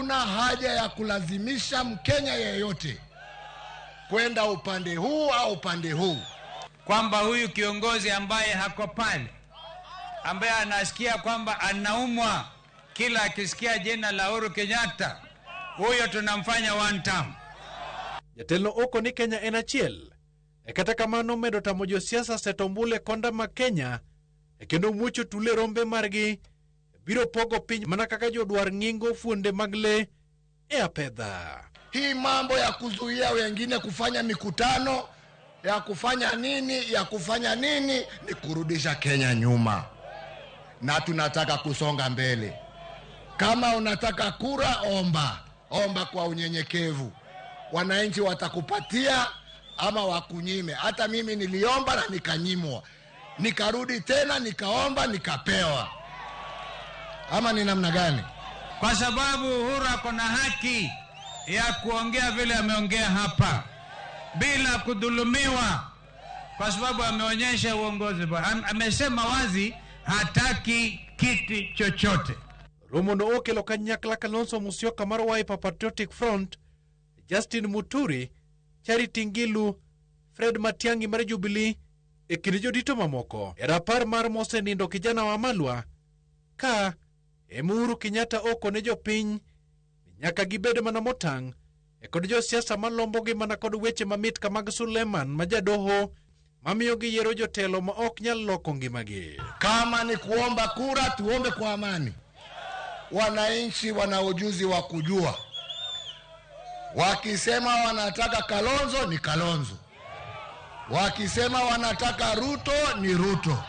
Hakuna haja ya kulazimisha Mkenya yeyote kwenda upande huu au upande huu, kwamba huyu kiongozi ambaye hako pale, ambaye anasikia kwamba anaumwa kila akisikia jina la Uhuru Kenyatta, huyo tunamfanya one term. Jatelno oko ni Kenya en achiel. E kata kamano medo tamo josiasa seto ombulu e konda mag Kenya e kendo muocho tule rombe margi biro pogo piny mana kaka jodwar ng'ingo fuonde mag le e apedha. Hii mambo ya kuzuia wengine kufanya mikutano, ya kufanya nini, ya kufanya nini, ni kurudisha Kenya nyuma, na tunataka kusonga mbele. Kama unataka kura, omba, omba kwa unyenyekevu, wananchi watakupatia ama wakunyime. Hata mimi niliomba na nikanyimwa, nikarudi tena nikaomba nikapewa. Ama ni namna gani? Kwa sababu Uhuru ako na haki ya kuongea vile ameongea hapa bila kudhulumiwa, kwa sababu ameonyesha uongozi bora. Amesema wazi hataki kiti chochote. Romo no okelo kanyakla Kalonzo Musyoka mar Wiper Patriotic Front, Justin Muturi, Charity Ngilu, Fred Matiang'i mar Jubilee e kind jodito mamoko. E rapar mar mosenindo kijana wa Malwa ka ema Uhuru Kenyatta oko ne jopiny nyaka gibed mana motang' e kod josiasa malombogi mana kod weche mamit ka mag Suleman ma jadoho mamiyo giyiero jotelo ma ok nyal loko ngimagi. Kama ni kuomba kura, tuombe kwa amani. Wananchi wana ujuzi wa kujua, wakisema wanataka Kalonzo ni Kalonzo, wakisema wanataka Ruto ni Ruto,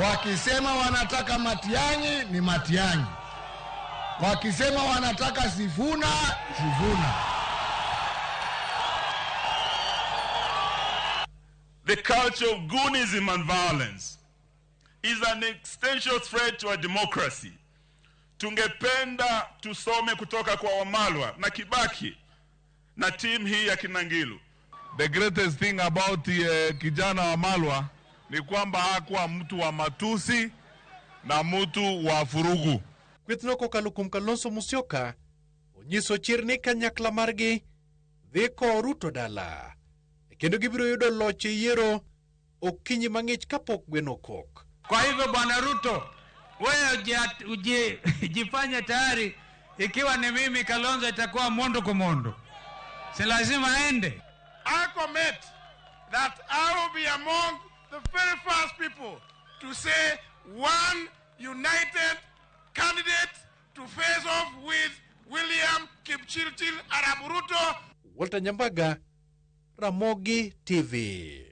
wakisema wanataka Matiang'i ni Matiang'i, wakisema wanataka Sifuna, Sifuna. The culture of goonism and violence is an existential threat to our democracy. Tungependa tusome kutoka kwa Wamalwa na Kibaki na timu hii ya Kinangilu. The greatest thing about kijana Wamalwa ni kwamba hakuwa mtu wa matusi na mtu wa furugu. Kwethno kokalo kuom Kalonzo Musyoka onyiso chir ni kanyakla margi dhi kowo Ruto dala kendo gibiro yudo loch e yiero okinyi mang'ich kapok gweno okok. Kwa hivyo Bwana Ruto, wewe jifanye tayari, ikiwa ni mimi Kalonzo itakuwa mondo kwa mondo, si lazima aende. I commit that I will be among the very first people to say one united candidate to face off with William Kipchirchir Arap Ruto. Walter Nyambaga, Ramogi TV.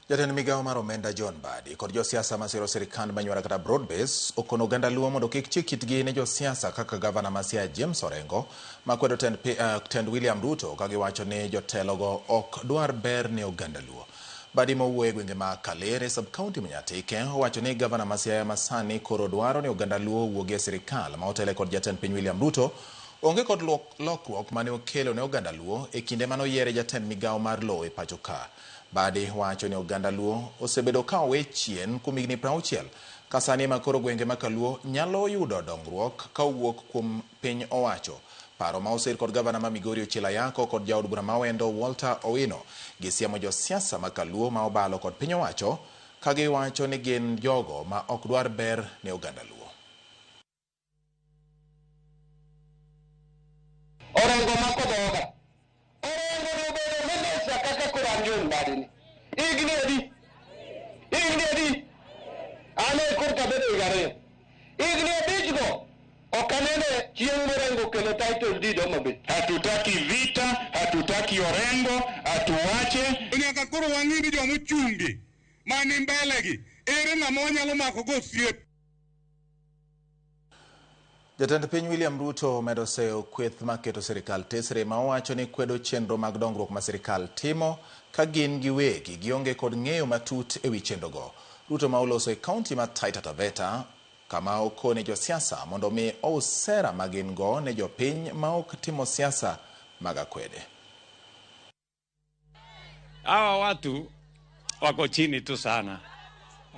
Jatend migawo mar omenda John Mbadi kod josiasa masiro sirikand manywara kata broad base okono oganda Luo mondo kik chik itgi ne josiasa kaka gavana ma Siaya James Orengo makwedo tend William Ruto ka giwacho ni jotelogo ok dwar ber ne oganda Luo. Mbadi mowuoyo e gwenge ma Kalere sub-county ma Nyatike owacho ni gavana ma Siaya masani koro dwaro ni oganda Luo owuogi e sirikal ma otele kod jatend piny William Ruto onge kod lokruok mane okelo ne oganda Luo e kinde mane oyiere jatend migawo mar lowo e pacho ka. Mbadi wacho ni oganda Luo osebedo ka owe chien kuom higni 60 ka sani ema koro gwenge ma Kaluo nyalo yudo dongruok ka owuok kuom piny owacho. Paro ma osir kod gavana ma Migori Ochiel Ayako kod jaod bura ma Awendo Walter Owino gisiemo josiasa ma Kaluo ma obalo kod piny owacho ka giwacho ni gin jogo ma ok dwar ber ne oganda Luo. Orengo mako dhoga. Orengo nobedo minista kaka koro an John Mbadi ni. Higni adi? Higni adi? An e korka bedo higa 2. Higni 5 go ok anene chieng' Orengo okelo title deed Homa Bay. Hatutaki vita, hatutaki Orengo, atuache. Nyaka koro wang'i ni joma ochungi mani mbele gi, ere ng'ama wanyalo mako go osiep? Jatend piny William Ruto omedo seyo kweth maketo sirikal tesre ma owacho ni kwedo chenro mag dongruok ma sirikal timo ka gin giwegi gionge kod ng'eyo matut ewi chenrogo. Ruto ma oloso e kaunti ma Taita Taveta kama okone josiasa mondo mi ous sera ma gin go ne jopiny ma ok timo siasa mag akwede. Hawa watu wako chini tu sana,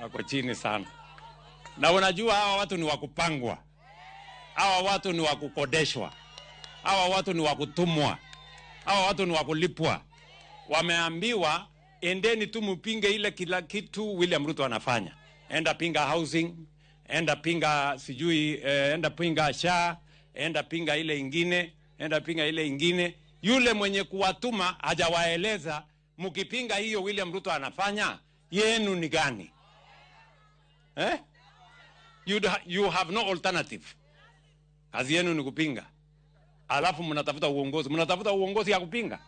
wako chini sana, na unajua hawa watu ni wakupangwa. Hawa watu ni wa kukodeshwa, hawa watu ni wa kutumwa, hawa watu ni wa kulipwa. Wameambiwa endeni tu mpinge ile kila kitu William Ruto anafanya, enda pinga housing, enda pinga sijui enda pinga SHA, enda pinga ile ingine, enda pinga ile ingine. Yule mwenye kuwatuma hajawaeleza mkipinga hiyo William Ruto anafanya yenu ni gani? Eh? You have no alternative. Kazi yenu ni kupinga. Alafu mnatafuta uongozi. Mnatafuta uongozi ya kupinga.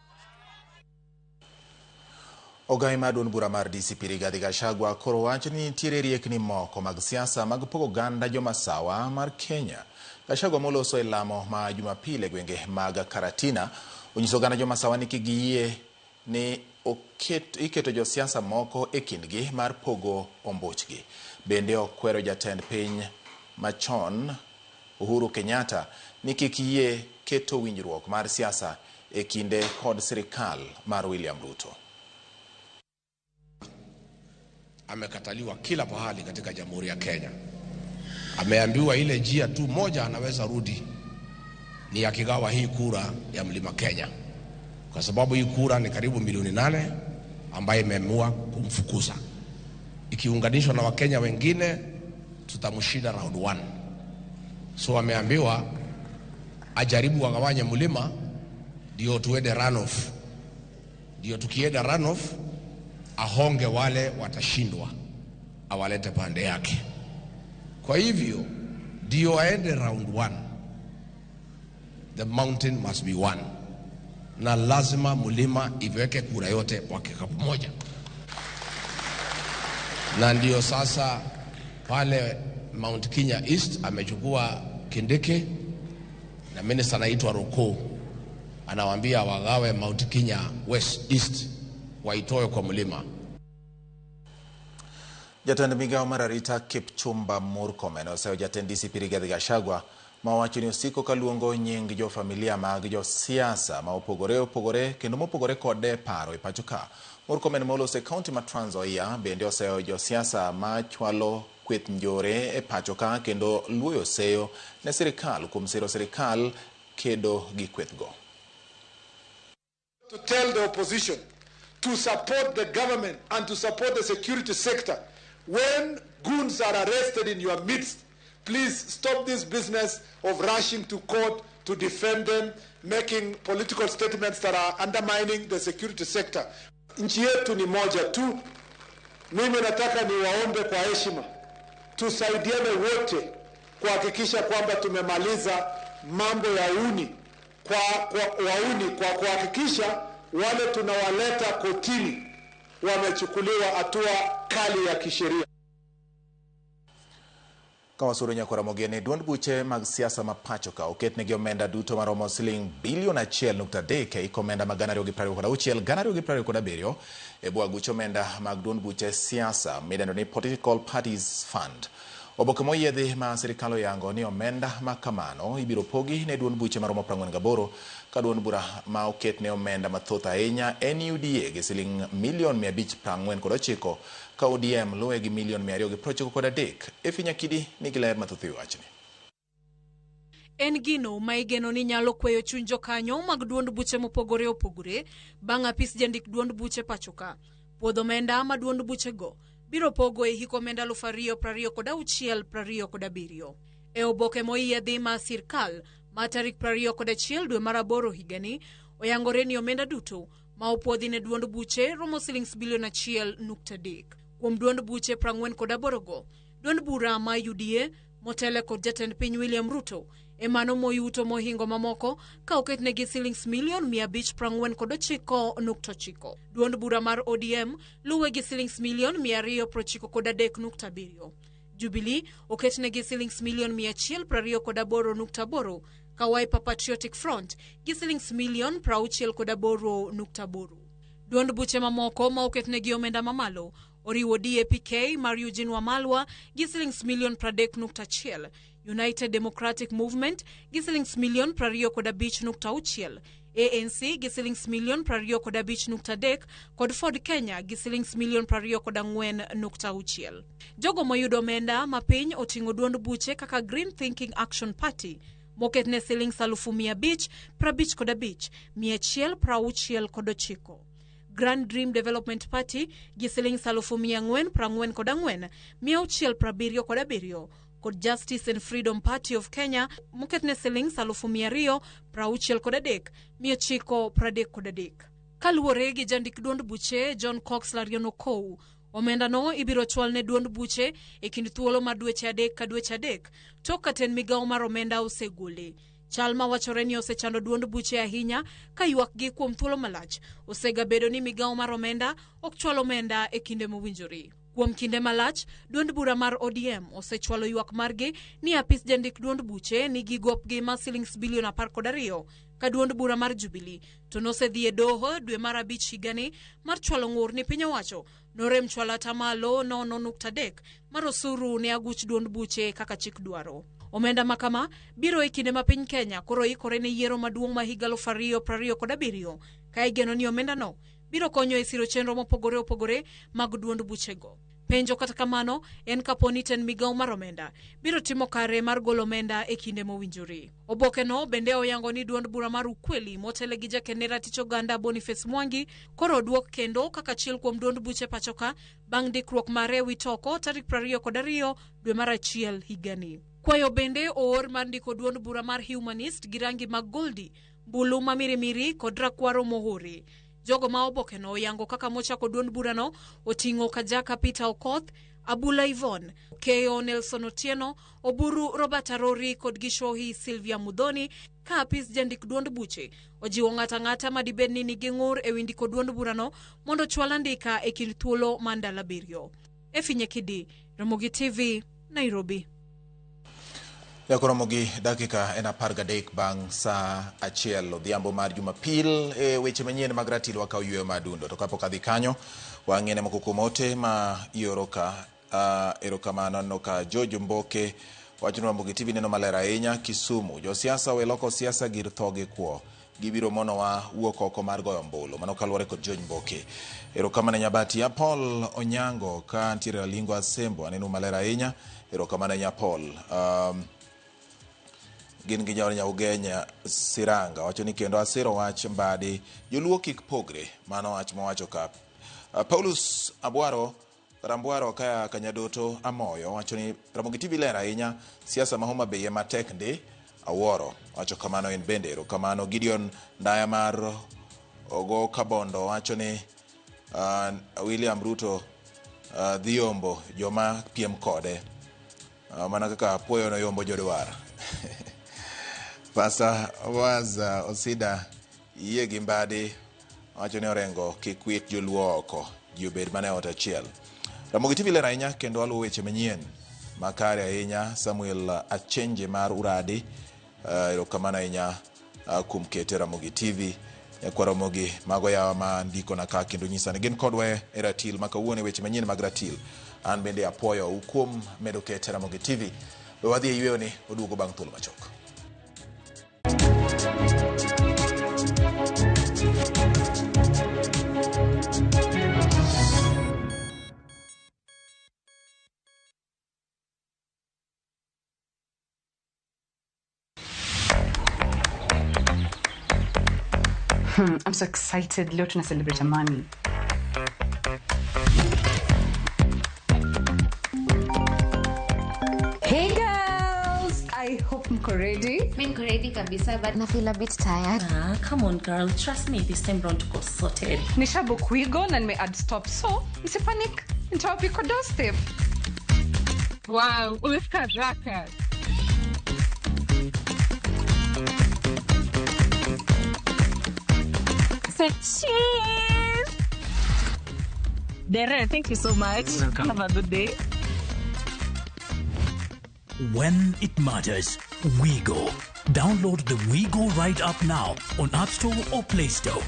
Ogai mar duond bura mar DCP Rigathi Gachagua koro wacho ni nitiere riekni moko mag siasa mag pogo oganda jomasawa mar Kenya. Gachagua moloso e lamo ma Jumapil e gwenge mag Karatina onyiso oganda jomasawa ni kik giyie ni iketo josiasa moko e kindgi mar pogo ombuchgi. Bende okwero jatend piny machon Uhuru Kenyatta ni kik yie keto winjruok mar siasa e kinde kod sirikal mar William Ruto. Amekataliwa kila pahali katika Jamhuri ya Kenya. Ameambiwa ile njia tu moja anaweza rudi ni akigawa hii kura ya Mlima Kenya, kwa sababu hii kura ni karibu milioni 8 ambaye imeamua kumfukuza. Ikiunganishwa na Wakenya wengine tutamshinda round 1. So ameambiwa ajaribu wagawanye mlima ndio tuende runoff. Ndio tukienda runoff ahonge wale watashindwa awalete pande yake. Kwa hivyo ndio aende round 1. The mountain must be one. Na lazima mlima iweke kura yote kwa kikapu moja. Na ndio sasa pale Mount Kenya East amechukua Kindiki na minister anaitwa Roko, anawaambia wagawe Mount Kenya West East waitoe kwa mlima. Jatend migao mar arita Kipchumba Murkomen oseyo jatend DCP Rigathi Gachagua ma owacho ni osiko kaluongo nying jo familia mag josiasa ma opogore opogore kendo mopogore kode paro e pacho ka. Murkomen moloso e kaunti ma Trans Nzoia bende oseyo josiasa ma chwalo kweth njore e pacho ka kendo luoyo seyo ne sirikal kuom siro sirikal kedo gi kwethgo. To tell the opposition to support the government and to support the security sector. When goons are arrested in your midst, please stop this business of rushing to court to defend them, making political statements that are undermining the security sector. Nchi yetu ni moja tu. Mimi nataka niwaombe kwa heshima, tusaidiane wote kuhakikisha kwamba tumemaliza mambo ya uni kwa wauni kwa kuhakikisha wale tunawaleta kotini wamechukuliwa hatua kali ya kisheria. Kawasuru nyakora mogene duond buche mag siasa ma pacho ka oketnegi omenda duto maromo siling bilion 1.3 e omenda mag 2026 2027 e bwo aguch omenda mag duond buche siasa midendo ni Political Parties Fund. Oboke moyiedhi ma sirikal oyango ni omenda ma kamano ibiro pogi ne duond buche maromo 48 ka duond bura ma oketne omenda mathoth ahinya en UDA gi siling milion 549 ka ODM luwe gi milion 293. Efi Nyakidi nigi ler mathoth e wachni. En gino ma igeno ni nyalo kweyo chuny jokanyo mag duond buche mopogore opogore bang' apis jandik duond buche pacho ka. Puodho omenda ma duond buchego biro pogo e hik omenda 2026 2027. E oboke moyiedhi ma sirkal ma tarik 21 dwe mar 8 higani oyangore ni omenda duto ma opuodhi ne duond buche romo silings bilion 1.3. Kuom duond buche 48 go, duond bura ma UDA motele kod jatend piny William Ruto emano moyuto mohingo mamoko ka oketnegi silings milion 549.9. Duond bura mar ODM luwe gi silings milion 293.7. Jubilee oketnegi silings milion 128.8 ka Wiper Patriotic Front gi silings milion 68.8. Duond buche mamoko ma oketnegi omenda mamalo oriwo DAPK mar Eugene Wamalwa gi silings milion 30.1, United Democratic Movement gi silings milion 25.6, ANC gi silings milion 25.3 kod Ford Kenya gi silings milion 24.6. Jogo moyudo omenda mapiny oting'o duond buche kaka Green Thinking Action Party moketne silings 555,169. Grand Dream Development Party gi silings 444,677 kod Justice and Freedom Party of Kenya moketne silings 263,933. Kaluwore gi jandik duond buche John Cox Larion Okou, omendano ibiro chwal ne duond buche e kind thuolo mar dweche 3 ka dweche 3 tok ka tend migawo mar omenda osegole. Chal ma wachore ni osechando duond buche ahinya ka ywakgi kuom thuolo malach osegabedo ni migawo mar omenda ok chwal omenda e kinde mowinjore. Kuom kinde malach, duond bura mar ODM osechwalo ywak margi ni apis jandik duond buche nigi gopgi mar silings bilion 12 ka duond bura mar Jubilee to nosedhi e doho dwe mar 5 higani mar chwalo ng'ur ni piny owacho norem chwalo atamalo 0.3 mar osuru ne aguch duond buche kaka chik dwaro. Omenda makama biro e kinde ma piny Kenya koro ikore ne yiero maduong' ma higa 2027 ka igeno ni omendano biro konyo e siro chenro mopogore opogore mag duond buchego. Penjo kata kamano en kapo ni tend migawo mar omenda biro timo kare mar golo omenda e kinde mowinjore. Obokeno bende oyango ni duond bura mar Ukweli motele gi jakend ratich oganda Boniface Mwangi koro oduok kendo kaka achiel kuom duond buche pachoka bang' ndikruok mare ewi toko tarik 22 dwe mar 1 higani. Kwayo bende oor mar ndiko duond bura mar Humanist gi rangi mag goldi, mbulu mamirimiri kod rakwaro mohore. Jogo ma obokeno oyango kaka mochako duond burano oting'o Kajaka Peter Okoth, Abula Yvonne, Keo Nelson Otieno, Oburu Robert Arori kod Gishohi Sylvia Mudhoni ka apis jandik duond buche ojiwo ng'ato ang'ata madibed ni nigi ng'ur ewi ndiko duond burano mondo ochwal andika e kind thuolo mar ndalo 7. Efinye Kidi, Ramogi TV, Nairobi. Yakoromo gi dakika en 13 bang' saa 1 odhiambo mar Jumapil e weche manyien mag ratil wakaw yweyo mar dundo. To kapok adhi kanyo, wang'ene moko kuom ote ma ioro ka erokamano aneno ka George Mboke wacho ni Ramogi TV neno maler ahinya Kisumu. Josiasa we loko siasa gir tho gi kwo. Gibiro monowa wuok oko mar goyo ombulu. Mano kaluwore kod George Mboke. Erokamano Nyabati ya Paul Onyango ka ntiere Alingo Asembo aneno maler ahinya. Erokamano nya Paul. Gin gi jaod Nyaugenya Siranga wacho ni kendo asiro wach Mbadi joluo kik pogre. Mano wach mowacho ka. Paulus Abwaro Rambwaro kaya Kanyadoto Amoyo wacho ni Ramogi TV ler ahinya siasa ma Homa Bay ema tek ndi awuoro. Wacho kamano en bende. Erokamano Gideon Ndaya mar Ogo Kabondo wacho ni William Ruto dhi yombo joma piem kode. Mana kaka apuoyo noyombo jodwar. Pastor Waza Osida yie gi Mbadi wacho ni Orengo kik wit joluo oko, ji obed mana e ot achiel. Ramogi TV ler ahinya kendo aluwo weche manyien makare ahinya. Samuel Achenje mar Uradi, erokamano ahinya kuom kete Ramogi TV. Nyakwa Ramogi mago yawa ma ndikona ka kendo nyisa ni gin kodwa e ratil ma kawuono e weche manyien mag ratil. An bende apuoyo u kuom medo kete Ramogi TV. We wadhi e yweyo ni oduogo bang' thuolo machuok. I'm so excited. Leo tuna celebrate amani. Hey girls, I hope mko ready. Mimi niko ready kabisa, but na feel a bit tired. Come on girl, trust me, this time round tuko sorted. Nishabook Wigo na nime add stop, so msipanic. Nitawapika doorstep. Wow, umefika haraka. Say cheers. Dere, thank you so much. Welcome. Have a good day. When it matters, WeGo. Download the WeGo Ride app now on App Store or Play Store.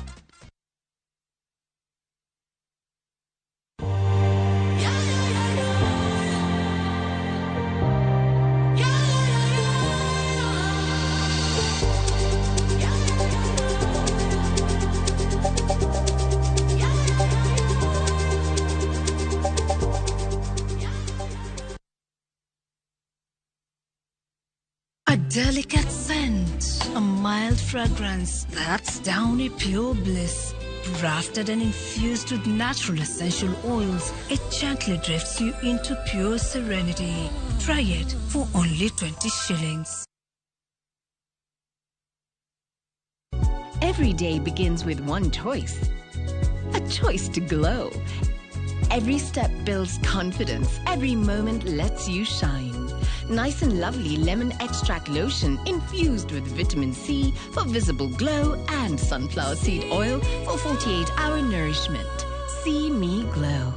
delicate scent, a mild fragrance. That's Downy Pure Bliss. Crafted and infused with natural essential oils, it gently drifts you into pure serenity. Try it for only 20 shillings. Every day begins with one choice, a choice to glow. Every step builds confidence. Every moment lets you shine. Nice and Lovely Lemon Extract Lotion infused with vitamin C for visible glow and sunflower seed oil for 48-hour nourishment. See me glow.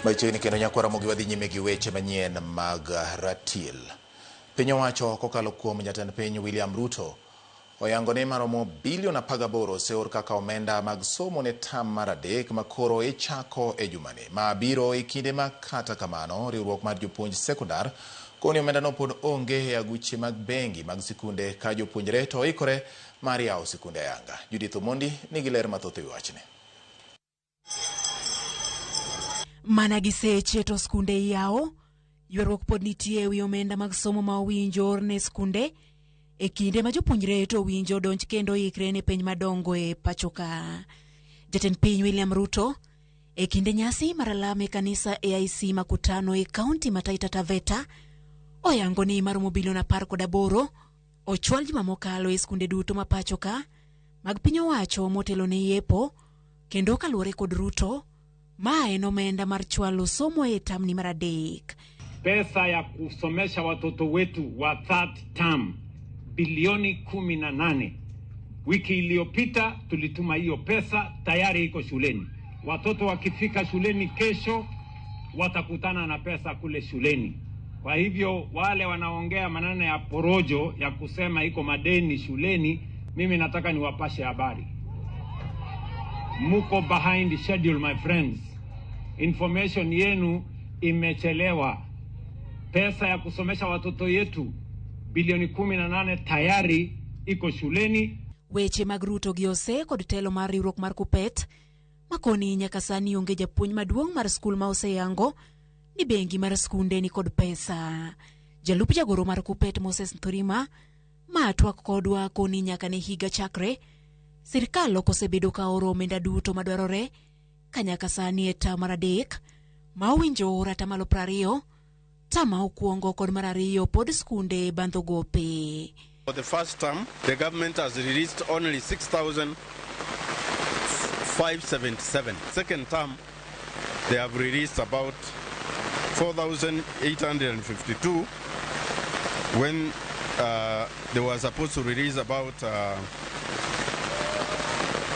Machiegni kendo nyakwara mogi wadhi nyime gi weche manyien mag ratil. Piny owacho kokalo kuom jatend piny William Ruto oyango ni maromo bilion 18 oseor kaka omenda mag somo ne tam mar 3 ma koro ichako e jumani ma biro e kinde ma kata kamano riwruok mar jopuonj sekondar koni omenda no pod onge e aguche mag bengi mag sikunde ka jopuonjre to oikore mar yawo sikunde ayanga. Judith Omondi nigi ler mathoth e wi wachni. Mana gi seche to skunde yawo, ywaruok pod nitie ewi omenda mag somo ma owinjo or ne skunde e kinde ma jopuonjre to owinjo donj kendo ikre ne penj madongo e pacho ka. Jatend piny William Ruto e kinde nyasi mar alam e kanisa AIC Makutano e kaunti ma Taita Taveta oyango ni maromo bilion 18 ochwal juma mokalo e skunde duto ma pacho ka mag piny owacho motelo ne yepo, kendo kaluwore kod Ruto ma en omenda mar chwalo somo e tamni mar 3. Pesa ya kusomesha watoto wetu wa third term bilioni 18. Wiki iliyopita tulituma hiyo pesa, tayari iko shuleni. Watoto wakifika shuleni kesho watakutana na pesa kule shuleni. Kwa hivyo wale wanaongea maneno ya porojo ya kusema iko madeni shuleni, mimi nataka niwapashe habari. Muko behind schedule, my friends. Information yenu imechelewa. Pesa ya kusomesha watoto yetu bilioni 18 tayari iko shuleni. Weche mag Ruto gi ose kod telo mar riwruok mar Kupet makoni nyaka sani onge japuonj maduong' mar skul ma oseyango ni bengi mar skunde ni kod pesa. Jalup jagoro mar Kupet Moses Nturima ma twak kodwa koni nyaka ne higa chakre sirikal ok osebedo ka oro omenda duto madwarore ka nyaka sani e tam mar 3 ma owinjo or 20%, tam ma okwongo kod mar 2 pod skunde bandho gope. For the first term, the government has released only 6,577. Second term, they have released about 4,852 when they were supposed to release about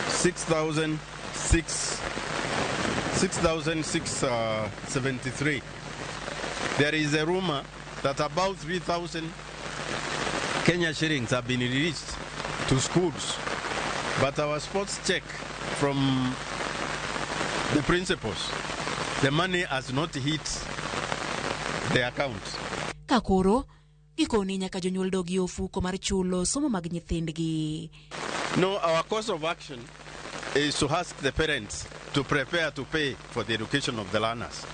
6,673. There is a rumor that about 3,000 Kenya shillings have been released to schools, but our sports check from the principals, the money has not hit the account. Kakoro, gikoni nyaka jonyuol dogi ofuko mar chulo somo mag nyithindgi. No, our course of action is to ask the parents to prepare to pay for the education of the learners,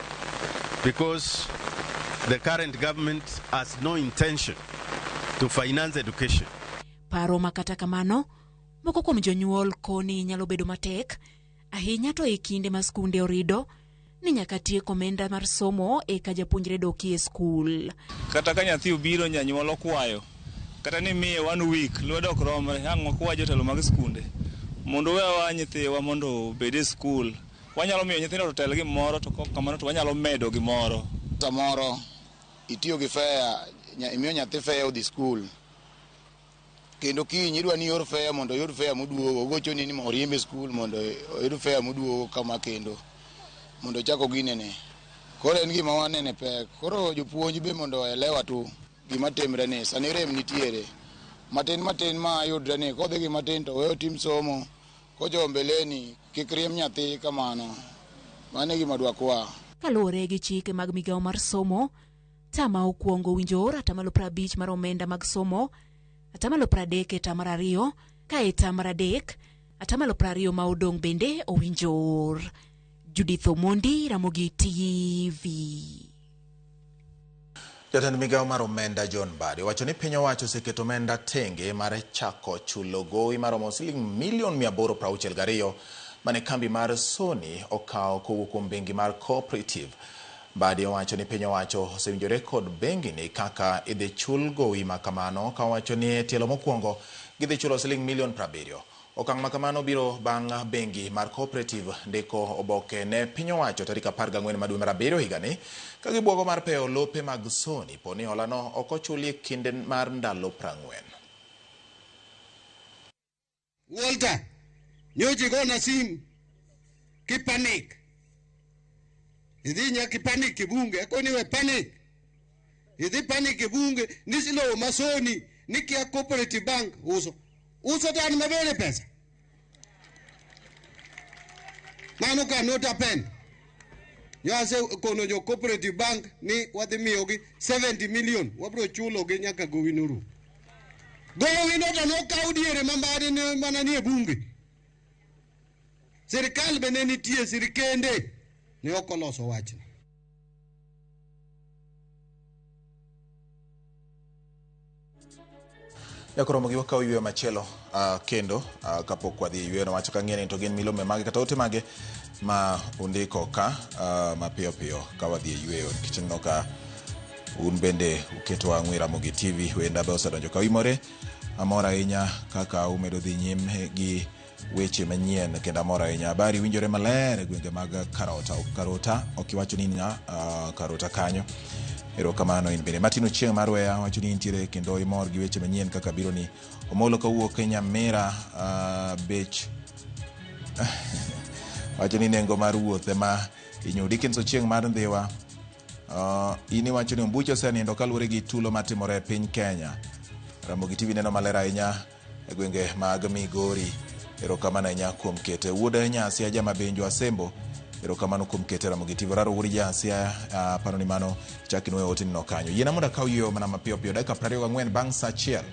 because the current government has no intention to finance education. Paro ma kata kamano, moko kuom jonyuol koni nyalo bedo matek ahinya to e kinde ma skunde orido ni nyaka tiek omenda mar somo eka japuonjre doki e skul. Kata ka nyathi obiro janyuol okwayo kata ni miye 1 week lwedo ok romre, ang' wakwa jotelo mag skunde mondo wewa nyithiwa mondo obed e skul. Wanyalo miyo nyithindo to tel gimoro, to kamano to wanyalo medo gimoro. Samoro itiyo gi fare, imiyo nyathi fare odhi skul, kendo kiny idwa ni ior fare mondo oyud fare moduogo, ogochoni ni oriembe skul mondo oyud fare moduogo kama kendo mondo ochak oginene. Koro en gima wanene pek. Koro jopuonj be mondo oelewa tu. gima timre ni sani rem nitiere matin matin ma yudre ni kodhi gi matin to weyo tim somo kochopo mbeleni kik riemb nyathi kamano. Mano e gima dwakwa. Kaluwore gi chike mag migawo mar somo, tama okwongo owinjo or atamalo 50 mar omenda mag somo, atamalo 30 e tam mar ariyo, ka e tam mar adek, atamalo 20 ma odong' bende owinjo or. Judith Omondi, Ramogi TV. Jatend migawo mar omenda John Mbadi owacho ni piny owacho oseketo omenda tenge mar chako chulo gowi maromo siling milion 862 mane kambi mar Sony okawo kowuok kuom bengi mar Cooperative. Mbadi owacho ni piny owacho osewinjore kod bengi ni kaka idhi chul gowi ma kamano ka owacho ni e tielo mokwongo gidhi chulo siling milion 70. Okang' ma kamano biro bang' bengi mar Cooperative ndiko oboke ne piny owacho tarik 14 ma dwe mar abiriyo higani ka gibuogo mar peyo lope mag Sony po ni holano ok ochuli e kinde mar ndalo 40. Walter, nyocha igona sim kipanik. Idhi nyaka ipanik e bunge, akoni we panic. Idhi panic e bunge ni lowo ma Sony ni kia Cooperative Bank uso. Uso to an mabere pesa. Mano cannot happen. Nyo kono jo Cooperative Bank ni wadhi miyogi 70 million, wabiro chulogi nyaka gowi norum. Gowi no to nokaw diere ma Mbadi ne mana nie bunge. Sirikal be ne nitie, sirikende ne ok oloso wachni. Nyakoromo gi wakaw yweyo machielo kendo kapok wadhi e yweyo no wacho ka ng'eni to gin milome mage kata ote mage ma undiko ka mapiyo piyo ka wadhi e yweyo nikech aneno ka un bende uketo wang'u e Ramogi TV wenda be osedonjo ka uimore. Amor ahinya kaka umedo dhi nyime gi weche manyien kendo amor ahinya. Habari winjore maler e gwenge mag Karota. Karota ok iwacho ni ng'a Karota kanyo. Erokamano in bende. Martin Ochieng' mar Weya wacho ni intiere kendo imor gi weche manyien kaka biro ni. Omolo kawuok e Nyamira bech wacho ni nengo mar wuoth ema inyo. Dickens Ochieng' mar Ndhiwa in iwacho ni ombuche osenindo kaluwore gi tulo matimore e piny Kenya. Ramogi TV neno maler ahinya e gwenge mag Migori. Erokamano ahinya kuom kete. Wuod Nyasia Jama Benjo Asembo, erokamano kuom kete Ramogi TV. Oraro wuod Nyasia, paro ni mano chak inwoyo otini no kanyo. Yiena mondo akaw yweyo mana mapiyo piyo dakika 24 bang' saa achiel.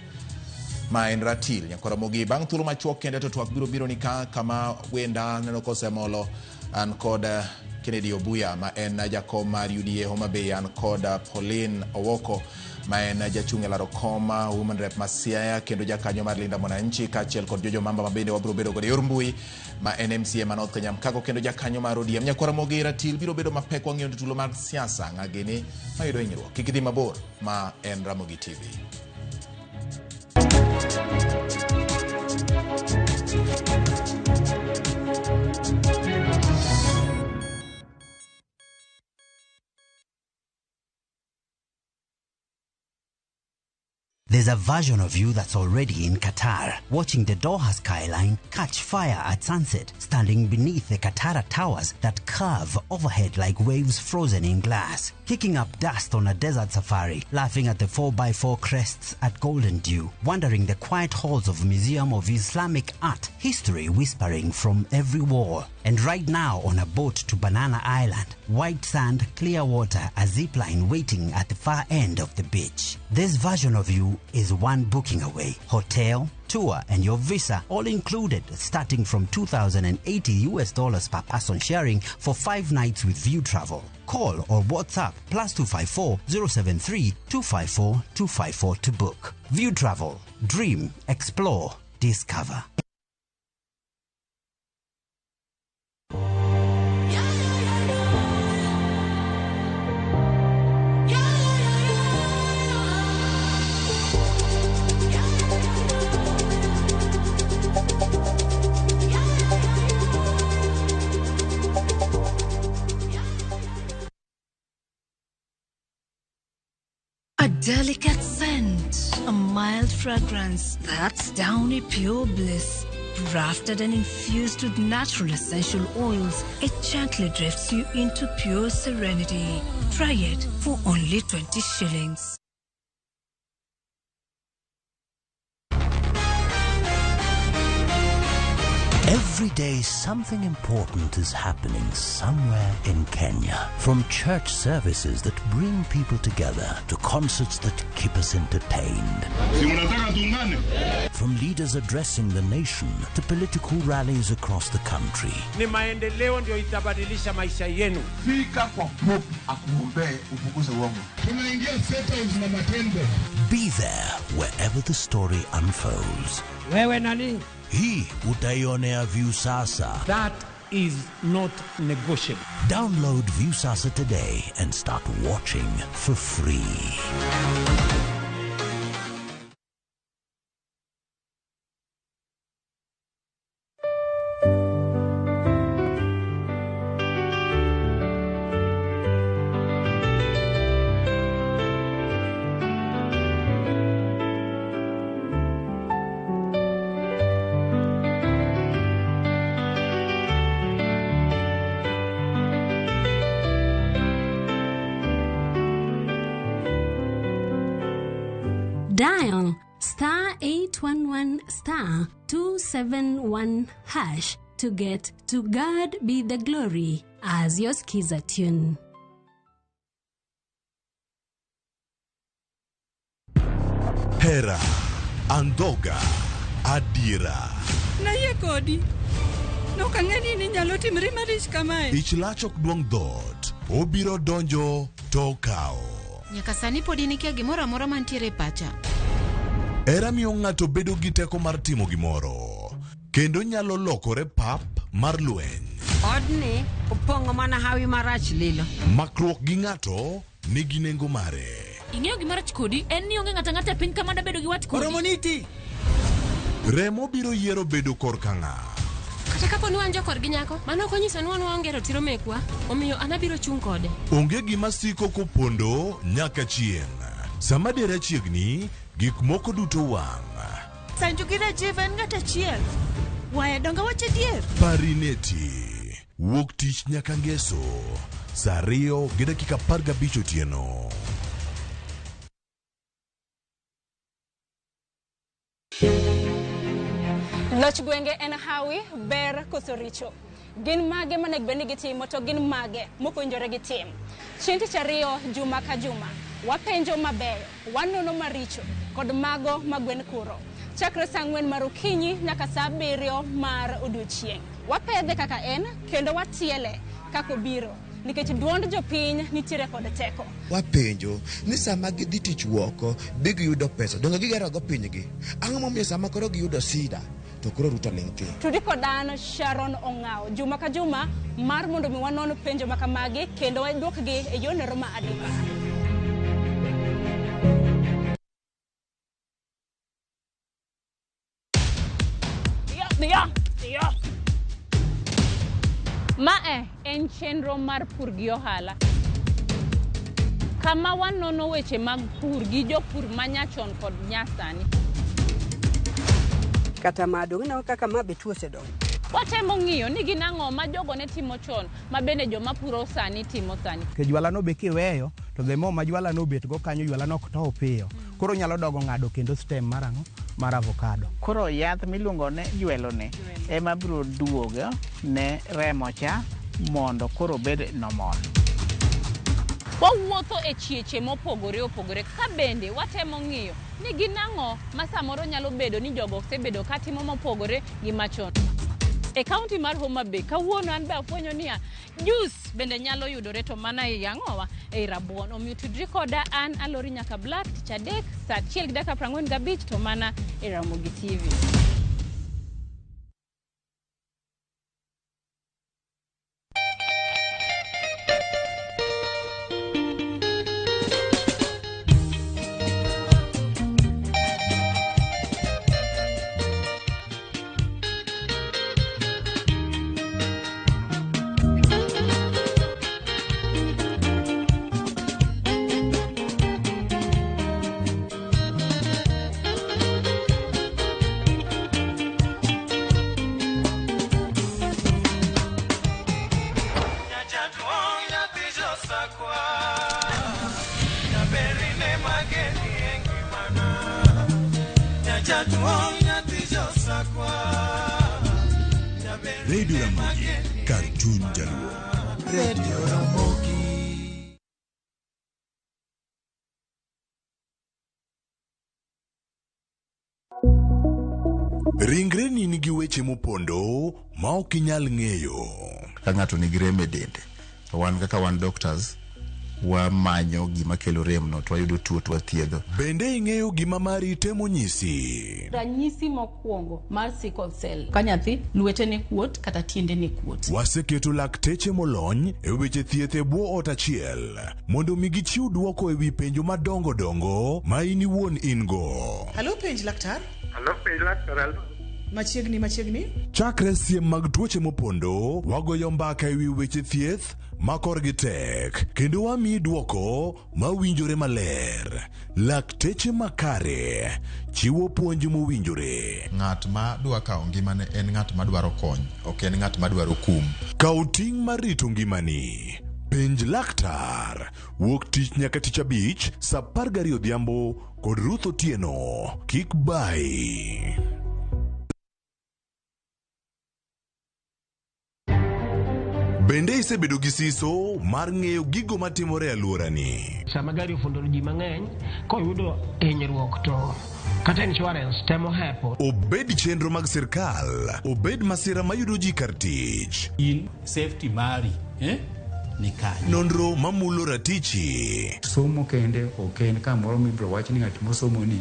Ma en ratil nyakwar Ramogi. Bang' thuolo machuok kende to twak biro biro ni ka kama wenda neno kosemolo. An kod Kennedy Obuya ma en jakom mar UDA Homa Bay, an kod Pauline Owoko ma en jachung' e laro kom Women Rep ma Siaya kendo jakanyo mar Linda Mwananchi, kaachiel kod Jojo Mamba ma bende wabiro bedo godo e yor mbui ma en MCA ma North Kenya Mkago kendo jakanyo mar ODM. Nyakwar Ramogi ratil biro bedo mapek wang'iyo ni tulo mar siasa ng'a gini mayudo hinyruok. Kik idhi mabor, ma en Ramogi TV. There's a version of you that's already in Qatar, watching the Doha skyline catch fire at sunset, standing beneath the Katara towers that curve overhead like waves frozen in glass, kicking up dust on a desert safari, laughing at the 4x4 crests at Golden Dew, wandering the quiet halls of Museum of Islamic Art, history whispering from every wall. And right now on a boat to Banana Island, white sand, clear water, a zip line waiting at the far end of the beach. This version of you is one booking away. Hotel, tour, and your visa all included, starting from $2,080 US dollars per person sharing for 5 nights with View Travel. Call or WhatsApp +254 073 254 254 to book. View Travel. Dream, explore, discover. A delicate scent, a mild fragrance, that's Downy Pure Bliss. Crafted and infused with natural essential oils, it gently drifts you into pure serenity. Try it for only 20 shillings. Every day, something important is happening somewhere in Kenya. From church services that bring people together to concerts that keep us entertained. Si mnataka tuungane? From leaders addressing the nation to political rallies across the country. Ni maendeleo ndio itabadilisha maisha yenu. Fika kwa Pope akuombee upunguze uongo. Tunaingia State House na matendo. Be there wherever the story unfolds. Wewe nani? Hii utaionea Viusasa. That is not negotiable. Download Viusasa today and start watching for free. Dial star 811 star 271 hash to get To God Be the Glory as your Skiza tune. Hera, Andhoga, Adira. Nayie kodi. Nok ang'e ni inyalo timri marich kamae. Ich lach ok duong' dhoot. Obiro donjo to okawo. Nyaka sani pod in ikia gimoro amora mantiere e pacha. Hera miyo ng'ato bedo gi teko mar timo gimoro. Kendo nyalo lokore pap mar lweny. Odni opong'o mana hawi marach lilo. Makruok gi ng'ato nigi nengo mare. Ing'eyo gima rach kodi en ni onge ng'ato ang'ata e piny ka mada bedo gi wat kodi. Oromoniti. Remo biro yiero bedo korka ng'a. Kata kapo ni wan jokorgi nyako, mano ok onyiso ni wan waonge ratiro mekwa, omiyo an abiro chung' kode. Onge gima siko kopondo nyaka chieng'. Sama dera chiegni, gik moko duto wang'. Sanju gi Rajiv en ng'at achiel. Waya donge wach adier? Parineti. Wuok tich nyaka ngeso. Saa 2:15 otieno. Loch gwenge en hawi, ber koso richo. Gin mage monego bed ni gitimo to gin mage mokowinjore gitim. Chieng' tich ariyo juma ka juma, wapenjo mabeyo, wanono maricho kod mago ma gwen kuro. Chakre saa 4 mar okinyi nyaka saa 7 mar odiochieng'. Wapedhe kaka en kendo watiele kaka obiro nikech duond jopiny nitiere kod teko. Wapenjo ni sama gidhi tich woko bi giyudo pesa donge gigerogo pinygi ang'o momiyo sama koro giyudo sida to koro Ruto ling' thi. Tudi kod an Sharon Ong'awo juma ka juma mar mondo mi wanon penjo makamagi kendo waduokgi e yorno ma adimba. Mae en chenro mar pur gi ohala kama wanono weche mag pur gi jopur manyachon kod nyasani. Kata ma dong' kaka ma be tuo osedonjo. Watemo ng'iyo ni gin ang'o ma jogo ne timo chon ma bende joma puro sani timo sani. Ke jwala no be kiweyo to the more ma jwala no bet go kanyo jwala no ok tow piyo. Koro nyalo dogo ng'ado kendo stem mar ang'o mar avocado. Koro yath miluongo ne jwelo ni ema biro duogo ne remo cha mondo koro obed normal. Wawuotho e chieche mopogore opogore ka bende watemo ng'iyo ni gin ang'o ma samoro nyalo bedo ni jogo osebedo katimo mopogore gi machon. E kaunti mar Homa Bay kawuono an be afwenyo niya juice bende nyalo yudore to mana ei ang'owa ei rabuon. Omiyo tudri koda an Alori Nyaka Black tich adek saa 1:45 to mana e Ramogi TV. Radio Ramogi, kar chuny jaluo. Radio Ramogi. Ringreni nigi weche mopondo ma ok inyal ng'eyo. Ka ng'ato nigi rem e dende, to wan kaka wan doctors, wamanyo gima kelo rem no to wayudo tuo to wathiedho. Bende ing'eyo gima mari temo nyisi? Ranyisi mokwongo mar sickle cell ka nyathi lwetene kuot kata tiendene kuot. Waseketo lakteche molony e weche thieth e bwo ot achiel mondo mi gichiw dwoko e wi penjo madongo dongo ma in iwuon in go. Halo penj laktar. Halo penj laktar. Halo. Machiegni machiegni. Chakre siem mag tuoche mopondo, wagoyo mbaka e wi weche thieth ma korgi tek kendo wamiyi dwoko mawinjore maler. Lakteche makare chiwo puonj mowinjore. Ng'at ma dwa kawo ngimane en ng'at ma dwaro kony, ok en ng'at ma dwaro kum. Kaw ting' mar rito ngimani. Penj laktar. Wuok tich nyaka tich abich saa 12 odhiambo kod Ruth Otieno. Kik bayi. Bende isebedo gi siso mar ng'eyo gigo matimore e alworani? Sama gari ofundo ji mang'eny, koyudo hinyruok to kata insurance temo hepo. Obed chenro mag sirkal, obed masira mayudo ji kar tich. In safety mari eh? Ni kanye? Nonro mamulo ratichi. Somo kende ok en kamoro mibiro wach ni ng'at mosomo ni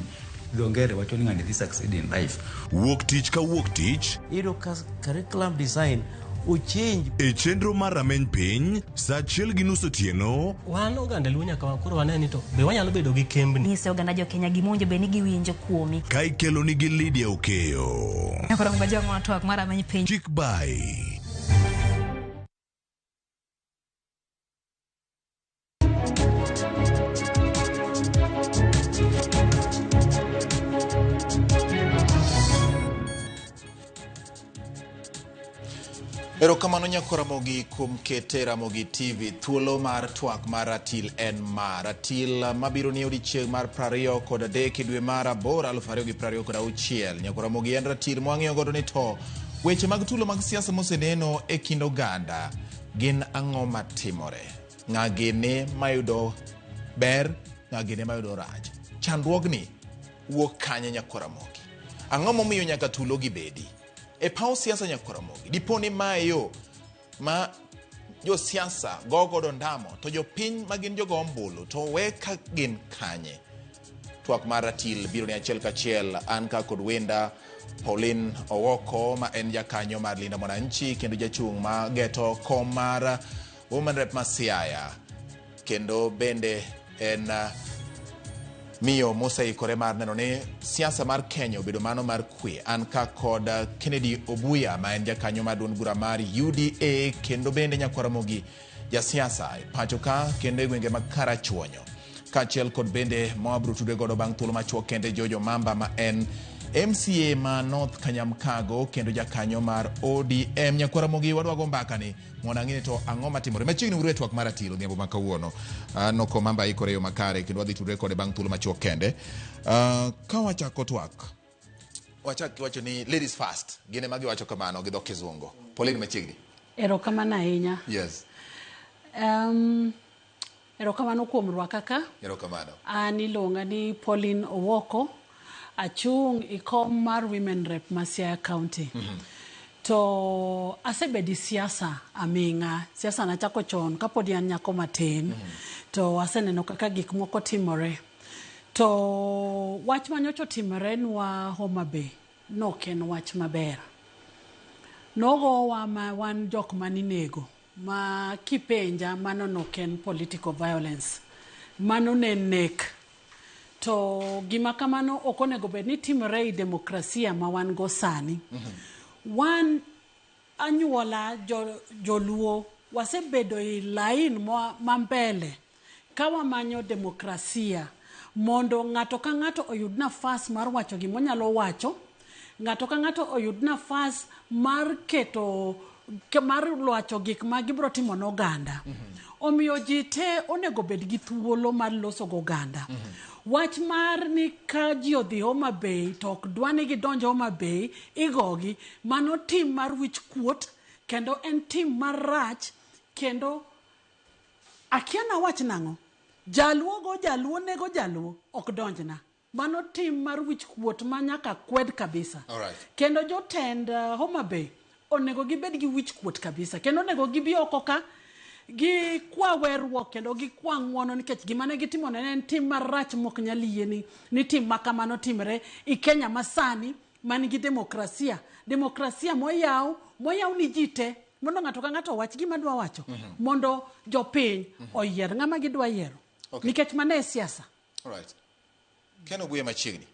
dho ngere wacho ni ng'ani dhi succeed in life. Wuok tich ka wuok tich. Iyudo ka curriculum design ochange. E chenro mar rameny piny saa achiel gi nus otieno. Wan oganda Luo nyaka koro wane ni to be wanyalo bedo gi kembni. Nyise oganda jo Kenya gima owinjo bed ni giwinjo kuomi. Ka ikelo nigi Lydia Okeyo. Nyakoro mbajo twak mar rameny piny. Chik bai. Erokamano nyako Ramogi kuom kete Ramogi TV thuolo mar twak mar ratil en ma ratil mabiro ni odiechieng' mar 23 e dwe mar 8 2026. Nyako Ramogi en ratil mwang'iyo godo ni to weche mag tulo mag siasa moseneno e kind oganda gin ang'o matimore? Ng'a gini mayudo ber, ng'a gini mayudo rach? Chandruogni wuok kanye nyako Ramogi? Ang'o momiyo nyaka tulo gi bedi? E paw siasa nyako Ramogi, dipo ni mae yo ma josiasa go godo ndamo to jopiny ma gin jogo ombulu to we ka gin kanye? Twak mar ratil biro ni achiel kachiel an ka kod wenda Pauline Owoko ma en jakanyo mar Linda Mwananchi kendo jachung' ma geto kom mar Women Rep ma Siaya kendo bende en miyo moseikore mar neno ni siasa mar Kenya obedo mano mar kwe. An ka kod Kennedy Obuya ma en jakanyo mar duond bura mar UDA kendo bende nyakwar Ramogi jasiasa e pacho ka kendo e gwenge mag Karachuonyo. Kaachiel kod bende ma wabiro tudre godo bang' thuolo machuok kende Jojo Mamba ma en MCA ma North Kanyamkago kendo jakanyo mar ODM. Nyakwar Ramogi wadwa go mbaka ni mondo ang'e ni to ang'o matimore. Machiegni uru e twak mar ratiro odhiambo ma kawuono. Noko Mamba ikore e yo makare kendo wadhi tudre kode bang' thuolo machuok kende. Ka wachako twak, wachak kiwacho ni ladies first. Gin ema giwacho kamano gi dho kizungu. Pauline machiegni. Erokamano ahinya. Yes. Erokamano kuom rwaka ka. Erokamano. An iluonga ni Pauline Owoko. Achung' e kom mar Women Rep ma Siaya County. To asebedo e siasa aming'a. Siasa nachako chon kapod an nyako matin. To aseneno kaka gik moko timore. To wach manyocha otimore nwa Homa Bay nok en wach maber. Nogowa ma wan jok maninego ma kipenja mano nok en political violence. Mano ne nek. To gima kamano ok onego bed ni timore e demokrasia ma wan go sani. Wan anyuola joluo wasebedo e lain ma mbele ka wamanyo demokrasia mondo ng'ato ka ng'ato oyud nafas mar wacho gima onyalo wacho, ng'ato ka ng'ato oyud nafas mar keto mar wacho gik ma gibiro timo ne oganda. Omiyo ji te onego bed gi thuolo mar loso goganda. Wach mar ni ka ji odhi Homa Bay to ok dwa ni gidonj Homa Bay, igogi, mano tim mar wich kuot kendo en tim marach kendo akia nawach nang'o. Jaluo go jaluo nego jaluo ok donjna. Mano tim mar wich kuot ma nyaka kwed kabisa. Alright. Kendo jotend Homa Bay onego gibed gi wich kuot kabisa kendo onego gibi oko ka gikwa weruok kendo gikwa ng'uono nikech gima ne gitimo ne en tim marach mok nyal yieni ni tim ma kamano timre i Kenya masani man gi demokrasia demokrasia moyaw moyaw ni ji te mondo ng'ato ka ng'ato owach gima dwa wacho mondo jopiny oyier ng'ama gidwa yiero Okay. nikech mano e siasa. Alright. Ken Obuya machiegni.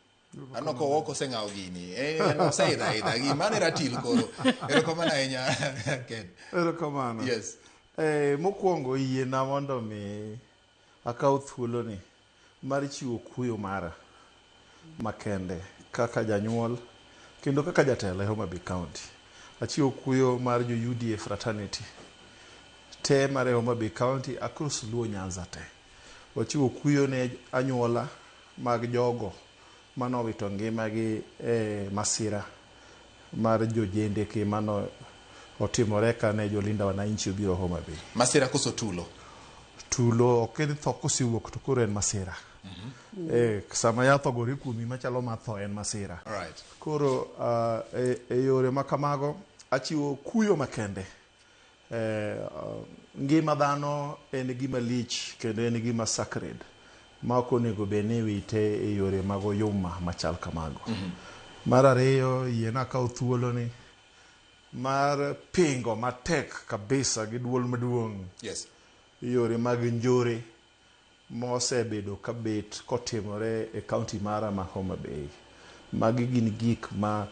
Aneno ka owuok oseng'awo gini. Eh, oseidho aidha. Gini mano e ratil koro. Erokamano ahinya Ken. Erokamano. Yes. Eh, mokwongo yiena mondo mi akaw thuoloni mar chiwo kuyo mara makende kaka janyuol kendo kaka jatelo e Homa Bay County. Achiwo kuyo mar jo UDA fraternity te mar e Homa Bay County across Luo Nyanza te. Wachiwo kuyo ne anyuola mag jogo manowito ngimagi e masira mar jojendeke mano otimore kane jolinda wananchi obiro Homa Bay. Masira koso tulo? Tulo ok en tho kosewuok to koro en masira. Eh, sama yath ogore kuomi machalo mar tho en masira. Alright. Koro e yore ma kamago achiwo kuyo makende. Ngima dhano en gima lich kendo en gima sacred ma ok onego bed ni iwite e yore mag oyuma machal kamago. Mar ariyo, yiena akaw thuoloni mar pingo matek kabisa gi duol maduong' Yes. yore mag njore mosebedo kabet kotimore e kaunti mara ma Homa Bay. Magi gin gik ma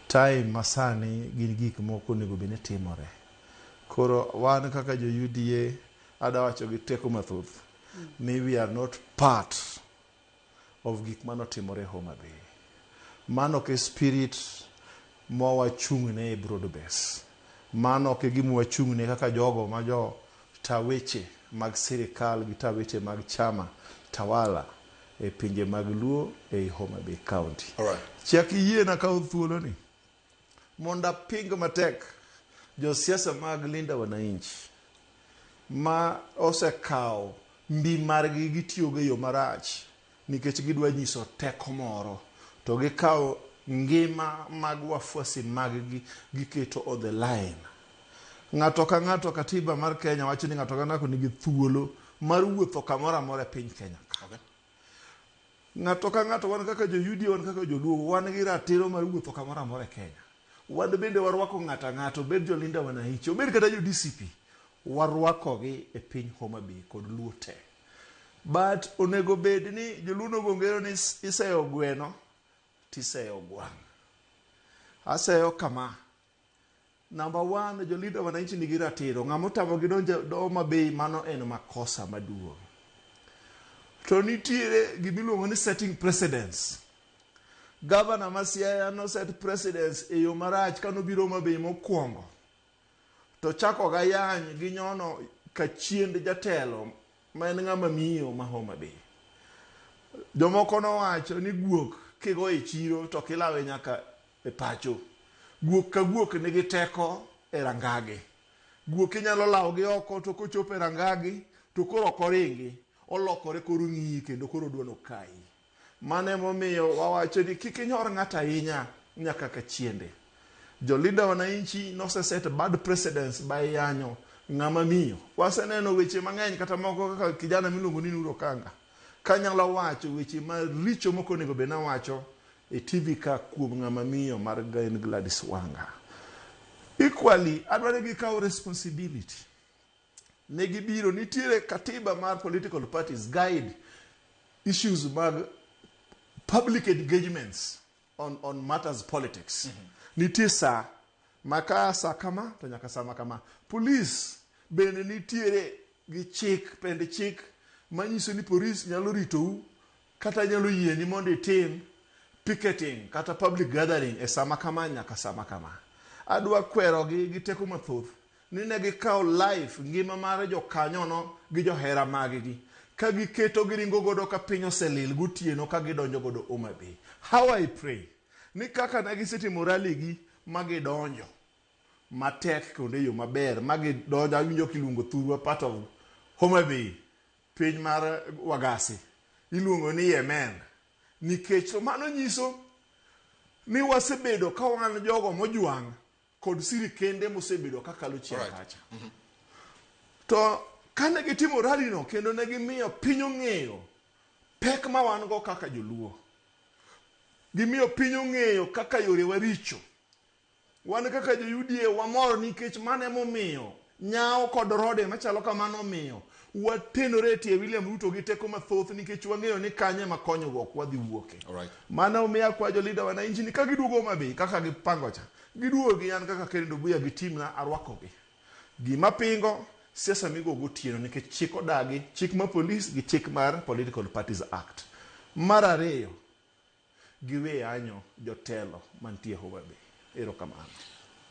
time masani gin gik mok onego bed ni timore. Koro wan kaka jo UDA adwa wacho gi teko mathoth ni we are not part of gik manotimore Homa Bay. Mano ok e spirit mawachung'ne e broad base. Mano ok e gima wachung'ne kaka jogo ma jo ta weche mag sirikal gi ta weche mag chama tawala e pinje mag Luo ei Homa Bay County. Alright. Chak iyiena kawo thuoloni mondo aping matek josiasa mag Linda Wananchi ma osekawo mbi margi gitiyogo e yo marach nikech gidwa nyiso teko moro to gikawo ngima mag wafuasi maggi giketo on the line. Ng'ato ka ng'ato katiba mar Kenya wacho ni ng'ato ka ng'ato nigi thuolo mar wuotho kamoro amora e piny Kenya ka. Okay. Ng'ato ka ng'ato wan kaka jo UDA wan kaka joluo wan gi ratiro mar wuotho kamoro amora e Kenya. Wan bende warwako ng'ato ang'ata obed jo Linda Wananchi obed kata jo DCP warwakogi e piny Homa Bay kod Luo te. But onego bed ni joluo nogo ngero ni iseyo gweno tiseyo gwang'. Aseyo kama. Number one, jo Linda Wananchi nigi ratiro. Ng'ama otamogi donjo Homa Bay mano en makosa maduong'. To nitiere gimiluongo ni setting precedence. Gavana ma Siaya no set precedence e yo marach kanobiro Homa Bay mokwongo. To chako ga yany gi nyono kachiend jatelo ma en ng'ama miyo ma Homa Bay. Jomoko nowacho ni guok kigo e chiro to kilawe nyaka e pacho. Guok ka guok nigi teko e rangage. Guok inyalo lawo gi oko to kochopo e rangagi to koro ok oringi. Olokore koro ng'iyi kendo koro odwa nokayi. Mano emomiyo wawacho ni kik inyor ng'ato ahinya nyaka kachiende. Jo Linda Wananchi noseset bad precedence by yanyo ng'ama miyo. Waseneno weche mang'eny kata moko kaka kijana miluongo ni Nuru Okanga. Kanyalo wacho weche maricho mok onego bed nawacho e TV ka kuom ng'ama miyo mar en Gladys Wanga. Equally, adwaro ni gikaw responsibility. Ne gibiro, nitiere katiba mar political parties guide issues mag public engagements on matters politics. Nitie sa ma ka sa kama to nyaka sa ma kama. Police bende nitiere gi chik, pend chik manyiso ni police nyalo ritou kata nyalo yieni mondo itim picketing kata public gathering e sama kama nyaka sama kama. Adwa kwerogi gi teko mathoth ni ne gikawo life ngima mar jokanyono gi johera maggi Ka giketo giringo godo ka piny oselil gotieno ka gidonjo godo Homa Bay. How I pray ni kaka ne gisetimo rally gi ma gidonjo matek kendo e yo maber ma gidonjo awinjo kiluongo thurwa part of Homa Bay piny mar Wagasi iluongo ni Yemen nikech to mano nyiso ni wasebedo ka wan jogo mojwang' kod sirikende mosebedo kakalo chien kacha. To kane gitimo rally no kendo ne gimiyo piny ong'eyo pek ma wan go kaka joluo. Gimiyo piny ong'eyo kaka yorewa richo. Wan kaka jo UDA wamor nikech mano emomiyo nyawo kod rode machalo kamano omiyo watenore e tie William Ruto gi teko mathoth nikech wang'eyo ni kanye ma konyruok wadhi wuoke. Mano omiyo akwayo jo Linda Wananchi ni ka giduogo Homa Bay kaka gipango cha, giduogo gi an kaka Kennedy Obuya gi team na arwakogi. Gima pingo siasa migo gotieno nikech chik odagi, chik mar polis gi chik mar Political Parties Act. Mar ariyo, giwe yanyo jotelo mantie Homa Bay. Erokamano.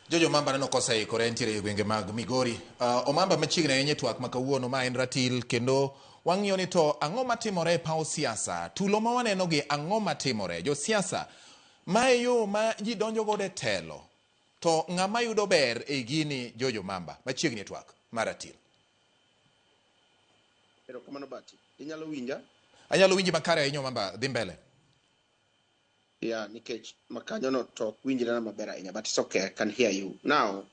Jojo Omamba neno koseikore entiere e gwenge mag Migori. Omamba machiegni ahinya e twak ma kawuono ma en ratil kendo wang'iyo ni to ang'o matimore e paw siasa. Tulo ma waneno gi ang'o matimore? Josiasa ma e yo ma ji donjo godo e telo to ng'ama yudo ber ei gini Jojo Mamba machiegni e twak mar ratil. Erokamano Bati. Inyalo winja? Anyalo winji makare ahinya Omamba, dhi mbele. Yeah, nikech makanyo no to ok winjre maber ahinya, but it's okay, I can hear you. Now,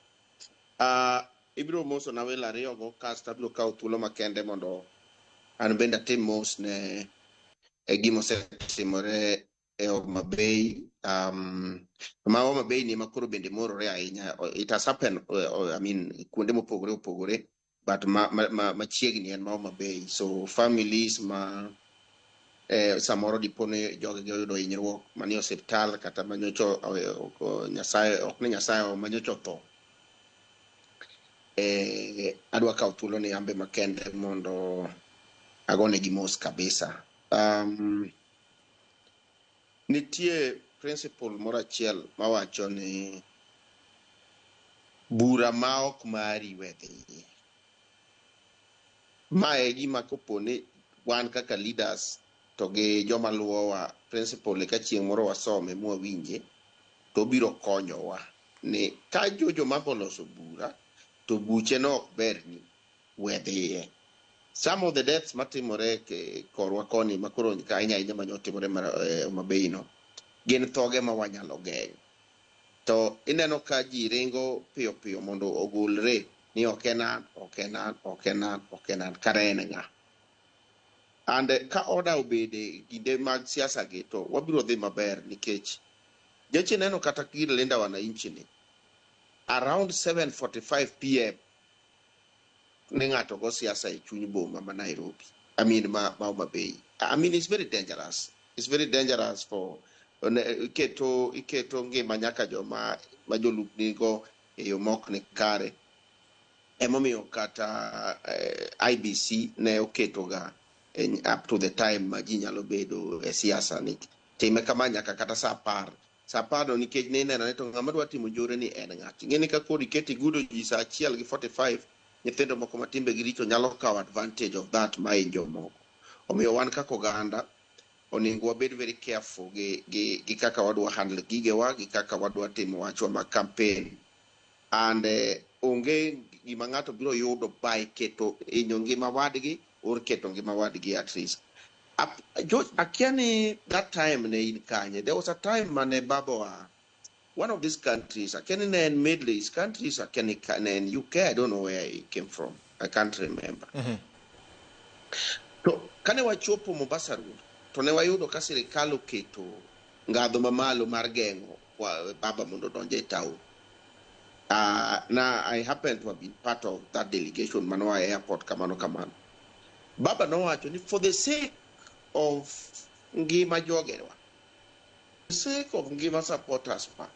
ibiro moso na welo ariyogo kasto abiro kawo thuolo makende mondo an bende atim mos ne e gima osetimore e Homa Bay. Ma Homa Bay ni ema koro bende morore ahinya. It has happened, I mean, kuonde mopogore opogore, but machiegni en ma Homa Bay. So families ma samoro dipo ni jogegi oyudo hinyruok manie osiptal kata manyocha Nyasaye ok ni Nyasaye manyocha otho. Adwa kawo thuolo ni ambe makende mondo agonegi mos kabisa. Nitie principle moro achiel mawacho ni bura ma ok mari we dhiye. Ma e gima kopo ni wan kaka leaders to gi joma luwowa principle ka chieng' moro wasome mwawinje to obiro konyowa ni ka Jojo Mamba oloso bura to buche no ok berni we dhiye. Some of the deaths matimore korwa koni makoro ahinya ahinya manyotimore Homa Bay no gin thoge ma wanyalo geng'o. To ineno ka ji ringo piyo piyo mondo ogolre ni ok en an, ok en an, ok en an, ok en an, kara en ng'a? And ka order obede kinde mag siasa gi to wabiro dhi maber nikech nyocha ineno kata gir Linda Wananchi ni around 7:45 pm ni ng'ato go siasa e chuny boma ma Nairobi. I mean ma Homa Bay. I mean it's very dangerous. It's very dangerous for iketo ngima nyaka joma ma jolupni go e yo mok ni kare. Emomiyo kata IBC ne oketoga up to the time ma ji nyalo bedo e siasa ni time kama nyaka kata saa 10. Saa 10 no nikech ne ineno ni to ng'ama dwa timo njore ni en ng'a. Ing'e ni ka koro iketo igudo ji saa 1:45, nyithindo moko ma timbegi richo nyalo kawo advantage of that ma hiny jomoko. Omiyo wan kaka oganda onego wabed very careful gi kaka wadwa handle gigewa gi kaka wadwa timo wachwa mag campaign. And onge gima ng'ato biro yudo by keto hinyo ngima wadgi or keto ngima wadgi at risk. George, akia ni that time ne in kanye. There was a time mane baba wa one of these countries, akia ni ne en Middle East countries, akia ni ne en UK, I don't know where he came from. I can't remember. To kane wachopo Mombasa Road, to ne wayudo ka sirikal oketo ngadho mamalo mar geng'o baba mondo odonj e town. Na I happen to have been part of that delegation manoa airport kamano kamano. Baba nowacho ni for the sake of ngima jogewa, the sake of ngima supporters pa,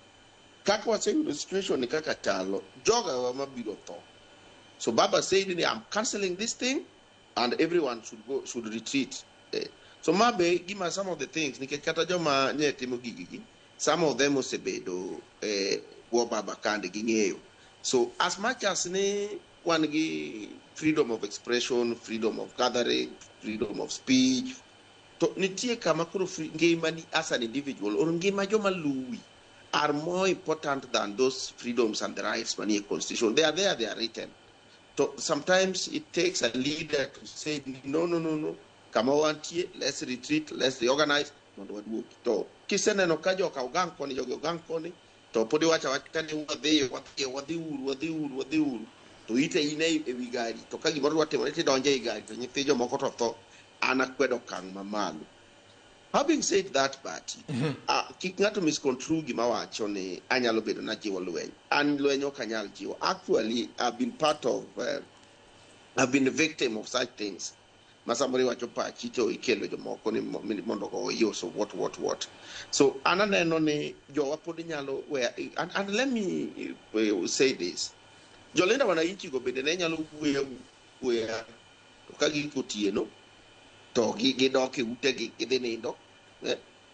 kaka waseyudo situation ni kaka chalo, jogewa mabiro tho. So Baba said ni I'm cancelling this thing and everyone should retreat. So mabe gima some of the things nikech kata joma nye timo gigigi, some of them osebedo bwo baba kande ging'eyo. So as much as ni wan gi freedom of expression, freedom of gathering, freedom of speech. To nitie kama koro ngimani as an individual or ngima joma luwi are more important than those freedoms and the rights manie constitution. They are there, they are written. So sometimes it takes a leader to say, no, no, no, no, kama wantie, let's retreat, let's reorganize, mondo waduogi. To kiseneno ka joka ogang koni, jogi ogang koni, to pod iwacho awacha ni wadhi, wadhi, wadhi uru, wadhi uru, wadhi uru. To ite in e wi gari, to ka gimoro dwa timore tidonjo ei gari, to nyithi jomoko to tho. An akwedo okang' mamalo. Having said that, Bati, kik ng'ato misconstrue gima wacho ni anyalo bedo najiwo lweny. An lweny ok anyal jiwo. Actually, I've been part of, I've been a victim of such things. Ma samoro iwacho pachi to ikelo jomoko ni mondo ogoyi so what. So an aneno ni jowa pod nyalo weya, and let me say this. Jolinda wananchi go bende ne nyalo wuoyo wuoya to ka giko otieno to gidok e utegi gidhi nindo,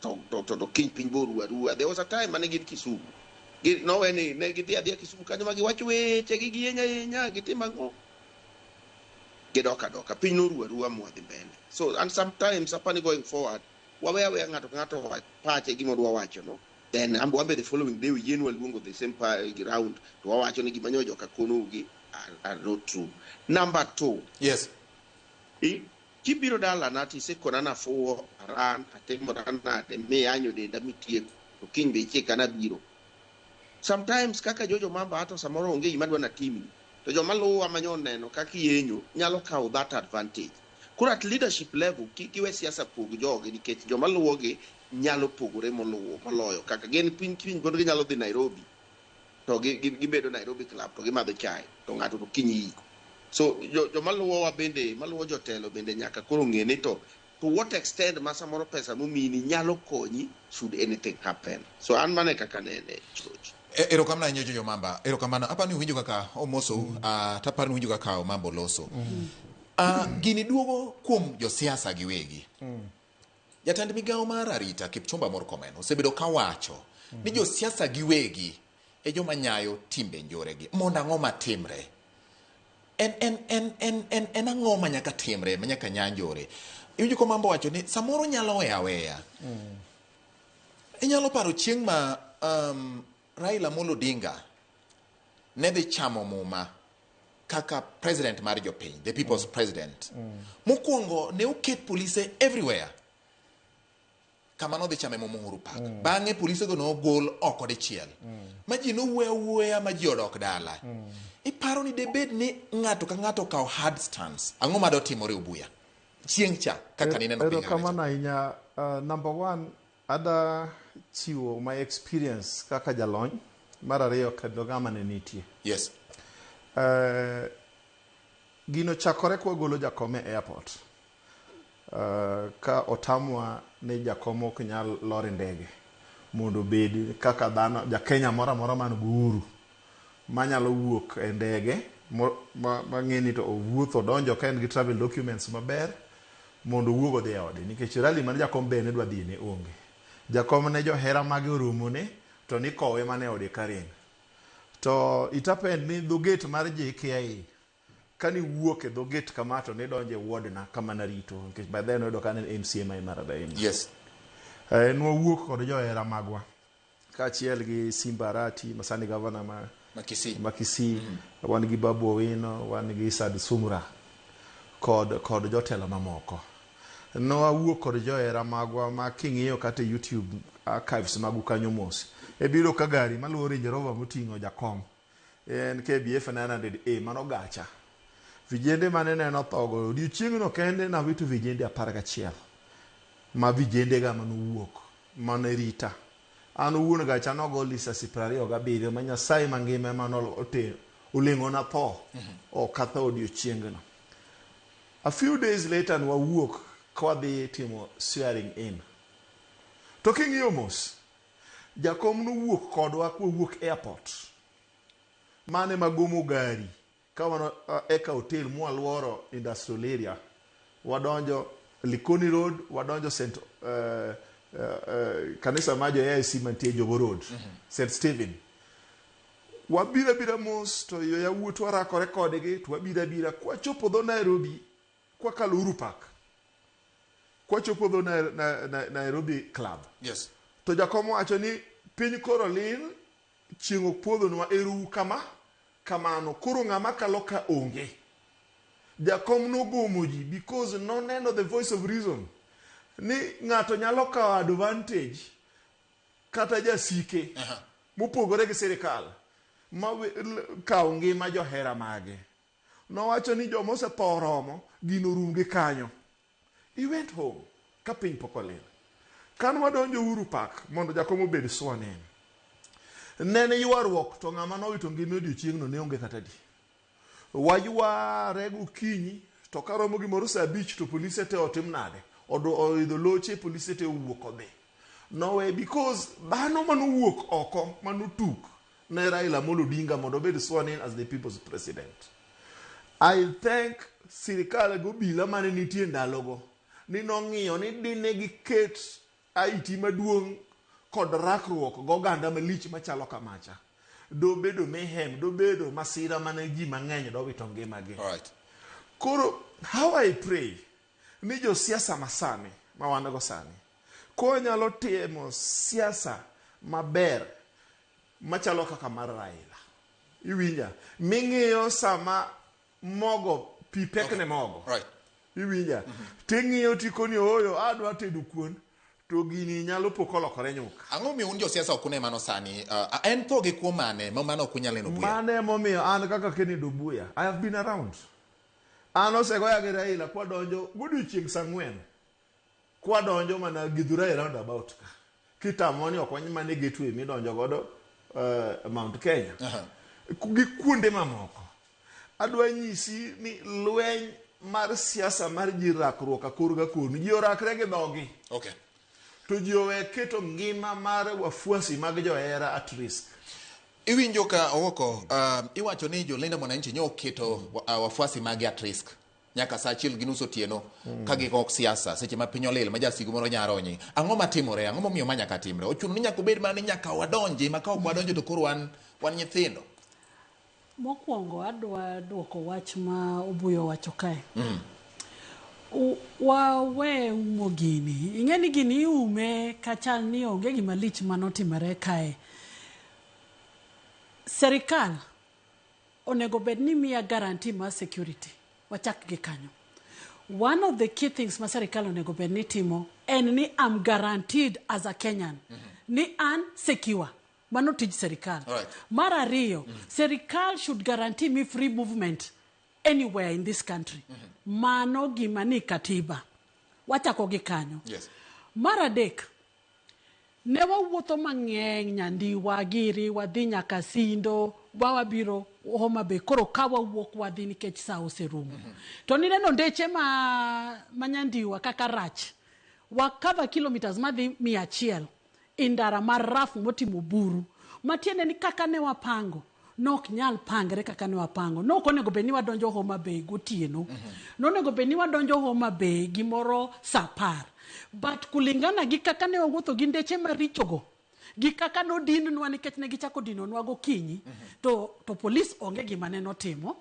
to kiny piny boru arua. There was a time mane gin Kisumu. Nowe ni ne gidhi adhiya Kisumu kanyo ma giwacho weche gi gienya enya gitimo ang'o. Gidok adoka piny noru arua mwadhi mbele. So and sometimes apani going forward wawe aweya ng'ato ka ng'ato wach pache gima odwa wacho no. Then ambo wambe the following day yien waluongo the same round to wawacho ni gima nyo joka konogi are not true. Number 2. Yes. Kibiro dalana to isekona nafuwo, aran, atimora nade, miyanyo denda mitieko, to kiny be ichika nabiro. Sometimes kaka Jojo Mamba ato samoro onge gima dwa natimni, to joma luwa manyo neno kaka iyenyo nyalo kawo that advantage. Koro at leadership level, kik iwe siasa pog jogi nikech joma luwogi nyalo pogore moloyo kaka gin piny kiny pod ginyalo dhi Nairobi to gibedo Nairobi Club to gimadho chai to ng'ato to kiny iko. So joma luwowa bende, maluwo jotelo bende nyaka koro ng'e ni to what extent ma samoro pesa momini nyalo konyi should anything happen. So an mane kaka nene, George. Erokamano ahinya Jojo Mamba. Erokamano. Aparo ni uwinjo kaka omosou, taparo ni uwinjo kaka Omambo loso. Gini duogo kuom josiasa giwegi. Jatend migawo mar arita Kipchumba Murkomen osebedo kawacho ni josiasa giwegi e joma nyayo timbe njoregi. Mondo ang'o matimre? En ang'o ma nyaka timre, ma nyaka nya njore? Iwinjo ka Omambo wacho ni samoro nyalo weya aweya. Inyalo paro chieng' ma Raila Amolo Odinga ne dhi chamo muma kaka president mar jopiny, the people's president. Mokwongo ne oket polise everywhere. Kama nodhi chame muma Uhuru Park. Bang'e polise go nogol oko dichiel. Ma ji nowuoyo awuoya ma ji odok dala. Iparo ni debed ni ng'ato ka ng'ato okawo hard stance. Ang'o ma dotimore Obuya? Chieng' cha kaka nineno piny Erokamano ahinya. Number 1, ada chiwo my experience kaka jalony. Mar ariyo, kendo ng'ama ne nitie. Yes. Gino chakore kwagolo jakom e airport. Ka otamwa ni jakom ok nyal lor e ndege mondo obed kaka dhano, ja Kenya moro amora man gi uhuru manyalo wuok e ndege mang'e ni to owuotho odonjo ka en gi travel documents maber mondo owuog odhi e ode nikech rally mane jakom be ne dwa dhiye ne onge. Jakom ne johera mage oromone to nikowe mana e ode Karen. To it happened ni dho gate mar JKIA kane iwuok e dho gate kama to nidonjo e ward na kama narito nikech by then noyudo ka an en MCA ma Maradaini. Yes. Nwawuok kod johera magwa kaachiel gi Simba Arati ma sani gavana ma Kisii. Ma Kisii. Wan gi Babu Owino, wan gi Sad Sumra kod jotelo mamoko. Nwawuok kod johera magwa ma king'iyo kata e YouTube archives magu kanyo mos. Ebiro ka gari maluwo Range Rover moting'o jakom. En KBF 900A mano gacha. Vijende mane neno thogo odiochieng'no kende nawito vijende 11 ma vijende ga manowuok mane rita. An owuon gacha nogo lisasi 27 ma Nyasaye mangima ema oleng'ona tho. Ok atho odiochieng'no. A few days later nwawuok kwadhi timo swearing in. To king'iyo mos, jakom nowuok kodwa kwawuok airport. Mane magomo gari ka wan Eka Hotel mwaluoro industrial area. Wadonjo Likoni Road, wadonjo St kanisa mar jo AIC mantie Jogoo Road, St Stephen. Wabiro abira mos to yo yawuotwa rakore kodgi to wabiro abira kwachopo dho Nairobi kwakalo Uhuru Park. Kwachopo dho Nairobi Club. Yes. To jakom wacho ni piny koro lil, chieng' ok podhonwa, erou kama kamano. Koro ng'ama kalo ka onge. Jakom nogomo ji because noneno the voice of reason ni ng'ato nyalo kawo advantage kata jasike mopogore gi sirikal ma kawo ngima johera mage. Nowacho ni joma osetho oromo, gino orum gi kanyo. He went home ka piny pok olil. Kan wadonjo Uhuru Park mondo jakom obed sworn in. Nene ywaruok to ng'ama nowito ngima odiochieng'no ne onge kata di. Wayware gokinyi to karomo gimoro saa abich to polise te otim nade? Oidho loche polise te owuok odhi. Nowe because dhano manowuok oko manotuk ne Raila Amolo Odinga mondo obed sworn in as the people's president. I thank sirikal gi obila mane nitie ndalogo ni nong'iyo ni dine giket IT maduong' kod rakruok goganda malich machalo kamacha. Dobedo mayhem, dobedo masira mane ji mang'eny dowito ngimagi. Right. Koro how I pray ni josiasa masani ma wan go sani konyalo timo siasa maber machalo kaka mar Raila. Iwinja? Ming'iyo sama mogo pi pek ne mogo. Right. Iwinja? Ting'iyo tikoni ooyo adwa tedo kuon to gini nyalo po kolokore nyuka. Ang'o miyo un josiasa ok une mano sani? En tho gi kuo mane ma mano ok unyal neno Obuya? Mano emomiyo an kaka Kennedy Obuya, I have been around. An osegoya gi Raila kwadonjo godiochieng' saa ang'wen. Kwadonjo mana Githurai roundabout ka. Kitamo ni ok wany mana e gateway midonjo godo Mount Kenya. Gi kuonde mamoko. Adwa nyisi ni lweny mar siasa mar ji rakruok akor ga koni. Ji orakre gi dhogi. Okay. To ji owe keto ngima mar wafuasi mag johera at risk. Iwinjo ka Owoko, iwacho ni jolinda mwananchi nyo oketo wafuasi mage at risk nyaka saa 1:30 otieno ka gikok siasa seche ma piny olil ma jasigu moro nyaronyi. Ang'o matimore? Ang'o momiyo ma nyaka timre? Ochuno ni nyaka obed mana ni nyaka wadonji ma ka ok wadonjo to koro wan nyithindo. Mokwongo adwa duoko wach ma Obuyo wacho kae. Wawe umo gini. Ing'e ni gini iume kachal ni onge gima lich manotimore kae. Serikal onego bed ni miya guarantee mar security. Wachak gi kanyo. One of the key things ma serikal onego bed ni timo en ni I'm guaranteed as a Kenyan. Ni an secure. Mano tij serikal. Right. Mar ariyo, serikal should guarantee me free movement anywhere in this country. Mano gima ni katiba. Wachako gi kanyo. Yes. Mar adek, ne wawuotho mang'eny Nyandiwa giri, wadhi nyaka Sindo, wabiro Homa Bay. Koro ka wawuok wadhi nikech saa oserumo. To nineno ndeche ma Nyandiwa kaka rach. Wa cover kilometers madhi 100 indara mar rafu motimo buru. Matiende ni kaka ne wapango, nok nyal pangre kaka ne wapango. Nok onego bed ni wadonjo Homa Bay gotieno. Nonego bed ni wadonjo Homa Bay gimoro saa 10. But kulingana gi kaka ne wawuotho gi ndeche marichogo, gi kaka nodinwa nikech ne gichako dinonwa gokinyi, to polis onge gima ne notimo.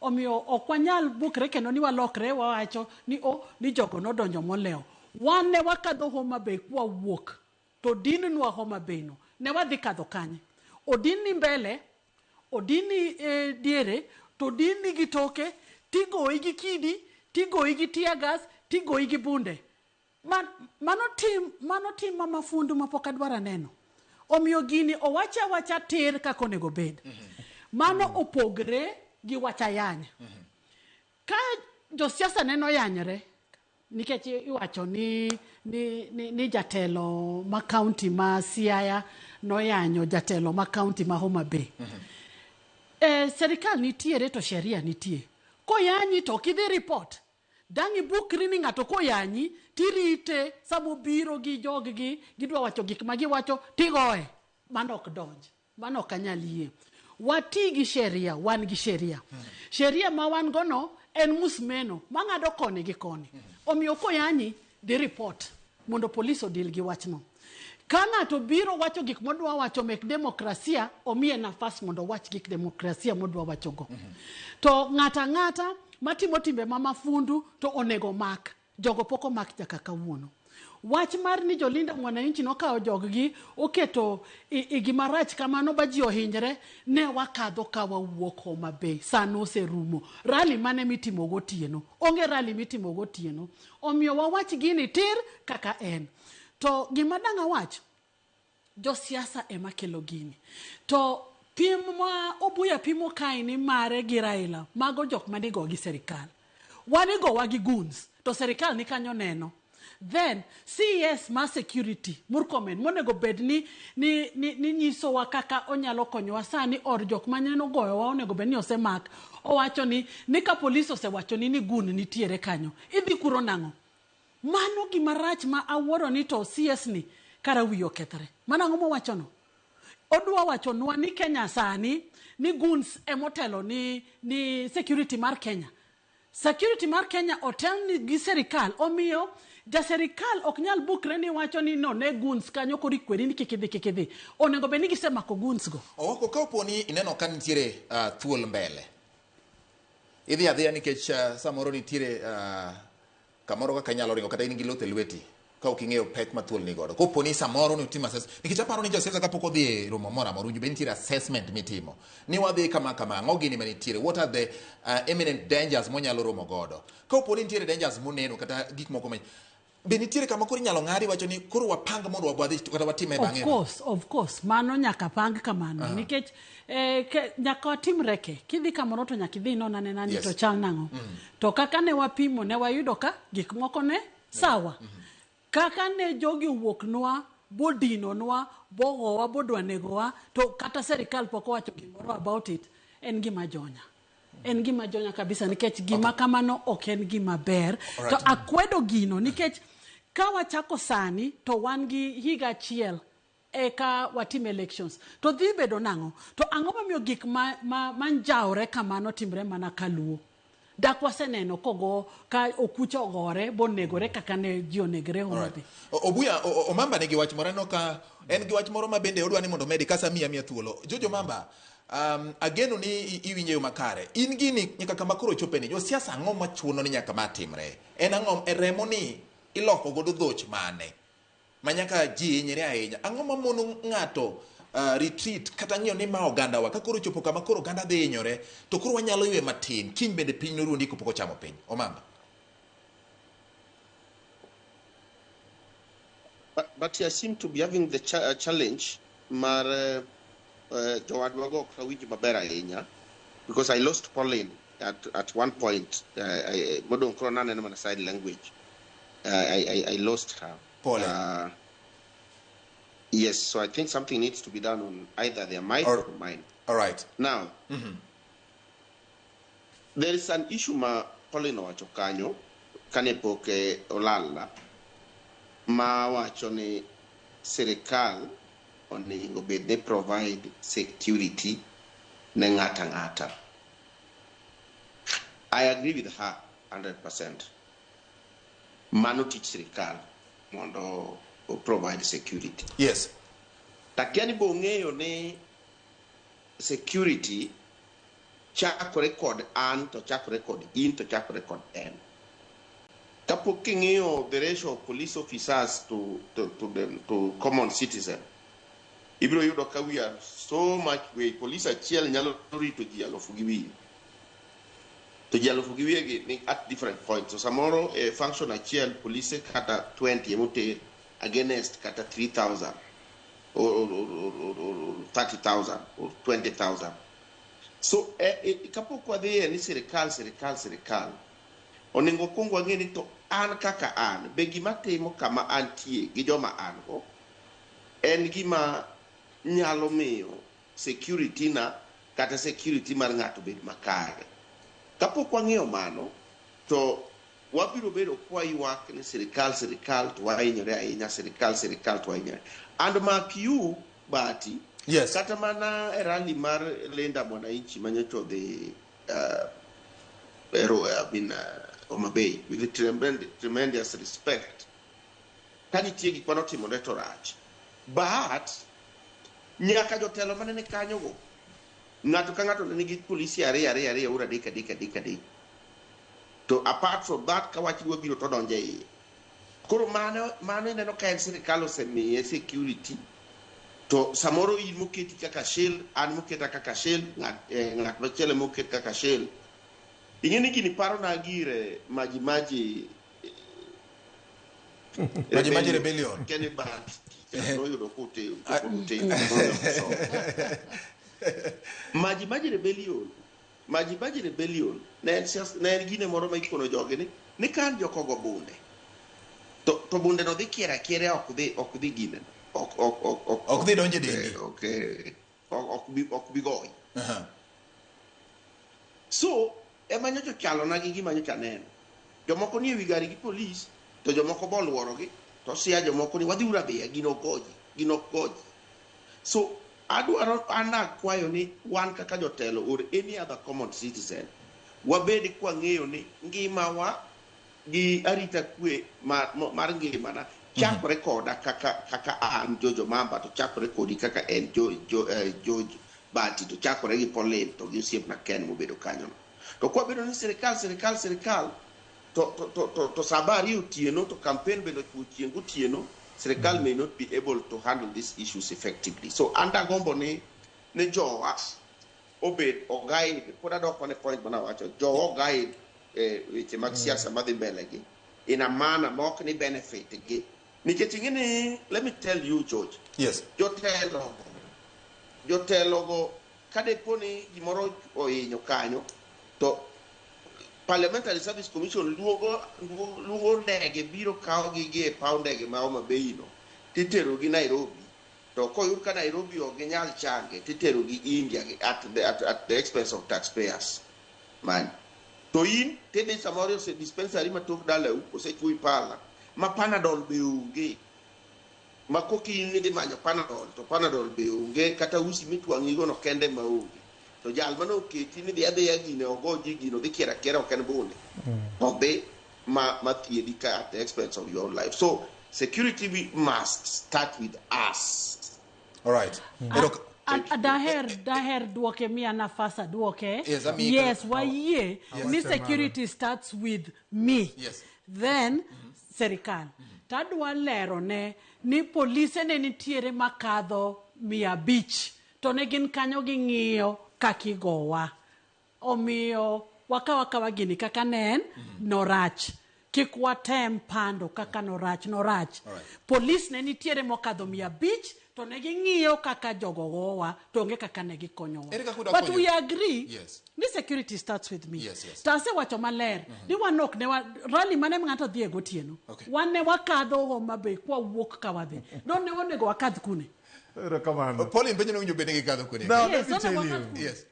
Omiyo ok wanyal bukre kendo ni walokre wawacho ni o ni jogo nodonjo molewo. Wan ne wakadho Homa Bay kwawuok to dinnwa Homa Bay no ne wadhi kadho kanye? Odinni mbele, odinni diere, to odinni gi toke, tigoyi gi kidi, tigoyi gi tear gas, tigoyi gi bunde. Mano tim ma mafundu mapok adwaro neno. Omiyo gini owacha awacha tir kaka onego bed. Mano opogre gi wach ayany. Ka josiasa neno yanyre, nikech iwacho ni jatelo ma county ma Siaya noyanyo jatelo ma county ma Homa Bay. Serikal nitiere to sheria nitie. Koyanyi to ok idhi report. Dang' ibukri ni ng'ato koyanyi tirite samobiro gi jog-gi gidwa wacho gik ma giwacho tigoye. Mano ok donj. Mano ok anyal yie. Wati gi sheria, wan gi sheria. Sheria ma wan go no en musmeno mang'ado koni gi koni. Omiyo koyanyi dhi report mondo polis odil gi wachno. Ka ng'ato biro wacho gik modwa wacho mek demokrasia, omiye nafas mondo owach gik demokrasia modwa wachogo. To ng'ato ang'ata matimo timbe ma mafundu to onego mak. Jogo pok omak nyaka kawuono. Wach mar ni jolinda mwananchi nokawo joggi oketo igi marach kamano ba ji ohinyre, ne wakadho ka wawuok Homa Bay. Sano oserumo. Rally mane mitimo gotieno? Onge rally mitimo gotieno. Omiyo wawach gini tir kaka en. To gima dang' awach, josiasa ema kelo gini. To pim ma Obuya pimo kae ni mare gi Raila, mago jok manigo gi serikal. Wan igowa gi goons, to serikal ni kanyo neno. Then CS ma security Murkomen monego bed ni nyisowa kaka onyalo konyowa sani or jok maneno goyowa onego bed ni osemak. Owacho ni ka polis osewacho ni gun nitiere kanyo, idhi kuro nang'o? Mano gima rach ma awuoro ni to CS ni kara wiye okethore. Mano ang'o mowachono? Odwa wachonwa ni Kenya sani ni goons emotelo ni security mar Kenya. Security mar Kenya otel gi serikal, omiyo ja serikal ok nyal bukre ni wacho ni no ne goons kanyo koro ikweri ni kik idhi, kik idhi. Onego bed ni gisemako goons go. Owako ka opo ni ineno ka nitiere thuol mbele. Idhi adhiya nikech samoro nitiere kamoro kaka inyalo ringo kata in gi luth e lweti ka ok ing'eyo pek ma thuol ni godo. Kopo ni samoro ni utimo assessment, nikech aparo ni josiasa kapok odhi e romo moro amora, owinjo bed nitiere assessment mitimo. Ni wadhi kama kama, ang'o gini manitiere, what are the imminent dangers monyalo romo godo. Kopo ni nitiere dangers moneno kata gik moko ma be nitiere kama koro inyalo ng'adi wacho ni koro wapang mondo wadhi kata watime bang'e. Of course, mano nyaka pang kamano. Nikech nyaka watim reke. Kidhi kamoro to nyaka idhi inon anena ni to chal nang'o. To kaka ne wapimo ne wayudo ka gik moko ne sawa. Kaka ne jogi owuoknwa, bodinonwa, bogowa, bodwa negowa, to kata serikal pok owacho gimoro about it, en gima jonya. En gima jonya kabisa nikech gima kamano ok en gima ber. To akwedo gino nikech ka wachako sani to wan gi higa achiel eka watim elections. To dhi bedo nang'o? To ang'o momiyo gik ma njawre kamano timre mana kaluo? Dak waseneno kogo ka okucha ogore bonegore kaka ne ji onegre Homa Bay. Obuya Omamba nigi wach moro, aneno ka en gi wach moro ma bende odwa ni mondo omedi kasa miya thuolo. Jojo Mamba, ageno ni iwinjo yo makare. In gini nyaka kama koro chope ni josiasa ang'o machuno ni nyaka ma timre? En ang'o e remo ni iloko godo dhoch mane? Ma nyaka ji hinyre ahinya. Ang'o mamono ng'ato retreat kata ng'iyo ni ma oganda wa ka koro chopo kama koro oganda dhi hinyore to koro wanyalo ywe matin kiny bende piny noruondi kapok ochamo piny. Omamba. But I seem to be having the challenge mar jowadwa go ok awinj maber ahinya because I lost Pauline at one point. Modong' koro naneno mana sign language. I lost her. Pauline. Yes, so I think something needs to be done on either their mic or mine. All right. Now, there is an issue ma Pauline owacho kanyo kane pok olala ma wacho ni sirikal onego bed ni provide security ne ng'ata ng'ata. I agree with her 100%. Mano tich sirikal mondo provide security. Yes. Takia ni bong'eyo ni security chakore kod an to chakore kod in to chakore kod en. Kapok king'iyo the ratio of police officers to common citizen, ibiro yudo ka we are so much way. Police achiel nyalo rito ji 2,000. To ji 2,000 gi ni at different points. So samoro e function achiel police kata 20 emoter against kata 3,000 or 30,000 or 20,000. So kapok wadhiye ni sirikal sirikal sirikal, onego wakwong wang'e ni to an kaka an, be gima timo kama antie gi joma an go en gima nyalo miyo security na kata security mar ng'ato bed makare. Kapok wang'eyo mano, to wabiro bedo kwa ywak ni sirikal sirikal to wahinyore ahinya, sirikal sirikal to wahinyore. And mark you, Bahati, yes. Kata mana e rally mar Linda Mwananchi manyocha odhi Homa Bay, with the tremendous respect, ka nitie gik manotimore to rach. But nyaka jotelo mane ni kanyogo, ng'ato ka ng'ato ne nigi polisi ariyo ariyo ariyo ur adek adek adek adek. To apart from that, ka wach dwa biro to donjo e iye. Koro mano mano ineno ka en sirikal osemiye security to samoro in moketi kaka shield, an moketa kaka shield, ng'at ng'at machielo moket kaka shield. Ing'e ni gini parona gire Maji Maji Maji Maji Rebellion. Kenny Bat noyudo kote kote Maji Maji Rebellion Maji Maji Rebellion ne en siasa, ne en gine moro ma ikono jogi ni kan jokogo bunde to bunde no dhi kier akiera ok dhi gine ok Ok dhi donjo e dendi. Ok bi goyi. So ema nyocha chalona gi gima nyocha aneno. Jomoko nie wi gari gi polis to jomoko bo luorogi to sia jomoko ni wadhi uru adhiya gino ok goji gino ok goji. So adwaro an akwayo ni wan kaka jotelo or any other common citizen wabed kwang'eyo ni ngimawa gi arita kwe mar ngimana chakore koda kaka an Jojo Mamba to chakore kodi kaka en George Bati to chakore gi Pauline to gi osiepna Ken mobedo kanyo. To kwabedo ni sirikal sirikal sirikal to sa 2 otieno to campaign bende ochuo chieng' gotieno, sirikal may not be able to handle these issues effectively. So an dagombo ni jowa obed oguide, pod adok mana e point mana wacho, jowa oguide weche mag siasa madhi mbele gi in a manner ma ok ni benefit gi. Nikech ing'e ni, let me tell you George. Yes. Jotelo go kadepo ni gimoro ohinyo kanyo to Parliamentary Service Commission luongo ndege biro kawo gi gi e paw ndege ma Homa Bay no titero gi Nairobi, to koyud ka Nairobi ok ginyal change titero gi India at the expense of taxpayers man. To in tidhi samoro ose dispensary ma tok dalau osechuoyi pala ma Panadol be onge, ma koki in idhi manyo Panadol to Panadol be onge, kata usi mitwang'igo no kende ma onge. To jal mane oketi ni dhi adhiya gine ogo ji gino dhi kier akiera ok en bunde. To dhi ma thiedhi ka at the expense of your own life. So security we must start with us. All right. Daher duoke miya nafas aduoke. Yes, yes, wayie ni security starts with me. Yes. Then serikal. Tadwa lero ne ni polise ne nitiere makadho 500 to ne gin kanyo ging'iyo kaka igowa. Omiyo wakawa gini kaka ne en norach. Kik watem pando kaka norach. Right. Polis ne nitiere mokadho 500 to ne ging'iyo kaka jogo gowa to onge kaka ne gikonyowa. But we agree. Yes. Ni security starts with me. Yes, yes. To asewacho maler ni wan ok ne rally mane ng'ato dhi e gotieno. Okay. Wan ne wakadho Homa Bay kwa wuok ka wadhi. Don ne onego wakadh kune. Erokamano. Pauline penjo ni owinjo bed ni gikadho kune. Now, Yes, let me tell onego you. wakadh kune. Yes.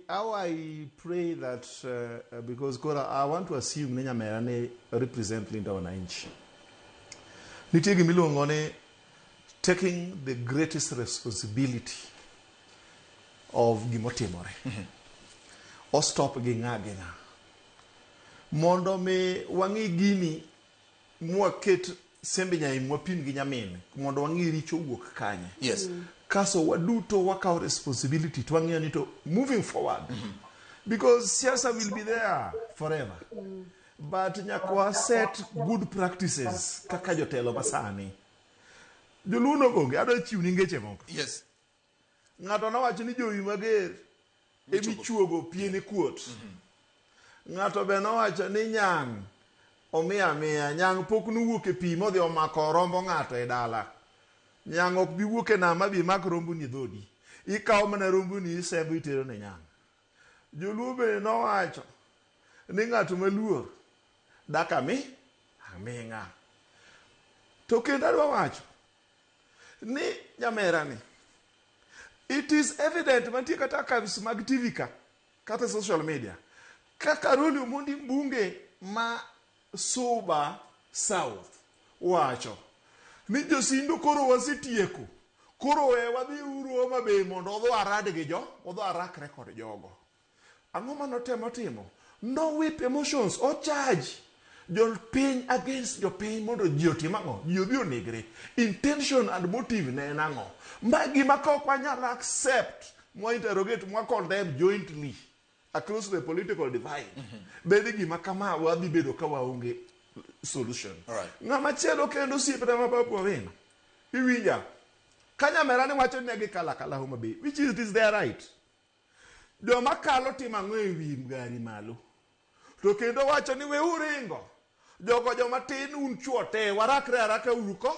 How I pray that, because Kora, I want to assume ni Nyamera ne represent Linda Wananchi. Nitie gima iluongo ni taking the greatest responsibility of gimotimore. O stop gi ng'a gi ng'a. Mondo mi wang'i gini mwaket sembe nyai mwapim gi nyamin mondo wang'i richo wuok kanye. Yes. Kaso waduto wakawo responsibility to wang'iyo ni to moving forward. Because siasa will be there forever. But nyaka wa set good practices kaka jotelo masani. Joluo nogonge, adwa chiwni ngeche moko. Yes. Ng'ato nowacho ni jowi mager emichuogo piene kuot. Ng'ato be nowacho ni nyang' omiya amiya, nyang' pok nowuok e pi modhi omako rombo ng'ato e dala. Nyang' ok bi wuok e nam ma bi mak romboni e dhodi. Ikawo mana romboni isembo itero ne nyang'. Joluo be nowacho ni ng'at maluor dak aming'a. To kendo adwa wacho ni nyamera ni it is evident mantie kata archives mag TV ka kata social media kaka Roli Omondi mbunge ma Suba South wacho ni josindo koro wasetieko koro we wadhi uru Homa Bay mondo odho arad gi jo odho arakre kod jogo. Ang'o manotemo timo? No whip emotions o charge. Jopiny against jopiny mondo ji otim ang'o? Ji odhi onegre. Intention and motive ne en ang'o? Ma gima ka ok wanyal accept, mwa interrogate, mwa condemn jointly across the political divide. Bed gima kama wadhi bedo ka waonge solution. Ng'ama chielo kendo osiepna ma Babu Owino. Iwinja? Ka nyamera ni wacho ni ne gikalo akala Homa Bay, which is, it is their right. Joma kalo timo ang'o e wi gari malo? To kendo wacho ni weuru ringo. Jogo joma tin un chuo te warakre araka uru ko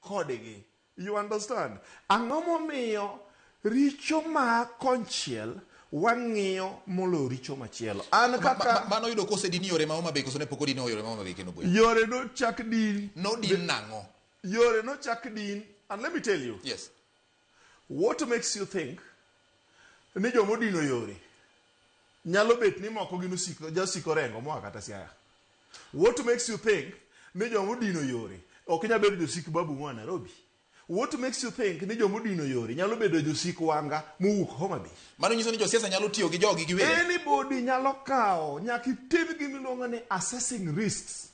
kodgi. You understand? Ang'o momiyo richo ma konchiel wang'iyo moloyo richo machielo? An kaka Mano yudo kosedin yore ma Homa Bay koso ne pok odin yore ma Homa Bay kendo Buya? Yore nochak din. Nodin nang'o? Yore nochak din. And let me tell you. Yes. What makes you think ni jomodino yore nyalo bet ni moko gin osiko jasiko Orengo moa kata Siaya? What makes you think ni jomodino yore ok nyal bedo josik Babu moa Nairobi? What makes you think ni jomodino yore nyalo bedo josik Wanga mowuok Homa Bay? Mano nyiso ni josiasa nyalo tiyo gi jogi giwegi. Anybody nyalo kawo, nyaka itim gimiluongo ni assessing risks.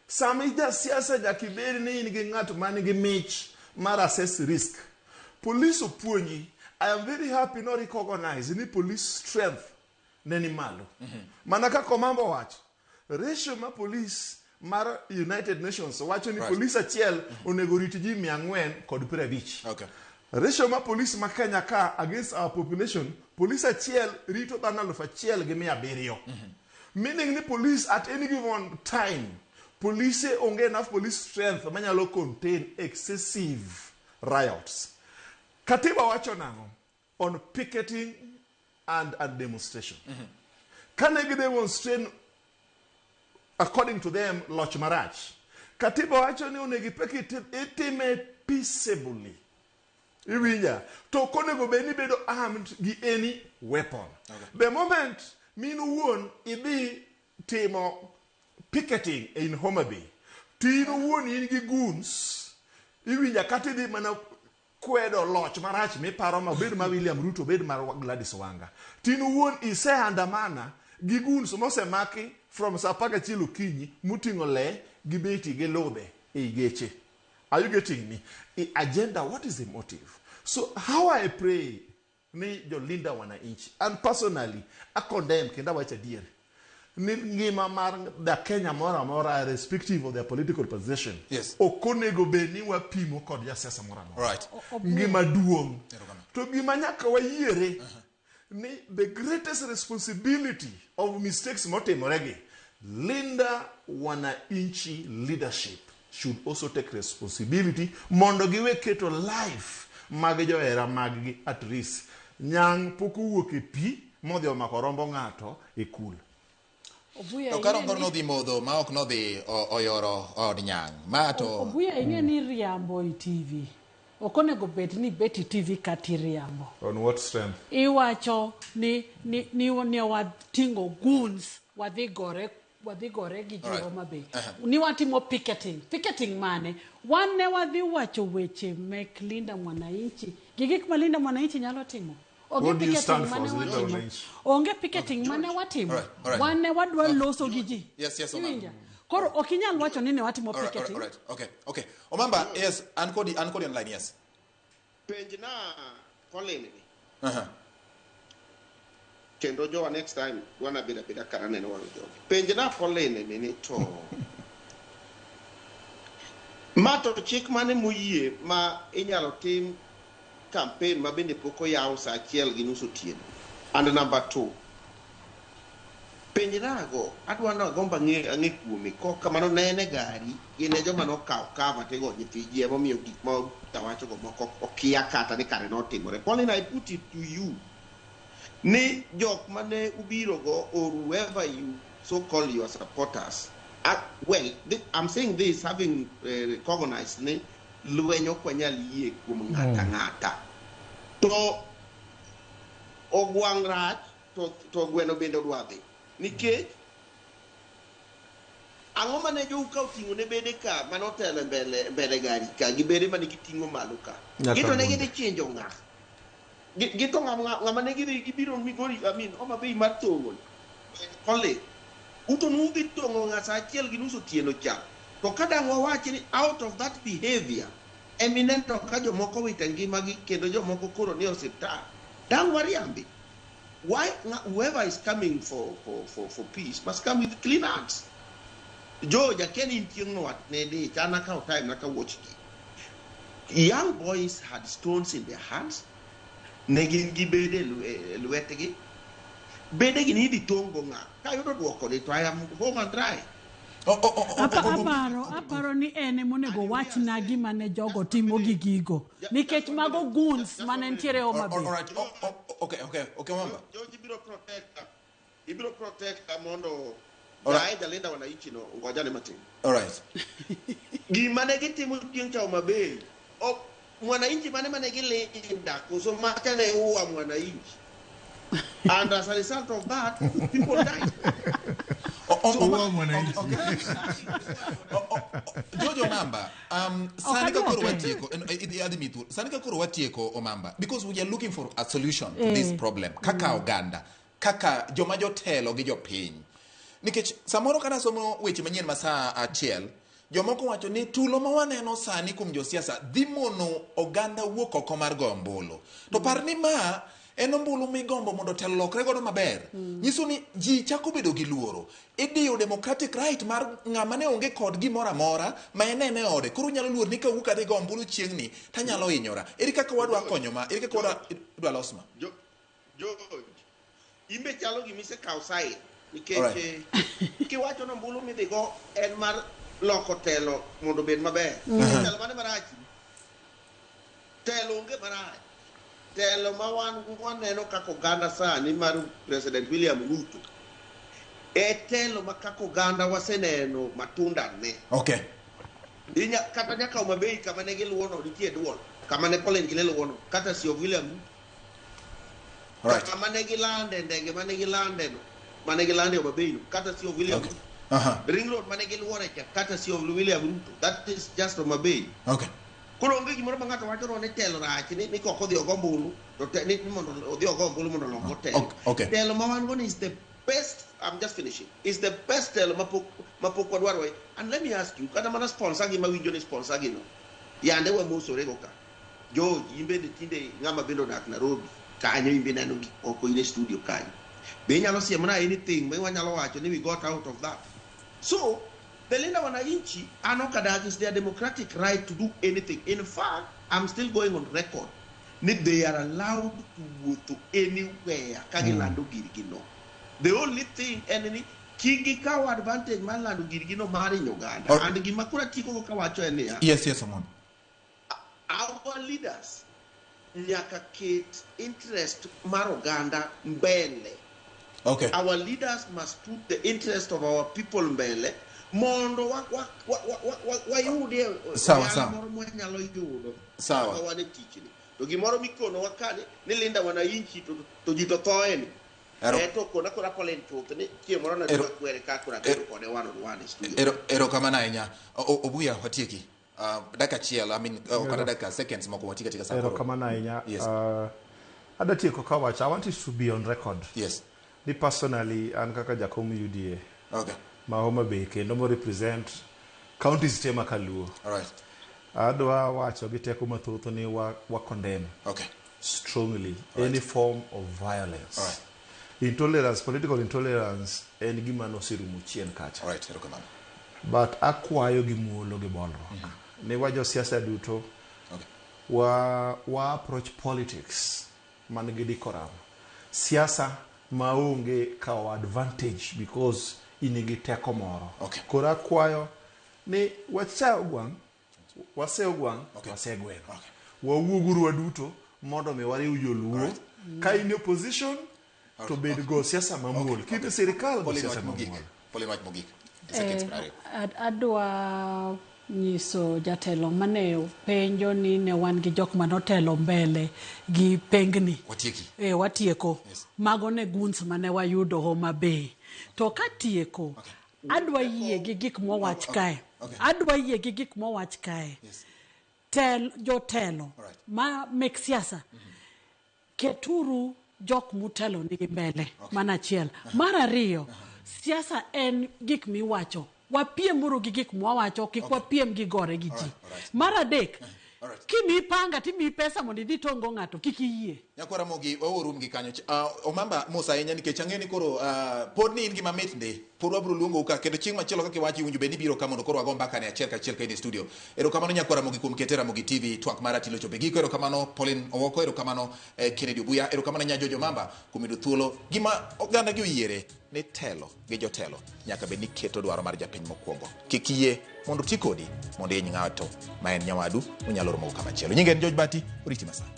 Sama ijasiasa nyaka ibed ni in gi ng'at man gi mich mar assess risk. Police opuonji. I am very happy no recognize ni police strength ne ni malo. Mana kaka Omambo owacho, ratio ma police mar United Nations wacho ni police achiel onego rit ji 450. Okay. Ratio ma police ma Kenya ka against our population, police achiel rito dhano 1,700. Meaning ni police at any given time, police onge enough police strength manyalo contain excessive riots. Katiba wacho nang'o? On picketing and demonstration. Kane gi demonstrate according to them loch marach. Katiba wacho ni onego ipek itime peaceably. Iwinja? To ok onego bed ni bedo armed gi any weapon. The moment min owuon idhi timo picketing in Homa Bay, to in owuon in gi goons, iwinja kata idhi mana kwedo loch marach miparo ma obed ma William Ruto obed mar Gladys Wanga. To in owuon ise andamana gi goons mosemaki from saa 11 okinyi moting'o le gi beti gi ludhe ei geche. Are you getting me? I agenda, what is the motive? So how I pray ni jolinda wananchi and personally I condemn kendo awacho adier ni ngima mar da Kenya moro amora irrespective of their political position Yes. ok onego bed ni wapimo kod jasiasa moro amora. Right. Ngima duong'. To gima nyaka wayiere ni the greatest responsibility of mistakes motimoregi, Linda Wananchi leadership should also take responsibility mondo giwe keto life mag johera maggi at risk. Nyang' pok owuok e pi modhi omako rombo ng'ato e kul. Obuya To ka ing'e rombo ni- nodhi modho ma ok nodhi oyoro od nyang'. Ma to Obuya ing'e ni riambo e TV. Ok onego bed ni bet e TV kata iriambo. On what strength? Iwacho ni ni ni, ni wating'o goons wadhi gore wadhi gore gi ji Alright. Homa Bay. Uh-huh. Ni watimo picketing. Picketing mane? Wan ne wadhi wacho weche mek Linda Mwananchi. Gi gik ma Linda Mwananchi nyalo timo. Onge What do you picketing stand for mane as Linda watimo. Mwananchi? Onge picketing mane watimo. Alright, alright. Wan ne wadwa loso gi ji. Yes, yes, Omar. Iwinja? Koro ok inyal wacho ni ne watimo All right, all right, picketing. all right. Okay, okay. Omamba, yes, an kodi online, yes. Penjna Colin ni. Uh-huh. Kendo jowa next time wana beda beda kar aneno wang' jogi. Penjna Colin ni ni to ma to chik mane moyie ma inyalo tim campaign ma bende pok oyaw saa 1:30 otieno. And number 2, penjnago adwa ni agombo ang'e kuome kok kamano nene gari gin e joma nokawo cover tigo nyithi ji emomiyo gik ma tawachogo moko okia kata ni kare notimore. Pauline, I put it to you ni jok mane ubirogo or whoever you so call your supporters well, I'm saying this having recognized ni lweny ok wanyal yie kuom ng'ata ng'ata to ogwang' rach to gweno bende odwa dhi nikech ang'o mane jou ka oting'o ne bede ka mane otelo e mbele gari ka gi bede mane giting'o malo ka gito ne gidhi chinjo ng'a gito ng'ama ne gidhi gibiro Migori, I mean, Homa Bay mar thong'o Colin. Uto nudhi tong'o ng'a sa 1:30 otieno cha. To ka dang' wawach ni out of that behavior, emineno ka jomoko wito ngimagi kendo jomoko koro nie osiptal. Dang' wariambi. Why whoever is coming for peace must come with clean hands. George, akia ni in chieng'no wat ne dich, an akawo time na ka watch gi. Young boys had stones in their hands. Ne gin gi bede e lwetgi. Bede gi ni idhi tong' go ng'a? Kayudo duoko ni to I am home and dry. Aparo ni en emonego wachna gima ne jogo timo gi gigo. Nikech mago goons mane nitiere Homa Bay. All right. Okay, Omamba. George ibiro protect ibiro protect mondo All right. jae jalinda wananchi no ngojane matin. All right. Gima ne gitimo chieng' cha Homa Bay, ok mwananchi mane gilinda koso macha ne ua mwananchi. And as a result of that, people died. Jojo Omamba, sani ka koro watieko, adhi miyi thuolo. Sani ka koro watieko Omamba, because we are looking for a solution to this problem, kaka oganda, kaka joma jotelo gi jopiny. Nikech samoro kata somo weche manyien ma saa 1, jomoko wacho ni tulo ma waneno sani kuom josiasa dhi mono oganda wuok oko mar goyo ombulu. To par ni ma en ombulu migombo mondo telo lokre godo maber. Nyiso ni ji chako bedo gi luoro. Idiyo democratic right mar ng'ama ne onge kod gimoro amora ma en ene ode. Koro nyalo luor ni kawuok adhi go ombulu chieng'ni tanyalo hinyora. Ere kaka wadwa konyo ma? Ere kaka wadwa los ma? George, imbe chalo gima isekawo side. Nikech kiwacho ni ombulu midhi go en mar loko telo mondo obed maber. Telo mane marach? Telo onge marach. Telo ma wan waneno kaka oganda sani mar President William Ruto e telo ma kaka oganda waseneno matunda ne. Okay. Inya, kata nyaka Homa Bay kama ne giluwono nitie duol. Kama ne Pauline Gile luwono kata si of William Ruto. Right. Kama ne gilande ndege mane gilande no. Mane gilande Homa Bay no kata si of William Ruto. Ring road mane giluore cha kata si of William Ruto. That is just Homa Bay. Okay. Koro onge gimoro ma ng'ato wacho ni telo rach ni kok odhi ogo ombulu to ni mondo odhi ogo ombulu mondo olok telo. Okay. Telo ma wan go ni is the best, I'm just finishing. Is the best telo mapok wadwaro. And let me ask you, kata mana sponsor gi mawinjo ni sponsor gi no. Yande wamosore go ka. George, in bende tinde ng'ama bende odak Nairobi. Kanyo in be neno gik moko in e studio kanyo. Be inyalo siemona anything ma wanyalo wacho ni we got out of that. So, the Linda Wananchi an ok adagi is their democratic right to do anything. In fact, I'm still going on record ni they are allowed to wuotho anywhere ka gilando girgi no. The only thing en ni kik gikaw advantage mar lando girgi no mar hinyo oganda. And gima koro atieko go kawacho en niya. Yes, Omamba. Our leaders nyaka ket interest mar oganda mbele. Okay. Our leaders must put the interest of our people mbele mondo wayudie Sawa, sawa. moro mwanyalo yudo. Sawa. Kaka wan e tichni. To gimoro mikonowa ka ni linda wananchi to ji to thoe ni. To kona kora Pauline chuth ni chieng' moro nadwa kwere ka koro abedo kode one on one e studio. Erokamano ahinya. Obuya watieki. Dakika achiel, I mean, kata dakika seconds moko watieki katika saa koro. Erokamano ahinya. Yes. Adwa tieko kawacho, I want it to be on record. Yes. Ni personally, an kaka jakom UDA. Okay. Ma Homa Bay kendo mo represent counties te ma kaluo. All right. Adwa wacho gi teko mathoth ni wa condemn. Okay. Strongly All right. any form of violence. All right. Intolerance, political intolerance en gima noserumo chien kacha. All right, erokamano. But akwayo gi muolo gi bolruok. Ni wa josiasa duto Okay. wa approach politics man gi decorum. Siasa maonge kawo advantage because in gi teko moro. Okay. Koro akwayo ni wacha ogwang', wase ogwang', wase gweno. Okay. Wawuoguru waduto mondo mi wariw joluo. Ka in e opposition to bed go siasa mamuol. Ka in e sirikal go siasa mamuol. Pauline wach mogik. Seconds 20. Adwa nyiso jatelo mane penjo ni ne wan gi jok manotelo mbele gi pengni. Watieki. Watieko. Yes. Mago ne guns mane wayudo Homa Bay. To katieko, adwa yie gi gik mowach kae. Adwa yie gi gik mowach kae. Yes. Jotelo ma mek siasa. Keturu jok mutelo nigi mbele. Mana achiel. Mar ariyo, Siasa en gik miwacho. Wapiem uru gi gik mwawacho, kik wapiem gi gore gi ji. Mar adek, kimiyi panga timiyi pesa mondo idhi tong' go ng'ato, kik iyie. Nyakwa Ramogi, waorum gi kanyo. Omamba mos ahinya nikech ang'e ni koro pod ni in gima mit ndi. Pod wabiro luongou ka kendo chieng' machielo kaka iwacho iwinjo bed ni ibiro ka mondo koro wago mbaka ne achiel kachiel ka in e studio. Erokamano nyakwa Ramogi kuom kete Ramogi TV twak mar Ratilo chopo e giko. Erokamano Pauline Owoko, erokamano Kennedy Obuya, erokamano nya Jojo Mamba kuom yudo thuolo. Gima oganda gi oyiere ni telo gi jotelo nyaka bed ni keto dwaro mar japiny mokwongo. Kik iyie mondo ti kodi mondo ihiny ng'ato ma en nyawadu unyalo romo go kamachielo. Nyinga en George Bati, oriti masani.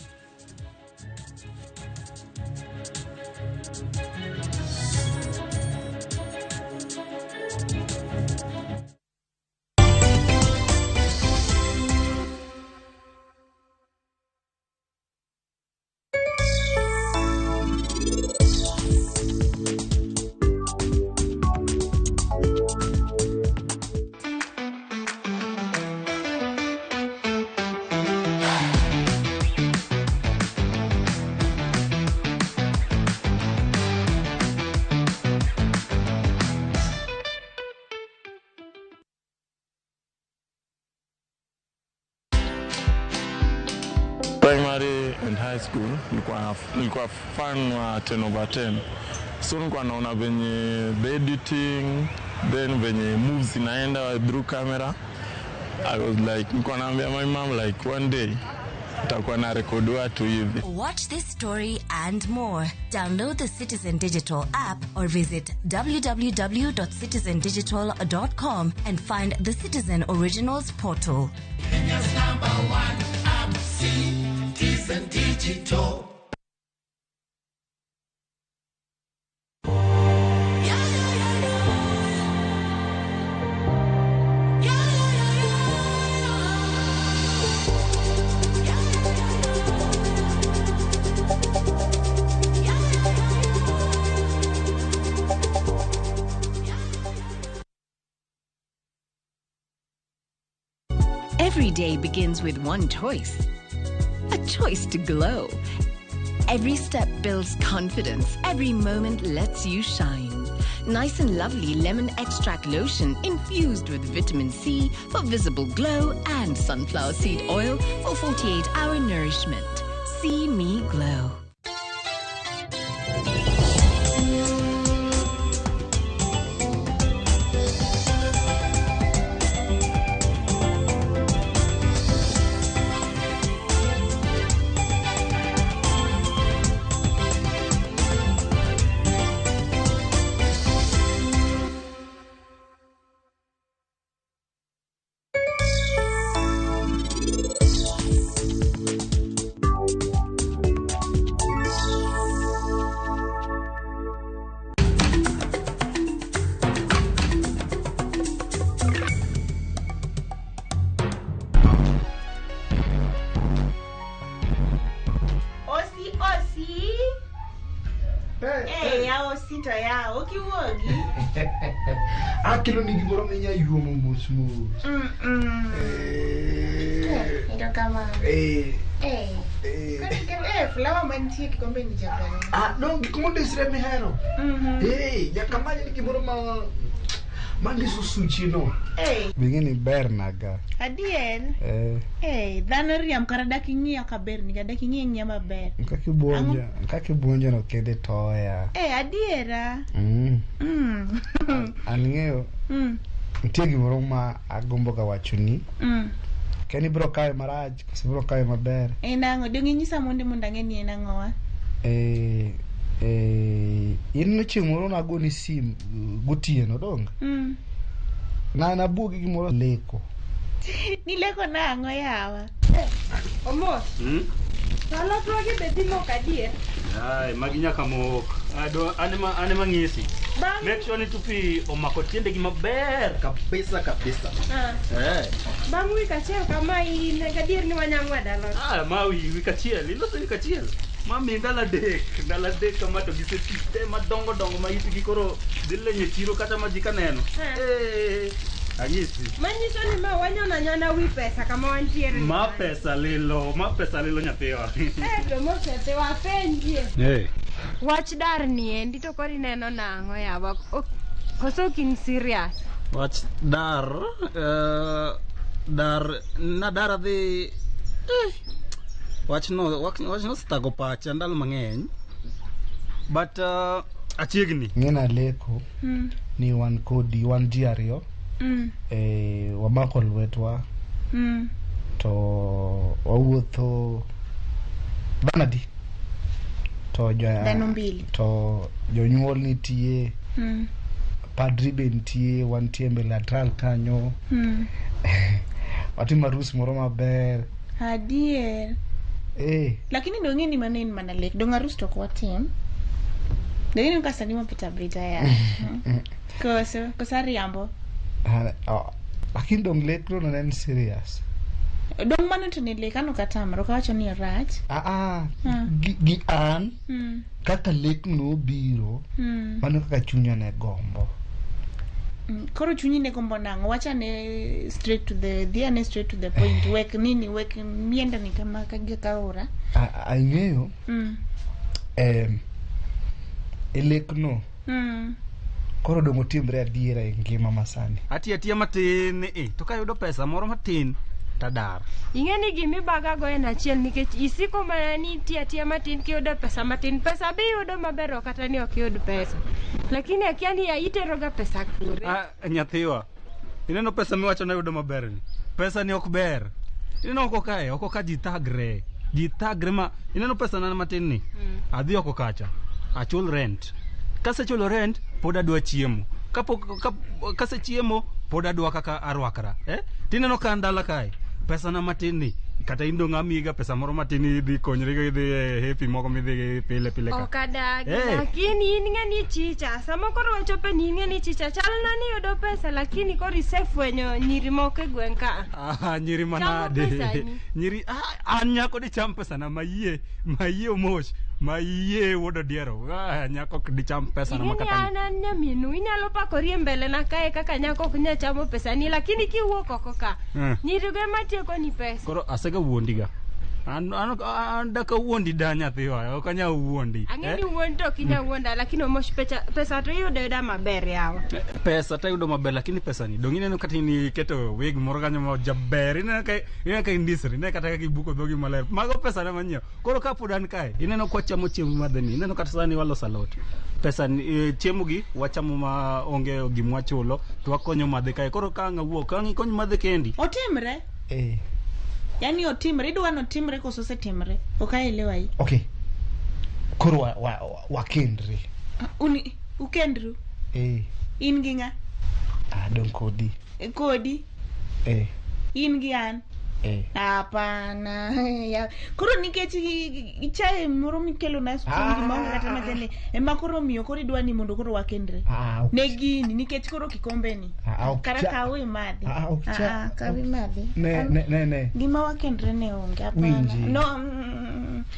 Primary and high school nilikuwa fan wa 10 over 10, so nilikuwa naona venye the editing, then venye moves inaenda through camera. I was like, nilikuwa naambia my mom like one day nitakuwa na record watu hivi. Watch this story and more. Download the Citizen Digital app or visit www.citizendigital.com and find the Citizen Originals portal. Kenya's number one app, Citizen Digital. Every day begins with one choice, a choice to glow. Every step builds confidence. Every moment lets you shine. Nice and Lovely Lemon Extract Lotion infused with vitamin C for visible glow and sunflower seed oil for 48-hour nourishment. See me glow. Osi osi. Eh, ya osi to ya, ok iwuogi. Akelo ni gimoro minya yuomo mos mos. Erokamano. Eh. Eh. Koro flower mantie e kikombe ni jaber. Ah, no, gik mondisre mihero. Eh, nyaka many ni gimoro ma mandiso suchi no. Eh. Bing'e ber naga. Adier. Eh. Eh, dhano riam kara dak ing'iyo ka ber ni dak ing'iyo ing'iya maber. Kaka ibuonjo no kede toya. Eh, adiera. An ng'eyo nitie gimoro ma agombo ga wachoni. Ken ibiro kawe marach koso ibiro kawe maber. En ang'o? Dong inyisa mondi mondo ang'e ni en ang'o wa? Eh, in no chieng' moro nagoni sim gotieno dong. Na nabuogi gimoro leko. Nileko nang'o yawa? Omos. To alot wagi be dhi mok adier? Ai, magi nyaka mok. Ado ane ma ng'isi. Bang' Make sure ni tupi omako tiendegi maber kabisa kabisa. Ah. Eh. Bang' wik achiel kama in gadier ni wanya ng'wedo alot. Ah, ma wik achiel, iloso wik achiel. Ma mi ndalo adek kama to giseti te madongo dongo ma itgi koro dhi lenyo e chiro kata ma ji ka neno. Eh, ang'isi. Manyiso ni ma wanyono anyona wi pesa kama wantiere. Ma pesa lilo nyathiwa. Eh, to mos nyathiwa apenjie. Eh. Wach dar ni endi to koro ineno nang'o yawa? Koso ok in serious? Wach dar dar nadar adhi wachno wachno osethago pacha ndalo mang'eny but achiegni. Ng'ena leko ni wan kodi wan ji ariyo wamako lwetwa to wawuotho dhano adi to Dhano mbili. To jonyuol nitie padri be nitie wantie mbele atral kanyo watimo arus moro maber Adier. Lakini dong' ni mano en mana lek. Dong' arus to ok watim. Dong' ka sani wapita brita ya. Koso ariambo. Lakini dong' lekno ne en serious. Dong' mano to ne lek an ok atamra ok awacho ni orach. Gi an kaka lekno obiro mano kaka chunya ne gombo. Koro chunyi ne gombo nang'o? Wachane straight to the dhiane straight to the point. Wek nini wek mienda ni kama kaora. Ang'eyo e lekno koro dong' otimre adiera e ngima masani. Atiyo atiya matin to kayudo pesa moro matin tadar. Ing'e ni gimibagago en achiel nikech isiko mana ni itiyo atiya matin kiyudo pesa matin. Pesa be iyudo maber ok kata ni ok iyud pesa. Lakini akia ni iteroga pesa kure. Nyathiwa, ineno pesa miwacho nayudo maber ni. Pesa ni ok ber. Ineno oko kae, oko ka ji thagre. Ji thagre ma ineno pesa na matin ni. Adhi oko kacha. Achul rent. Kasechulo rent, pod adwa chiemo. Kapok kasechiemo, pod adwa kaka arwakra. Tineno ka an dala kae, pesa na matin ni. Kata in dong' amiga pesa moro matin idhi konyrigo idhi e happy moko midhi pile pile ka. Ok adagi, lakini in ing'e ni chicha. Sama koro wachope ni ing'e ni chicha. Chalna ni iyudo pesa lakini koro isefwenyo nyiri moko e gweng' ka. Nyiri manade. Nyiri an nyako dicham pesa na mayie, mayie Omosh, mayie wuod Odiero. Nyako ok dicham pesa na makata. Ing'e ni an nyaminu, inyalo pakori e mbele na kae kaka nyako ok nyal chamo pesani lakini kiwuok oko ka, nyirigo ema tieko ni pesa. Koro asega wuondiga. An daka wuondi da nyathiwa, ok anyal wuondi. Ang'e ni wuond to ok inyal wuonda lakini Omosh pesa to iyudo ayuda maber yawa. Pesa to ayudo maber lakini pesa ni dong' ineno kata in iketo wig moro kanyo ma jaber, ineno ka indisri, ineno kata kaka ibuko dhogi maler. Mago pesa na manyiewo. Koro kapod an kae, ineno kwa chamo chiemo madhani, ineno kata sani waloso alot. Pesa ni chiemo gi wachamo ma onge gima wachulo to wakonyo madhe kae. Koro ka ang' awuok, ang' ikony madhe kendi. Otimre? Yani otimre, idwa ni otimre koso osetimre? Ok aelewa hii. Okay. Koro wakendre. Ukendru? In gi ng'a? Dong' kodi. Kodi? In gi an? Hapana. Koro nikech chae moro mikelo na skul maonge kata majan ema koro miyo koro idwa ni mondo koro wakendre. Ne gini nikech koro kikombe ni. Kara kaw imadhi. Kaw imadhi. Ne. Gima wakendre ne onge hapana. No,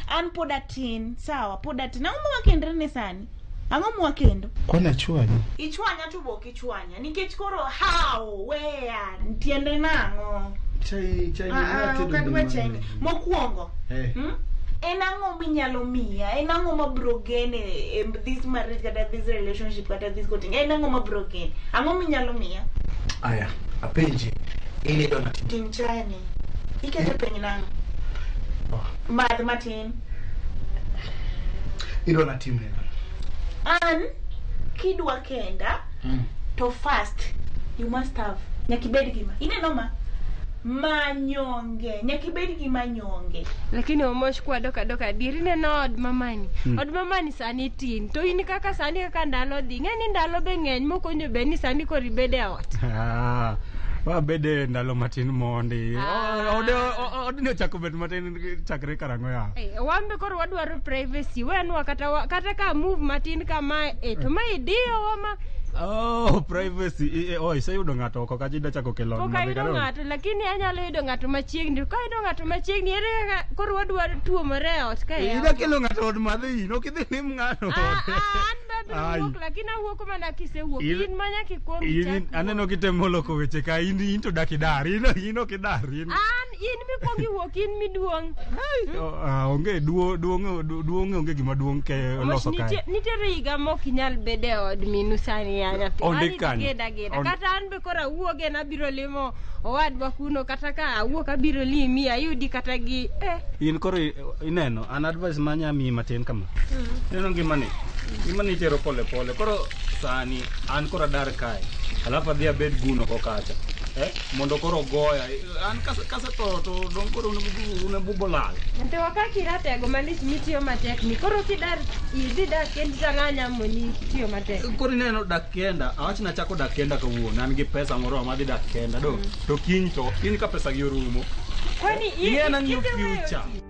an pod atin, sawa, pod atin. Ang'o ma wakendre ne sani? Ang'o mwakendo? Kwana chwanyi. Ichwanya to bok ichwanya nikech koro how where tiende nang'o? Chai okadwa chai mokwongo. En ang'o minyalo miya? En ang'o mabiro gene this marriage kata this relationship kata this coaching? En ang'o mabiro gene? Ang'o minyalo miya? Aya, apenji. In idwa natim. Ting' chai ni. Iketo piny nang'o? Madh matin. Idwa natim neno. An kidwa kenda to first you must have nyaka ibed gi ma. Ineno ma? Manyonge, nyaka ibed gi manyonge. Lakini Omosh kwadok adoka adier ineno od mamani. Od mamani sani tin. To in kaka sani kaka ndalo dhi. Ing'e ni ndalo be ng'eny mokonyo bed ni sani koro ibede e ot. Wabede ndalo matin mondi. Odni ochako bet matin chakre karang'o ya. Wan be koro wadwaro privacy. Wenwa kata ka move matin kama to ma idiyowa ma. Oh, privacy. Iseyudo ng'ato oko kacha idwa chako kelo. Pok ayudo ng'ato lakini anyalo yudo ng'ato machiegni. Ka ayudo ng'ato machiegni ere kaka koro wadwaro tuomore e ot kae. Idwa kelo ng'ato od madhi in, ok idhi lim ng'ato. An be abiro wuok lakini awuok mana kisewuok. In ma nyaka ikuong In ichak. aneno kitemo loko weche ka in to dak idar, in ok idar, in. An in mikuong iwuok in miduong'. Ah, onge duong' duong' onge gima duong' ke Omosh loso kae. nitiere higa mok inyal bedo e od minu sani ya nyathi. Ondik An kanyo. idhi geda geda. Kata an be koro awuok en abiro limo owadwa kuno kata ka awuok abiro limi ayudi kata gi eh. In koro ineno an advice manya miyi matin kama. Ineno ngimani. Ngimani itero pole pole. Koro sani an koro adar kae. Alafu adhi abed guno kokacha. Mondo koro goya. An kasetho to dong' koro un bubo lal. Nyathi kaka iratego malich mitiyo matek ni koro kidar idhi dak kendi to ang'a nyamoni tiyo matek. Koro ineno dak kenda, awach nachako dak kenda kawuono, an gi pesa moro madhi dak kenda do. To kiny ka pesa gi orumo. Kwani Ing'e nang'iyo idhi weyo future. tich?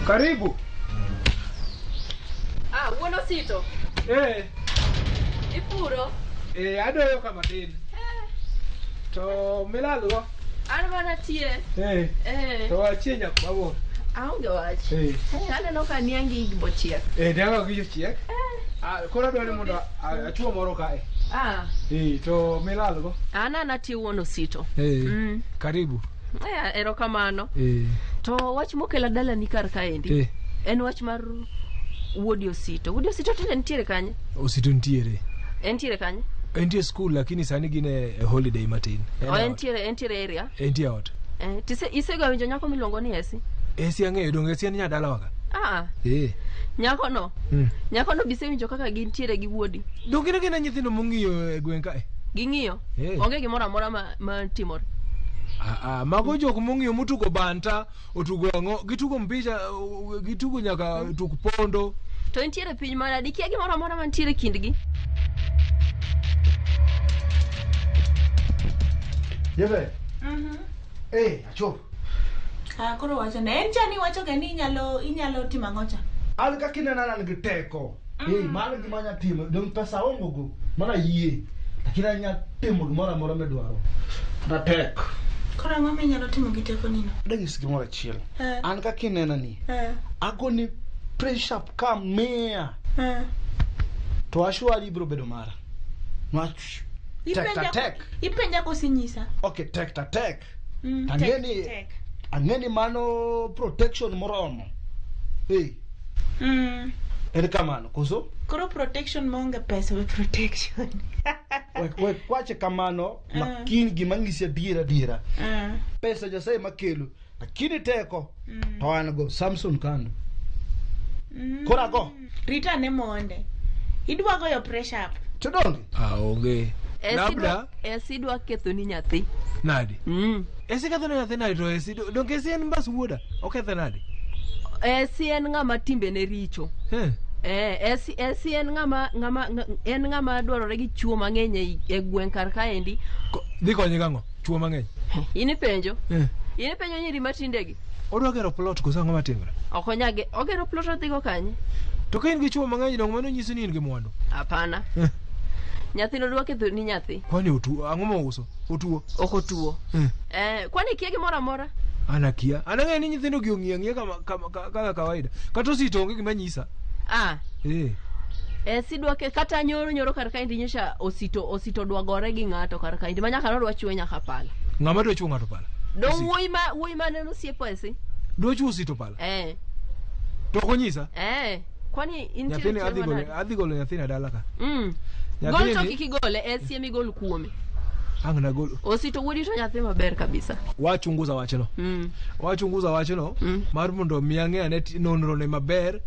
Karibu. Ah, wuon Osito. Eh. Ipuro? Eh, adoyo kama tin. To milalgo? An mana tie. Eh. Eh. To achie nyak mabor. Aonge wach. Eh. Aneno ka niangi bochiek. Eh, nianga gi jochiek. Ah, koro adwa ni mondo achuo moro kae. Ah, Eh, to milalgo? an anatie wuon Osito. Eh. Mm. Karibu. Eh, erokamano. Eh. To wach mokela dalani kar kaendi. Eh. En wach mar wuodi Osito. Wuodi Osito tinde nitiere kanye? Osito nitiere. Entiere kanye? Entie school lakini sani gin e holiday matin. En O e ot. entiere area. Entie ot. Eh, tise isega winjo nyako miluongo ni Esi? Esi ang'eyo donge Esi en nyadalawa ka. Ah, Eh. nyako no. Mm. Nyako no bisewinjo kaka gintiere gi wuodi. Donge gin nyithindo mong'iyo e gweng' kae? Ging'iyo. Eh. Onge gimoro amora ma timore. Ah, mago jok mong'iyo motugo banta, otugo ang'o, gitugo mpira, gitugo nyaka tuk pondo. To nitiere piny manadi ikia gimoro amora mantiere kindgi. Jebe. Eh, achopo. Ah, koro wacho ne en cha ni wacho ga ni inyalo timo ang'o cha? An kaka inena an gi teko. Eh, mano gima anya timo. Dong pesa aongo go. Mana yie. Lakini anya timo gimoro amora midwaro. Natek. Koro ang'o minyalo timo gi teko nino? Danyisi gimoro achiel. Eh. An kaka inena ni. Eh. Agoni pressure up ka mia. Eh. To ashwari ibiro bedo mara. Nwach tek ta tek. Ipenja kosinyisa. Okay, tek ta tek. Mm, Ang'eni tek. ang'eni mano protection moromo. Eh, Mm. en kamano koso? Koro protection maonge pesa we protection. We kwache kamano lakini gima ng'isi adiera adiera. Pesa Nyasaye makelo lakini teko to an go Samson kando. Koro ago. Rita ne monde. Idwa goyo pressure up. To donge? Ah, onge. Labda Esi dwa kethoni nyathi. nadi? Esi ketho ne nyathi nadi to Esi donge Esi en mbas wuoda? Okethe nadi? Esi en ng'ama timbene richo. Eh, Esi en ng'ama en ng'ama dwarore gi chuo mang'eny e gweng' kar kaendi. Dhi konye gang'o? Chuo mang'eny. In ipenjo? Eh. In ipenjo nyiri matindegi? Odwa gero plot koso ang'o matimre? Ok onyage. Ogero plot odhigo kanye? To ka in gi chuo mang'eny dong mano nyiso ni in gi mwandu. Hapana. Nyathino dwa kethoni nyathi. Kwani otuo? Ang'o mouso? Otuo? Ok otuo. Eh, kwani ikia gimoro amora? An akia. An ang'eyo ni nyithindo gi ong'iyo ang'iya kaka kawaida. Kata Osito onge gima nyisa. Ah. Eh. Esi dwa ke kata nyoro kar kaendi nyocha Osito dwa gore gi ng'ato kar kaendi ma nyaka nodwa chuwe nyaka pala. Ng'ama dwa chuo ng'ato pala? Dong wuoyi ma neno osiepo Esi. Dwa chuo Osito pala? Eh. To ok onyisa? Eh. Kwani intiere Nyathini chien manade? adhi golo nyathini e dala ka. Gol to kik igole, Esi ema igol kuome. Ang' nagol. Osito wuodi to nyathi maber kabisa. Wachunguza wachno. Wachunguza wachno mar mondo mi ang'e ane nonro ne maber.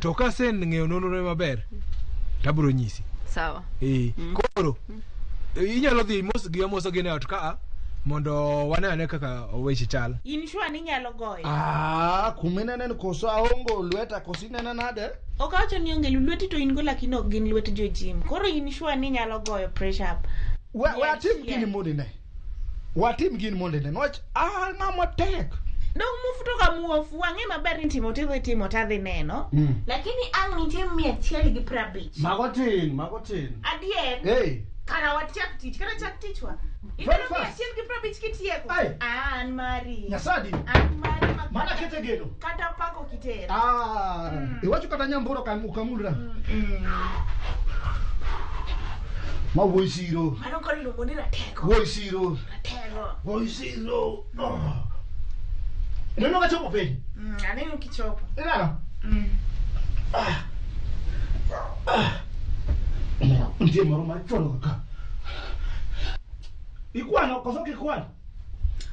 To kaseng'eyo nonro ne maber, tabiro nyisi. Sawa. Eh, koro inyalo dhi mos gi amosa gi e ot ka mondo wane ane kaka weche chal. In sure ni inyalo goyo? Ah, kuminenen koso aongo lweta koso inena nade? Ok awacho ni onge lweti to in go lakini ok gin lwet jo gym. Koro in sure ni inyalo goyo pressure up. We watim gini mondo ine. Watim gini mondo ine. Nwach an ng'ama tek. Dong muofu to ka muofu ang'e maber ni timo tidhi timo tadhi neno. Lakini ang' nitie 150. Mago tin, mago tin. Adier. Hey. Kara wachak tich, kata chak tichwa. Very Ineno fast. 150 kitieko. Ai. An mari. Nyasadi. An mari ma Mana kete geno. Kata pako kitero. Ah, iwacho kata nyambura ukamulra. Ma wuoyi siro. Mano koro iluongo ni ratego. Wuoyi siro. Ratego. Wuoyi siro. Oh. Ineno ka chopo piny. Aneno kichopo. Ineno? Ah. Ah. Nitie moro mar chwalo ka. Ikwano koso kikwano?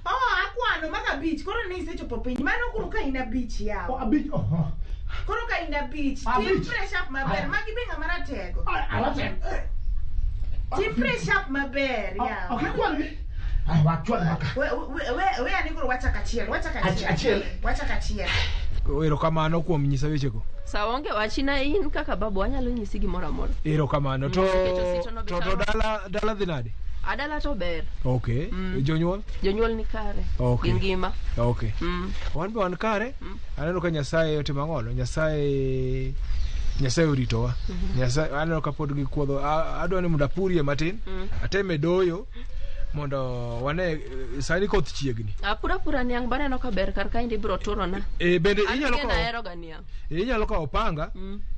Oh, akwano mag abich. Koro ne isechopo piny. Mano koro ka in abich yawa. Oh, abich. Oh. Koro ka in abich. Tim fresh up maber. Magi be ng'ama ratego. Aratego. Tim fresh up maber yawa. Ok ikwan gi. Ai, wachwal maka. We ane koro wachak achiel. Wachak achiel. Achiel. Wachak achiel. Erokamano kuom nyisa wechego. Sawa onge wachina in kaka babu anyalo nyisi gimoro amora. Erokamano. To to dala dhi nade? Adala to ber. Okay. Jonyuol? Jonyuol ni kare. Okay. Gi ngima. Okay. Wan be wan kare. Aneno ka Nyasaye otimo ang'ono. Nyasaye oritowa. Nyasaye aneno ka pod gikuodho. Adwa ni mondo apurie matin. Ateme doyo mondo wane sani koth chiegni. Apura pura niang' baneno ka ber kar kaendi ibiro turona. Bende inyalo kawo ahero ga niang'. Inyalo kawo panga.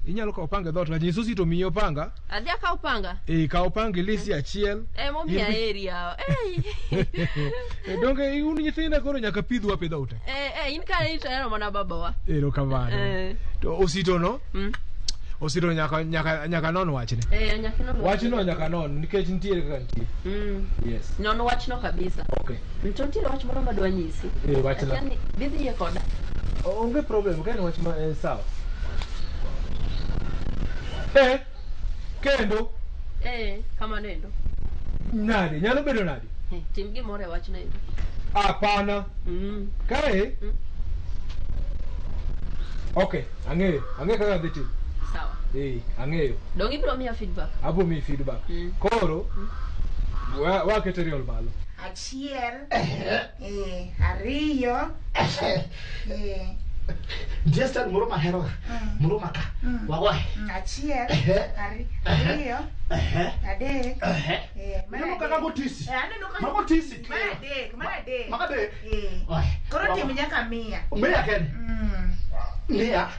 Inyalo kawo panga e dhoot. Nyiso Osito miyi opanga. Adhi akaw panga. Kaw panga ilisi achiel. Emomiyo aheri yawa. Donge un nyithinda koro nyaka pidhu apidha ute. In ka ito mana babawa. Erokamano. To Osito no? Osito nyaka non wachne. Nyaka non. Wachno nyaka non nikech nitiere kaka nitie. Yes. Non wachno kabisa. Okay. To nitiere wach moro madwa nyisi. Wachna. Bidhi yie koda. Onge problem, ka en wach ma sawa. Kendo. Kamano endo. Nade, nyalo bedo nade? Tim gimoro e wachno endo. Hapana. Kae? Okay, ang'eyo kaka dhi timo. Sawa. Ang'eyo. Dong ibiro miya feedback. Abiro miyi feedback. Koro waketo riol malo. Achiel. Ariyo. Nitie style moro mahero ga. Moro maka. Wagoye. Achiel. Ariyo. Adek. Ineno kaka go tisi. Mago tisi. Mar adek. Mar adek. Koro tim nyaka 100. 100 kende. 100.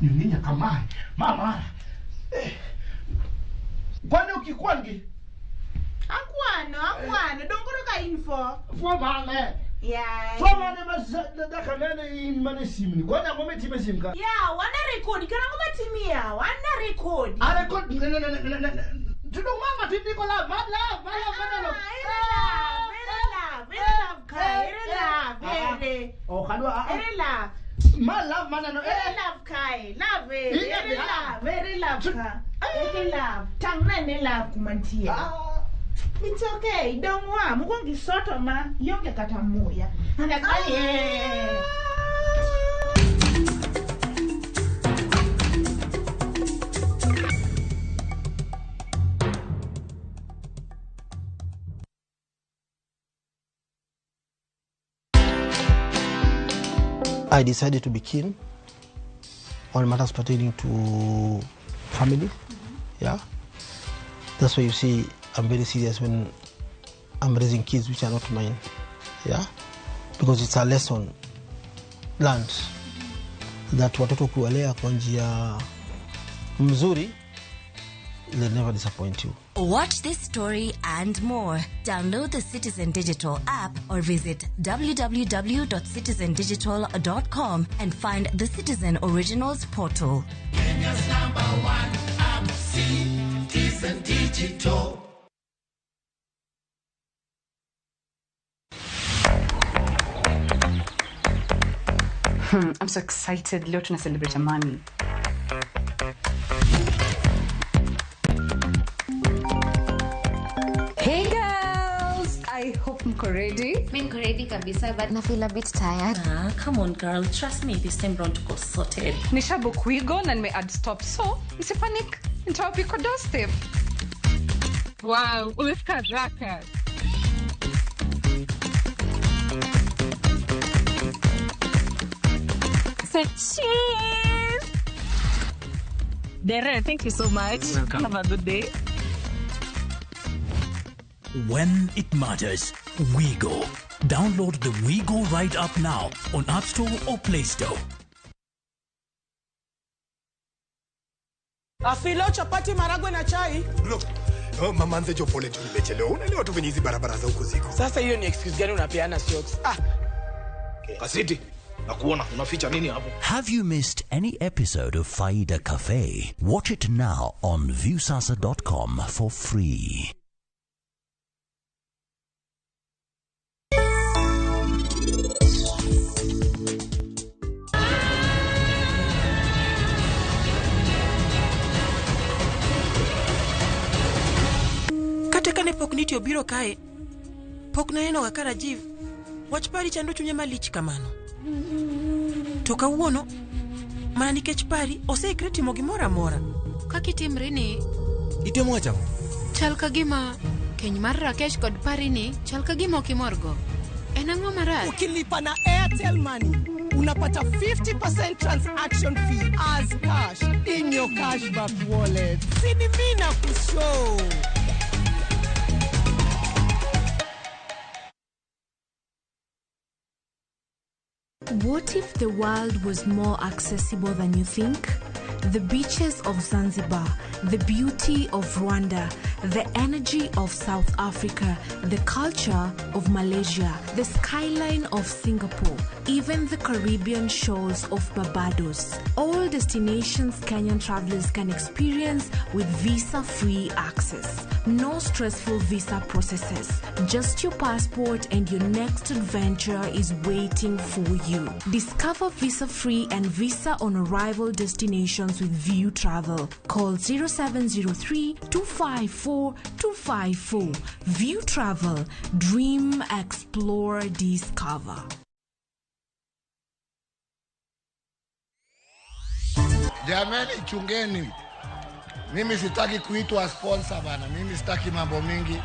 Ni nyaka mae. Mama. Kwani ukikwan gi? Akwano. Dong koro ka in fo. Fo mane? Yeah. Fo mane ma daka nene in mane simni. Kwani ang'o mitime sim ka? Yeah, wana record. Kara ang'o matimia? Wana record. A record. To dong mama tindiko love, mad love, mad love, mad love. Ere love ka. Ere love. Ere. Oh, kadwa. Ere love. Ma love maneno. Ere love kae. Love ere. Ere love ka. Ere love. Tang nene love kumantie. It's okay. Dong wa mokwongo isoto ma ionge kata muya. I decided to be keen on matters pertaining to family. Yeah, that's why you see I'm very serious when I'm raising kids which are not mine. Yeah, because it's a lesson learned that watoto kuwalea kwa njia mzuri, they'll never disappoint you. Watch this story and more. Download the Citizen Digital app or visit www.citizendigital.com and find the Citizen Originals portal. Kenya's number one app, Citizen Digital. I'm so excited. Leo tuna celebrate Amani. Hey girls, I hope mko ready. Mimi niko ready kabisa, but I feel a bit tired. Come on girl, trust me, this time round tuko sorted. Nishabook Wigo na nime add stop, so msipanic. Nitawapika doorstep. Wow, umefika haraka. Say cheese. Dere, thank you so much. Welcome. Have a good day. When it matters, we go. Download the WeGo Ride app now on App Store or Play Store. Afilo chapati maragwe na chai. Look, oh, mama nze jo pole tu nimechelewa. Unaelewa tu venye hizi barabara za huku ziko. Sasa hiyo ni excuse gani unapeana socks? Ah. Kasiti, nakuona unaficha nini hapo? Have you missed any episode of Faida Cafe? Watch it now on viewsasa.com for free. Kata kane pok niti obiro kae, pok naneno ga ka Rajiv. Wach pari chando chunya malich kamano. To kawuono, mana nikech pari, oseikre timo gimoro amora. Kaka itimri ni Itemo wacho ang'o? chal ka gima keny mar Rakesh kod pari ni chal ka gima ok imorgo. En ang'o marach? Ukilipa na Airtel Money, unapata 50% transaction fee as cash in your cashback wallet. Sini mimi na kushow. What if the world was more accessible than you think? The beaches of Zanzibar, the beauty of Rwanda, the energy of South Africa, the culture of Malaysia, the skyline of Singapore, even the Caribbean shores of Barbados. All destinations Kenyan travelers can experience with visa free access. No stressful visa processes. Just your passport and your next adventure is waiting for you. Discover visa free and visa on arrival destinations with View Travel. Call 0703 254 254. View Travel. Dream, explore, discover. Jameni, chungeni. Mimi sitaki kuitwa sponsor bana. Mimi sitaki mambo mingi.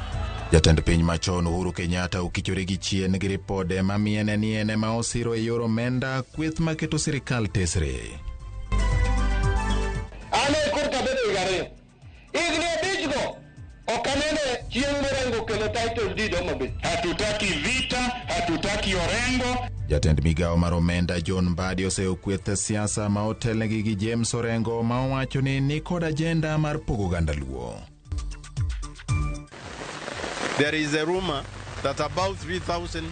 Jatend piny machon Uhuru Kenyatta okichore gi chien gi ripode mamiene ni en ema osiro e yor omenda kweth maketo sirikal tesre. An e korka bedo higa ariyo. Higni abichgo ok anene chieng' morengo kelo title deed Homa Bay. Hatutaki vita, hatutaki Orengo. Jatend migawo mar omenda John Mbadi oseyo kweth siasa ma otelnegi gi James Orengo ma owacho ni nikod ajenda mar pogo oganda Luo. There is a rumor that about 3,000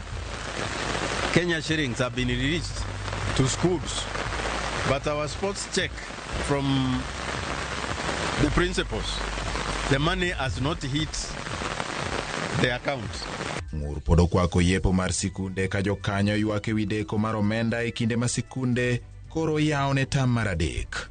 Kenya shillings have been released to schools. But our sports check from the principals, the money has not hit the account. Ng'ur pod okwako yepo mar sikunde ka jokanyo ywak ewi deko mar omenda e kinde ma sikunde koro yawo ne tam mar adek.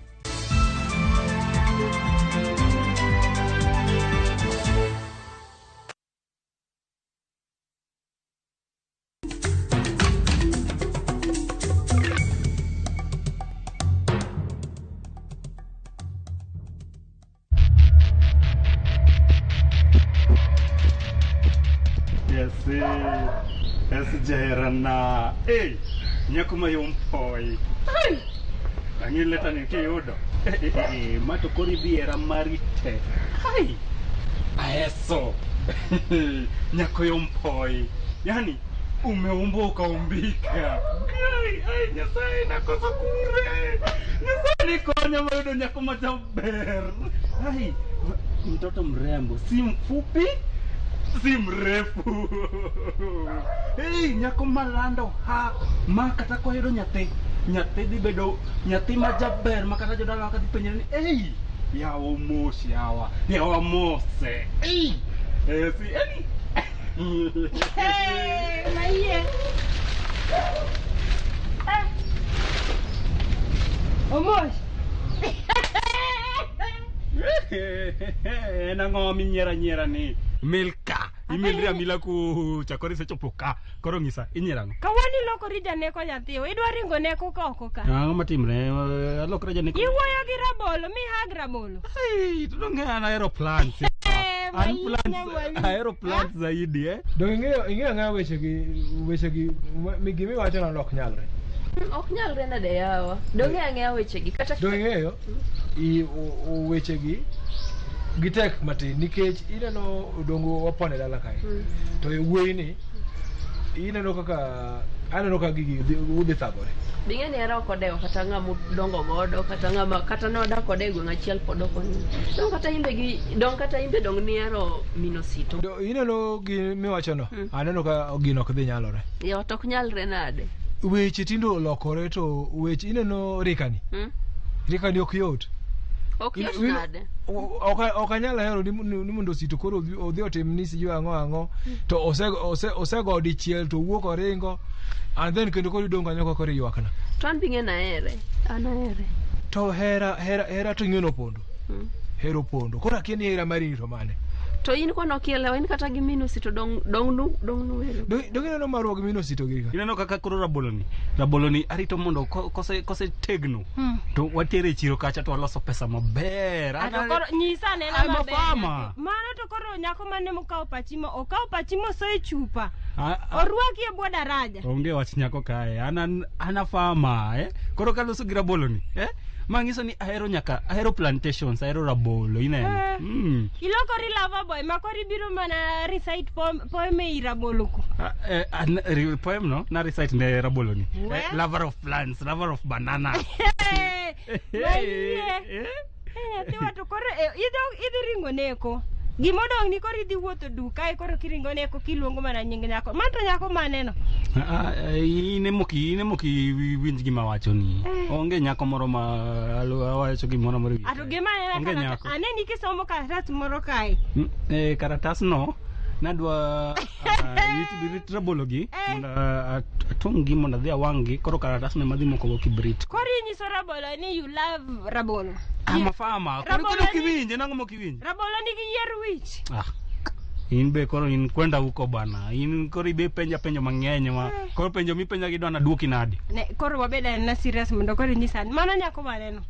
Yes, yes, jaherana. Hey, nyako mayom poi. Ai! Ang'e leta ni kiyudo. Eh, eh, eh, ma to koro idhi hera mari te. Ai! Aeso. Nyako yom poi. Yani umeumbwa ukaumbika. Ai, ai, Nyasaye nakoso kure. Nyasaye nikonya mayudo nyako majaber. Ai, mtoto mrembo, si mfupi si mrefu. Hey, nyako malando ha ma kata koyudo nyathi nyathi dhi bedo nyathi majaber ma kata jodalawa kadhi penjore ni ei yawa mos yawa yawa mose ei eh, si yani Hey, maiye. Ah. Omosh. En ang'o minyiero anyiera ni milka imilri amila kucha koro isechopo ka koro ng'isa inyiero ang'o Kawuono ilokori janeko nyathiwa. Idwa ringo neko ka oko ka. ang'o matimre alokra janeko Iwuoyo gi rabolo mi hag rabolo. Ai, to donge an ahero plants an plants ahero plants zaidi eh Dong ing'eyo ing'eyo ang'eya wechegi wechegi gimiwacho no ok nyalre. Ok nyalre nade yawa. Donge ang'eya wechegi kata Dong ing'eyo Wechegi gitek matin nikech ineno odongo wapon e dala kae to wuoyi ni ineno kaka aneno ka gigi udhi thagore. Bing'e ni hera ok odewo kata ng'ama udongo godo kata ng'ama kata ne odak kode e gweng' achiel pod ok ong'eyo. Dong kata imbe gi dong kata imbe dong nihero min Osito. Ineno gi miwachono aneno ka gino ok dhi nyalore. Yawa to ok nyalre nade? Weche tindo olokore to weche ineno rikani. Rikani ok yot. Ok yot nade? Ok anyal hero ni mondo Osito koro odhi otim ni sijui ang'o ang'o to osego dichiel to owuok oringo and then kendo koro idong' kanyo ka koro iywakna. To an bing'e nahere. An ahere. To hera hera hera to ing'e opondo. Hero opondo. Koro akia ni hera mari ni to mane. To in kono okielewa in kata gi min Osito dong dong nu dong nuwero. Dong ineno marwa gi min Osito gi ka. Ineno kaka koro raboloni. Raboloni arito mondo kose tegno. To watere e chiro kacha to waloso pesa maber. Ato koro nyisa anena I'm a maber. farmer. Mano to koro nyako mane mokawo pachi mo okawo pachi mosoyo e chupa. Orwaki e bwo daraja. Onge wach nyako kae. An a farmer, eh? Koro kaloso gi raboloni, eh? Manyiso ni ahero nyaka, ahero plantations, ahero rabolo, ineno. Ilokori lover boy, ma koro ibiro mana recite poem ei rabolo ko. Poem no, na recite ne rabolo ni. Lover of plants, lover of banana. Mayie. Nyathi to koro idhi ringo neko. Gimodong' ni koro idhi wuotho duka e koro kiringo neko kiluongo mana nying nyako. Man to nyako maneno. In emoki winj gima wacho ni. Onge nyako moro ma awacho gimoro moro. Ato gima aneno aneni kisomo karatas moro kae. Karatas no nadwa rit rabolo gi mondo atong' gi mondo adhi awang' gi koro karatas no madhi moko go kibrit. Koro inyiso rabolo ni you love rabolo. I'm a farmer. Koro koro kiwinje nang'o mok iwinj? Rabolo nigi yier wich. In be koro in kwenda huko bana. In koro ibe penja penjo mang'eny ma. Koro penjo mipenja gi dwana duoki nadi? Ne koro wabed na serious mondo koro inyisa. Mano nyako maneno.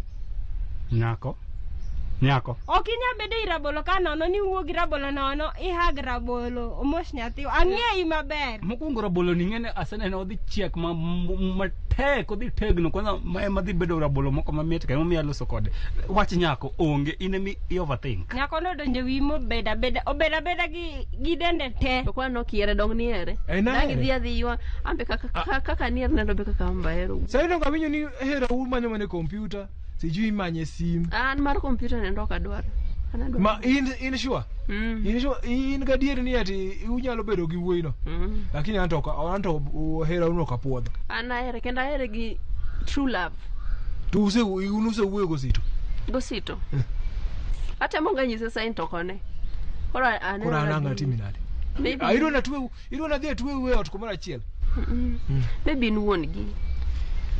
Nyako. Nyako. Ok inyal bedo i rabolo ka nono ni wuo gi rabolo nono ihag rabolo omos nyathi. Ang'eyi maber. Mokwongo rabolo ni ng'ene aseneno odhi chiek ma matek odhi tegno kwanza ma ema dhi bedo rabolo moko mamit ka emomiyo aloso kode. Wach nyako onge in emi i overthink. Nyako no donjo wiyi mobeda beda obeda beda gi dende te. To kwano kiere dong niere. Dang idhi adhi ywa ambe kaka niere nendo be kaka amba hero. Sasa ndo kawinjo ni hera umanyo mana kompyuta. Sijui imanye sim. An mar kompyuta nendo ok adwar. Ma in sure? In sure in gadier ni ati unyalo bedo gi wuoyi no. Lakini anto hera uno ok apuodho. An ahere kendo ahere gi true love. To un usewuoyo gosito? Gosito. Atemo ga nyise sain to kone. Koro aneno. Koro an ang'o atimi nade? Idwa dhi atwe e ot kumoro achiel. Maybe in wuon gi.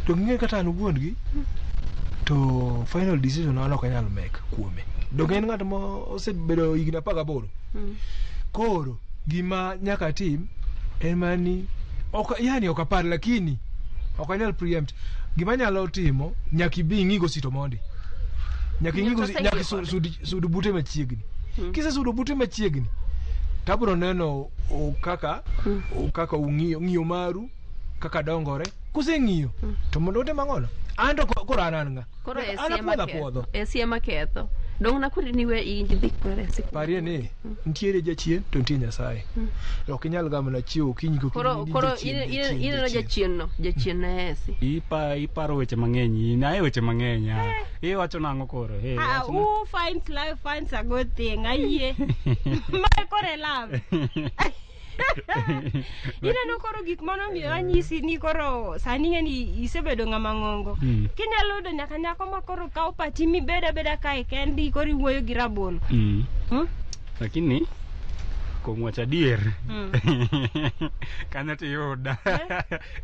To ng'e kata an wuon gi. To final decision an ok anyal make kuome. Donge en ng'at ma osebedo higni 18. Koro gima nyaka tim en mana ni ok yani ok apar lakini ok anyal preempt. Gima anyalo timo nyaka ibi ing'i gosito mondi. Nyaka ing'i nyaka sud bute machiegni. Kisesudo bute machiegni tabro neno kaka ung'iyo ng'iyo maru kaka dongore. Kuseng'iyo to mondo utim ang'ono? Anto koro an ng'a? Koro esie maketho. Dong nakweri ni we inji dhi kwere sikul. Parie ni nitiere jachien to nitie Nyasaye. Ok inyal gamo na chiewo okinyi gokinyi. Koro ineno jachien no, jachien ne esi. Iparo weche mang'eny, in ae weche mang'eny. Iwacho nang'o koro? Who finds love finds a good thing. Ayie. Mae koro e love. Ineno koro gik mano miyo anyisi ni koro sani ng'e ni isebedo ng'ama ng'ongo. Kinyalo yudo nyaka nyako ma koro kawo pachi mibed abeda kae kendi koro iwuoyo gi rabolo. Lakini kuom wacho adier kanyo to iyuda.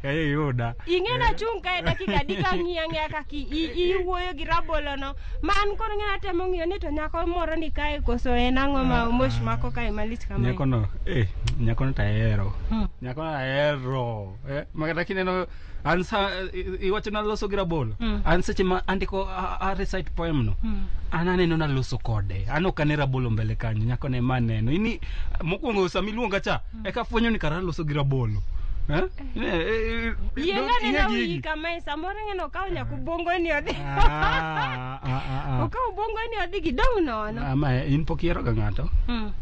Kanyo iyuda. Ing'e nachung' kae dakika adi ka ang'iyo ang'iya kaka iwuoyo gi rabolo no. Ma an koro ng'e natemo ng'iyo ni to nyako moro ni kae koso en ang'o ma omosh mako kae malich kamae. Nyakono, nyakono to ahero. Nyakono ahero. Makata kineno an sa iwacho naloso gi rabolo. An seche ma andiko a recite poem no. An aneno naloso kode. An ok ane rabolo mbele kanyo. Nyakono ema aneno. Ini mokwongo sama iluonga cha eka fwenyo ni kara aloso gi rabolo. Eh? Eh, Yie don't ng'ane ing'e na gigi. wiyi kamae samoro ng'eno okawo nyaka ubongo ni odhi. Ah, ah, ah, ah. Okawo ubongo ni odhi gidong' nono. Ah, ma in pok ihero ga ng'ato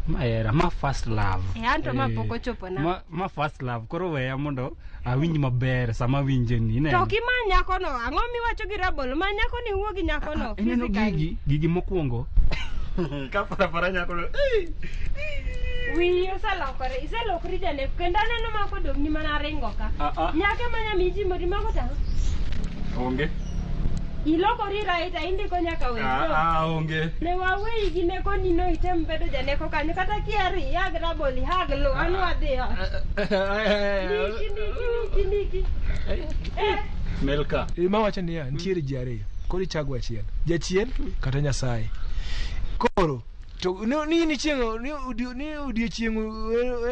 ma hera ma first love. Eh, anto ma Eh, pok ochopo na. ma first love koro weya mondo awinj maber sama awinje ni To ineno. ok imany nyakono, ang'o miwacho gi rabolo? Many nyakoni iwuo gi nyakono. Ineno physically. gigi mokwongo ka parapara nyakono Wiyi oselokore, iselokri janeko kendo aneno ma kodong'ni mana ringo ka. Ah, ah. Nyako ema nyamiyi ji mori mago tang'o. Onge. Ilokori right, indiko nyaka wer. Ah, ah, onge. Ne waweyi gi neko ni no item bedo janeko kanyo kata kier ihag rabolo ihag lo an wadhi ot. Niki niki niki niki. Eh, Melka. Ma wacho niya, nitiere ji ariyo. Koro ichago achiel. Jachien kata Nyasaye. Koro to ni chieng' ni odiechieng'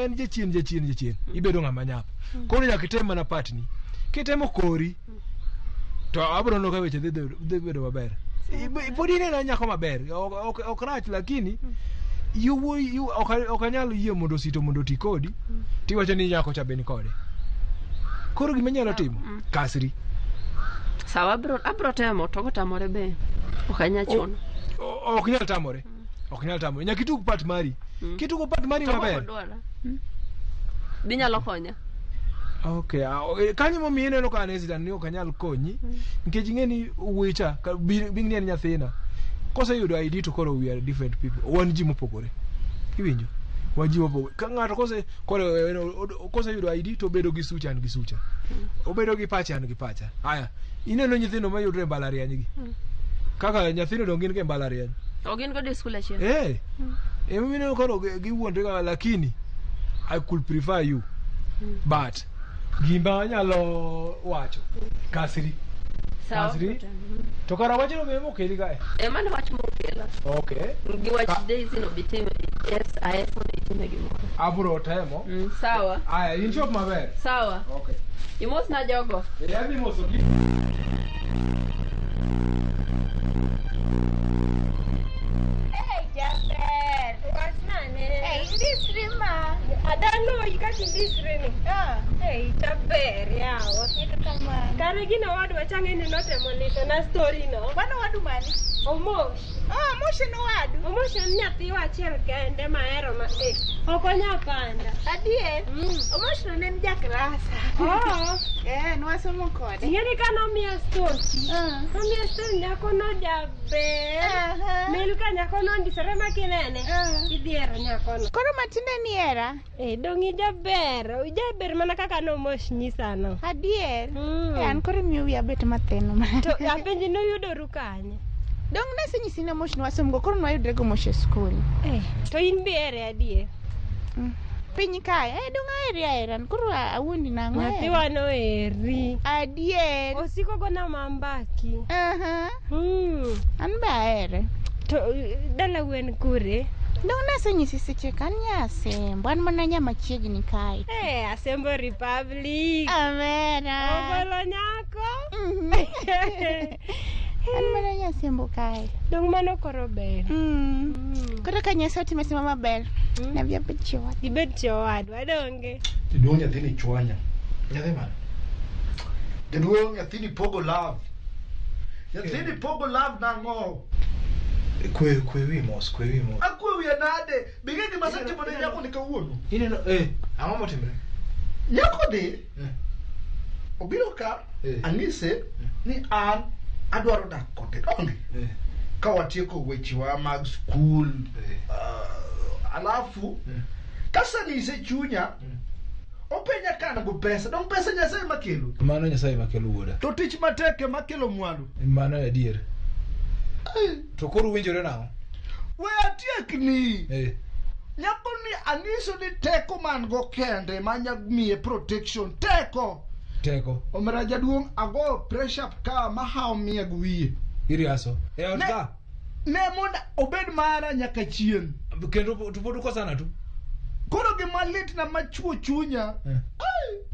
en jachien jachien jachien. Ibedo ng'ama nyap. Koro nyaka item mana patni. Kitemo kori to abro neno ka weche dhi bedo maber. Pod ineno nyako maber. Ok rach lakini yowuoyi ok anyal yie mondo osito mondo oti kodi tiwacho ni nyako cha be ni kode. Koro gima inyalo timo kasri. Sawa, abro temo to kotamore be ok anyal chuno. Ok nyal tamore. Ok nyal tamore. Nyaka itug part mari. Kitugo part mari To maber. kodwara. Binyalo konya. Okay, kanyo momiyo ineno ka an hesitant ni ok anyal konyi nikech ing'e ni wuoyi cha bing ni en nyathina. Koseyudo ID to koro we are different people. Wan ji mopogore. Iwinjo? Wan ji mopogore. Ka ng'ato kose koro koseyudo ID to obedo gi sucha an gi sucha. Obedo gi pacha an gi pacha. Aya, ineno nyithindo mayudre e mbalariany gi. Kaka nyathino dong gin go e mbalariany. Ok gin godo e skul achiel. Eh. Emomiyo ineno koro giwuondre ga lakini I could prefer you. But gima anyalo wacho kasri. Sawa. Kasri. To kara wachno be mokeli kae. Ema ne wach mokela. Okay. Gi wach Daisy no bitime SIS mondo itime gimoro. Abro temo. Sawa. Aya, in chop maber. Sawa. Okay. Imosna jogo. Eh, adhi mosogi. Hey, jaber. Wach nane? Hey, indisri ma. Adaloyi kaka indisri ni. Hey, jaber yawa. Erokamano. Kare gino wadwa chang'e ni notemo litona story no. Mano wadu mane? Omosh. Oh, Omosh en owadu. Omosh en nyathiwa achiel kende mahero ma eh, ok onya panda. Adier? Omosh no ne en jaklasa. Oh. Eh, nwasomo kode. Ing'e ni ka nomiya story. Nomiya story nyako no jaber. Milka nyako no ondisore ma kinene. Idhi hero nyako no. Koro matinde ni hera? Eh, dong' ijaber. Ijaber mana kaka nomosh nyisa no. Adier? Eh, an koro imiyo wiya bet mathin. To apenji nuyudoru kanye? Dong' nasenyisi ni Omosh nwasomogo, koro nwayudre go Omosh e skul. Eh, to in be ihere adier? Piny kae, eh, dong' aheri ahera, koro awuondi nang'o? aheri? Nyathiwa noheri. Adier. Osiko gona mambaki. An be ahere. To dala wen kure? Dong' nasenyisi seche ka an nya Asembo, an mana nya machiegni kae. Eh, Asembo Republic. Amera. Ogolo nyako. An mana nya Asembo kae. Dong' mano koro ber. Koro ka Nyasaye otime sima maber, nabi abed chi owadwa. Ibed chi owadwa donge. Jaduong' nyathini chwanya. Nyathi mane? Jaduong' nyathini pogo love. Nyathini pogo love nang'o? Kwe wi mos, kwe wi mos. Akwe wiya nade? Be ing'e gima asetimo ne nyako ni kawuono? Ineno, ang'o motimre? Nyako ni obiro ka anyise ni an adwaro dak kode donge? Ka watieko wechewa mag skul alafu kasanyise chunya openja ka an go pesa dong pesa Nyasaye makelo Mano Nyasaye makelo wuoda. to tich matek ema kelo mwandu. Mano adier. To koro winjore nang'o? We atiekni. Nyako ni anyiso ni teko man go kende ma miye protection teko. Teko. Omera jaduong' ago pressure ka mahawo miye gi wiye. Iriaso. E ot ka? Ne mondo obed mara nyaka chieng'. Kendo to pod ukosana tu. Koro gima litna machuo chunya.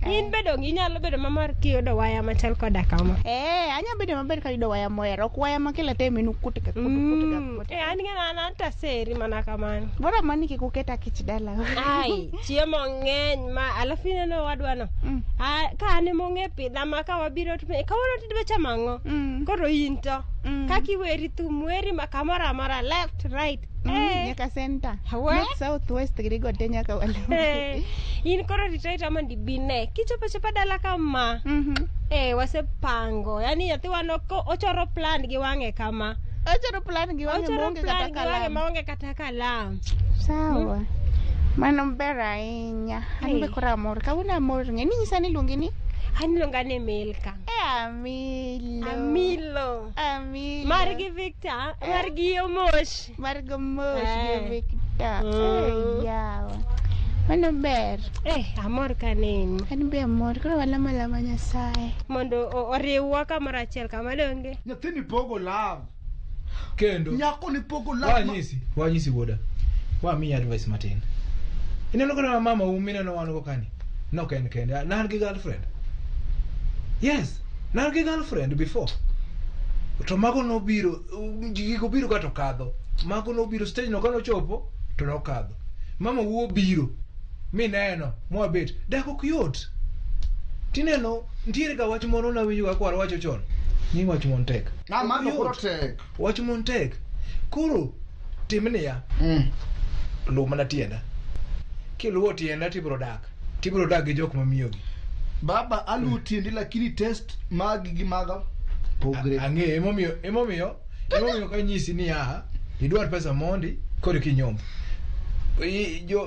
In be dong inyalo bedo mamor kiyudo waya machal koda kama. Anya bedo maber kayudo waya mohero, ok waya ma kila time en kutika kutika. An ng'e an antaseri mana kamano. Bora mani kik uketa kich dala. Ai, chiemo ng'eny ma alafu ineno owadwano. Ka an ema ong'e pidha ma ka wabiro to kawuono to idwa chamo ang'o? Koro in to kaka iweri thum weri ma kamoro amora left right. Nyaka center. North, south, west girigo te nyaka walo. In koro rita mondo ibine. Kichopo chopa dala kama. Wasepango. Yaani nyathiwa no ochoro plan gi wang'e kama. Ochoro plan gi wang'e maonge kata kalam. Maonge kata kalam. Sawa. Mano ber ahinya. An be koro amor. Kawuono amor ng'e ni nyisa ni iluongi ni? An iluonga ni Milka. Amilo. Amilo. Amilo. Margi Victor, margi Omosh. Margi Omosh gi Victor. Yawa. Mano ber. Amor kaneni. An be amor. Koro walamo alama Nyasaye. Mondo oriwwa kamoro achiel kama donge. Nyathini pogo love. Kendo. Nyako ni pogo love. Wanyisi wuoda. Wamiyi advice matin. Ineno kata mama mineno wan go kani. Nok en kende. Ne an gi girlfriend. Yes, ne an gi girlfriend before. To mago nobiro, gigo biro ka to kadho. Mago nobiro stage no kanochopo to nokadho. Mama wuo biro mineno mwabet. Dak ok yot. Tineno nitiere ga wach moro nawinjo ga kwar wacho chon. Ni wach mon tek. Mano koro tek. Wach mon tek. Koro tim niya. Luw mana tienda. Kiluwo tienda tibiro dak. Tibiro dak gi jok mamiyogi. Baba aluwo tiendi lakini test magi gi maga pogre. Ang'eyo emomiyo kanyisi niya idwar pesa mondi koro kinyombo.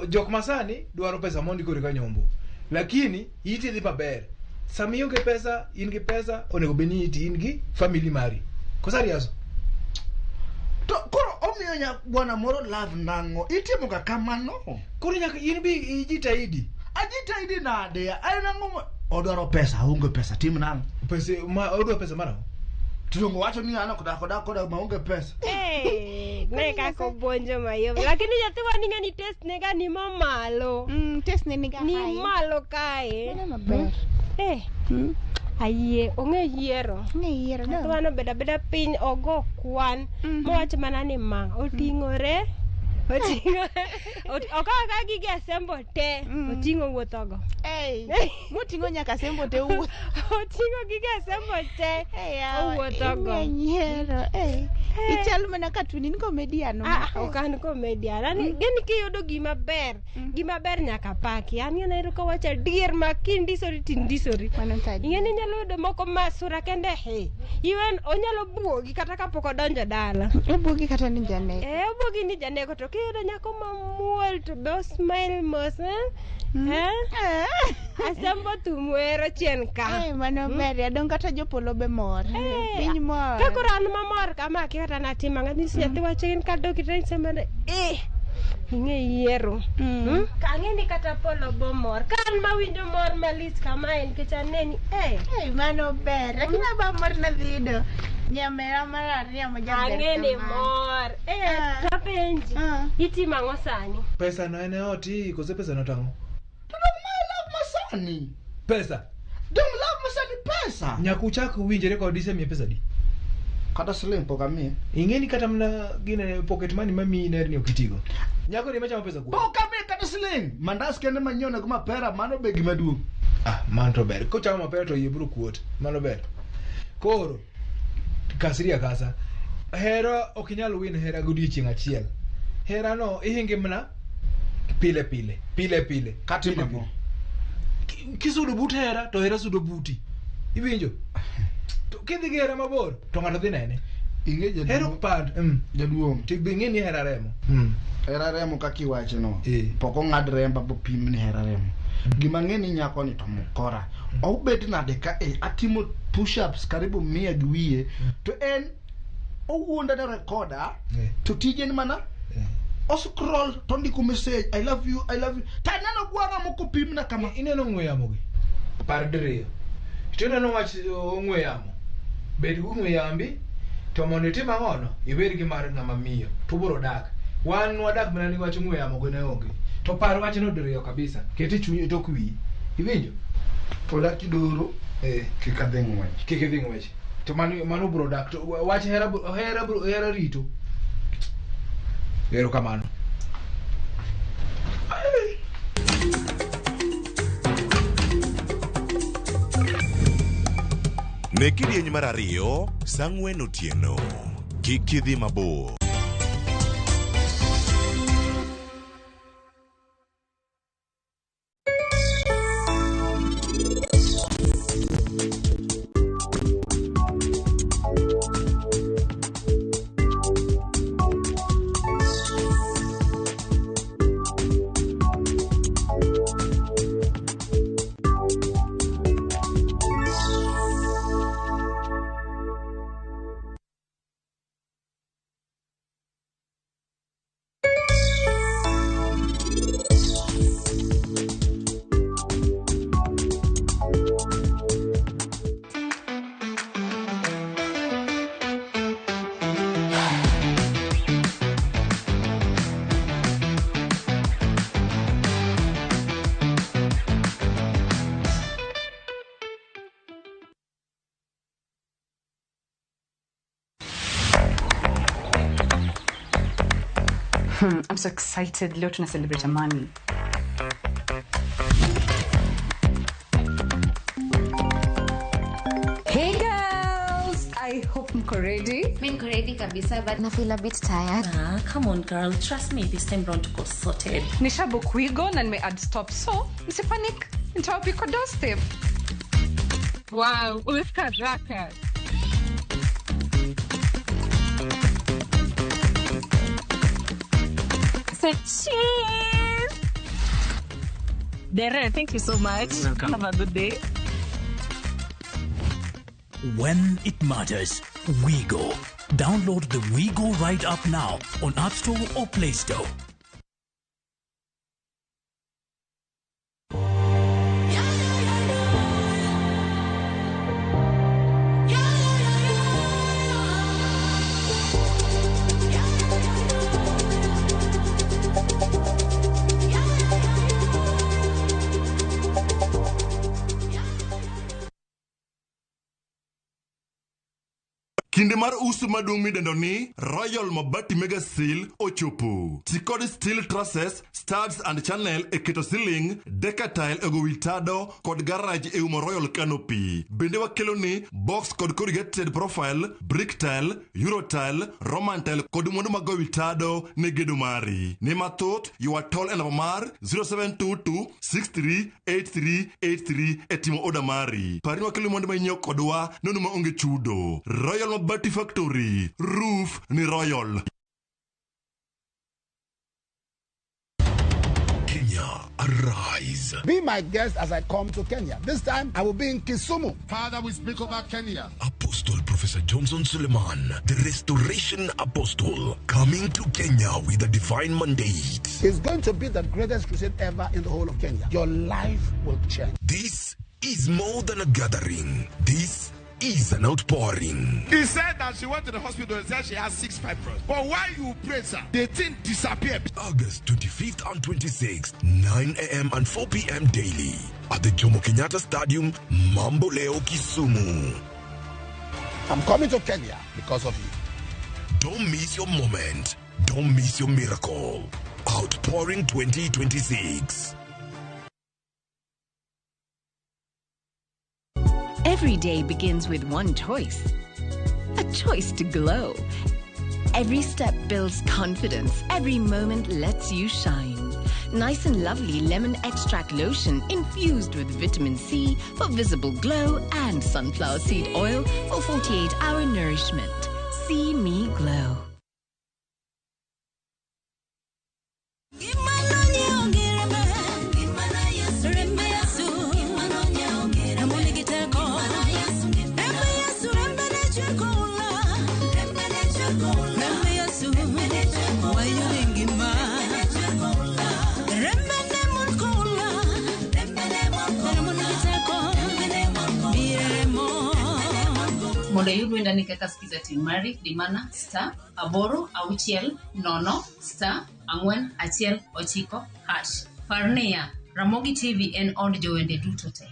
Jok masani dwaro pesa mondi koro kanyombo. Lakini iti dhi maber. Sama ionge pesa, in gi pesa, onego bed ni iti in gi family mari. Koso ariaso? To koro omiyo nya bwana moro love nang'o? Itimo ga kamano? Koro nyaka in bi ijitahidi. Ajitahidi nade? En ang'o? Odwaro pesa, aonge pesa, tim nang'o? Pesa ma odwaro pesa marang'o? Tudongo wacho ni an ok dak koda maonge pesa. Ne kaka obuonjo mayom. Lakini nyathiwa ni ng'eni test ne ga ni mamalo. Test ne niga high. Ni malo kae. Mano maber. Ayie, ong'e yiero. Ong'e yiero. Nyathiwa no beda beda piny ogo kwan. Mowach mana ni ma oting'ore. Oting'o. Okawo ka gige asembo te. Oting'o wuothogo. Moting'o nyaka asembo te owuotho. Oting'o gige asembo te. Owuothogo. Nyiero. Ichal mana ka tuni in comedian. Ok an comedian. An geni kiyudo gima ber. Gima ber nyaka paki. An ng'e nahero kawacho adier ma kindisori tindisori. Ing'e ni inyalo yudo moko ma sura kende he. Iwen onyalo buogi kata kapok odonjo dala. Obuogi kata ni janeko. Obuogi ni janeko to kiyudo nyako mamuol to be osmile mos. Asembo thum wero chien ka. Mano ber. Adong kata jopolo be mor. Piny mor. Ka koro an mamor kama akia kata natim ang'o. Anyisi nyathi wacho in kadok itanyise mana ing'e yiero. Ang'e ni kata polo bo mor. Ka an mawinjo mor malich kamae nikech aneni. Mano ber. Lakini aba mor nadhi yudo nyamera mar ariyo ma jaber. Ang'e ni mor. Tapenji. Itimo ang'o sani? Pesa no en e ot koso pesa no tang'o? To dong ma love masani. Pesa. Dong love masani pesa. Nyaka uchak winjre kod isemiye pesa di? Kata siling pok amiye. Ing'e ni kata mana gine pocket money mamiyi ner ni ok itigo. Nyako ni machamo pesa kuom. Pok amiye kata siling. Mandas kende manyiewo nego mapera mano be gima duong'. Mano to ber. Kochamo mapera to iye biro kuot. Mano ber. Koro kasri akasa. Hera ok inyal win hera godiochieng' achiel. Hera no ihinge mana pile pile. Pile pile. Katimo ang'o? Kisudo but hera to hera sudo buti. Iwinjo? To kidhi gi hera mabor to ng'ato dhi nene. Ing'e jaduong'. Hera ok pand. Jaduong'. To be ing'e ni hera remo. Hera remo kaka iwache no. Pok ong'ad remba bopim ni hera remo. Gima ang'e ni nyako ni to mokora. Obet nade ka atimo push ups karibu 100 gi wiye to en owuonda ne rekoda to tije ni mana oscroll to ndiko message I love you, I love you. Taneno gwanga moko pimna kama. Ineno ong'we yamo gi? Par diriyo. To ineno wach ong'we yamo. Bed gi ong'we yambi to mondo itim ang'ono ibed gi mar ng'ama miyo to ubiro dak. Wan wadak mana ni wach ong'we yamo go ne onge. To par wachno diriyo kabisa. Kete chunyi tok wiyi. Iwinjo? Pod akidoro. Kik adhi ng'wech. Kik idhi ng'wech. To mano bro dak to wach hera hera rito. Erokamano. Ne kidieny mar 2 saa 4 otieno. Kik idhi mabor. I'm so excited. Leo tuna celebrate Amani. Hey girls, I hope mko ready. Mimi niko ready kabisa, but I feel a bit tired. Come on girl, trust me, this time round tuko sorted. Nishabook Wigo na nime add stop, so msipanic. Nitawapika doorstep. Wow, umefika haraka. Cheers! Dere, thank you so much. Welcome. Have a good day. When it matters, WeGo. Download the WeGo Ride app now on App Store or Play Store. Kinde mar uso maduong' midendo ni Royal Mabati Mega Sale ochopo. Ti kod steel trusses, studs and channel e keto ceiling, decatile e go wi tado kod garage e umo Royal Canopy. Bende wakelo ni box kod corrugated profile, brick tile, euro tile, roman tile kod mwandu mag go wi tado ne gedo mari. Ne mathoth, ywa tol e namba mar 0722 638383 e timo oda mari. Par ni wakelo mwandu ma inyiewo kodwa nono maonge chudo. Royal Mabati Factory, roof ni Royal. Kenya, arise. Be my guest as I come to Kenya. This time I will be in Kisumu. Father, we speak about Kenya. Apostle Professor Johnson Suleiman, the Restoration Apostle, coming to Kenya with a divine mandate. It's going to be the greatest crusade ever in the whole of Kenya. Your life will change. This is more than a gathering. This is an outpouring. He said that she went to the hospital and said she has 6 fibroids. But while you pray, sir, the thing disappeared. August 25th and 26th, 9 a.m. and 4 p.m. daily at the Jomo Kenyatta Stadium, Mamboleo, Kisumu. I'm coming to Kenya because of you. Don't miss your moment. Don't miss your miracle. Outpouring 2026. Every day begins with one choice, a choice to glow. Every step builds confidence. Every moment lets you shine. Nice and Lovely Lemon Extract Lotion infused with vitamin C for visible glow and sunflower seed oil for 48-hour nourishment. See me glow. Mondo iyud wendani kaka Skiza Team mari, dimana *8 6 0 *4 1 9 hash. Par niya, Ramogi TV en od jowende duto te.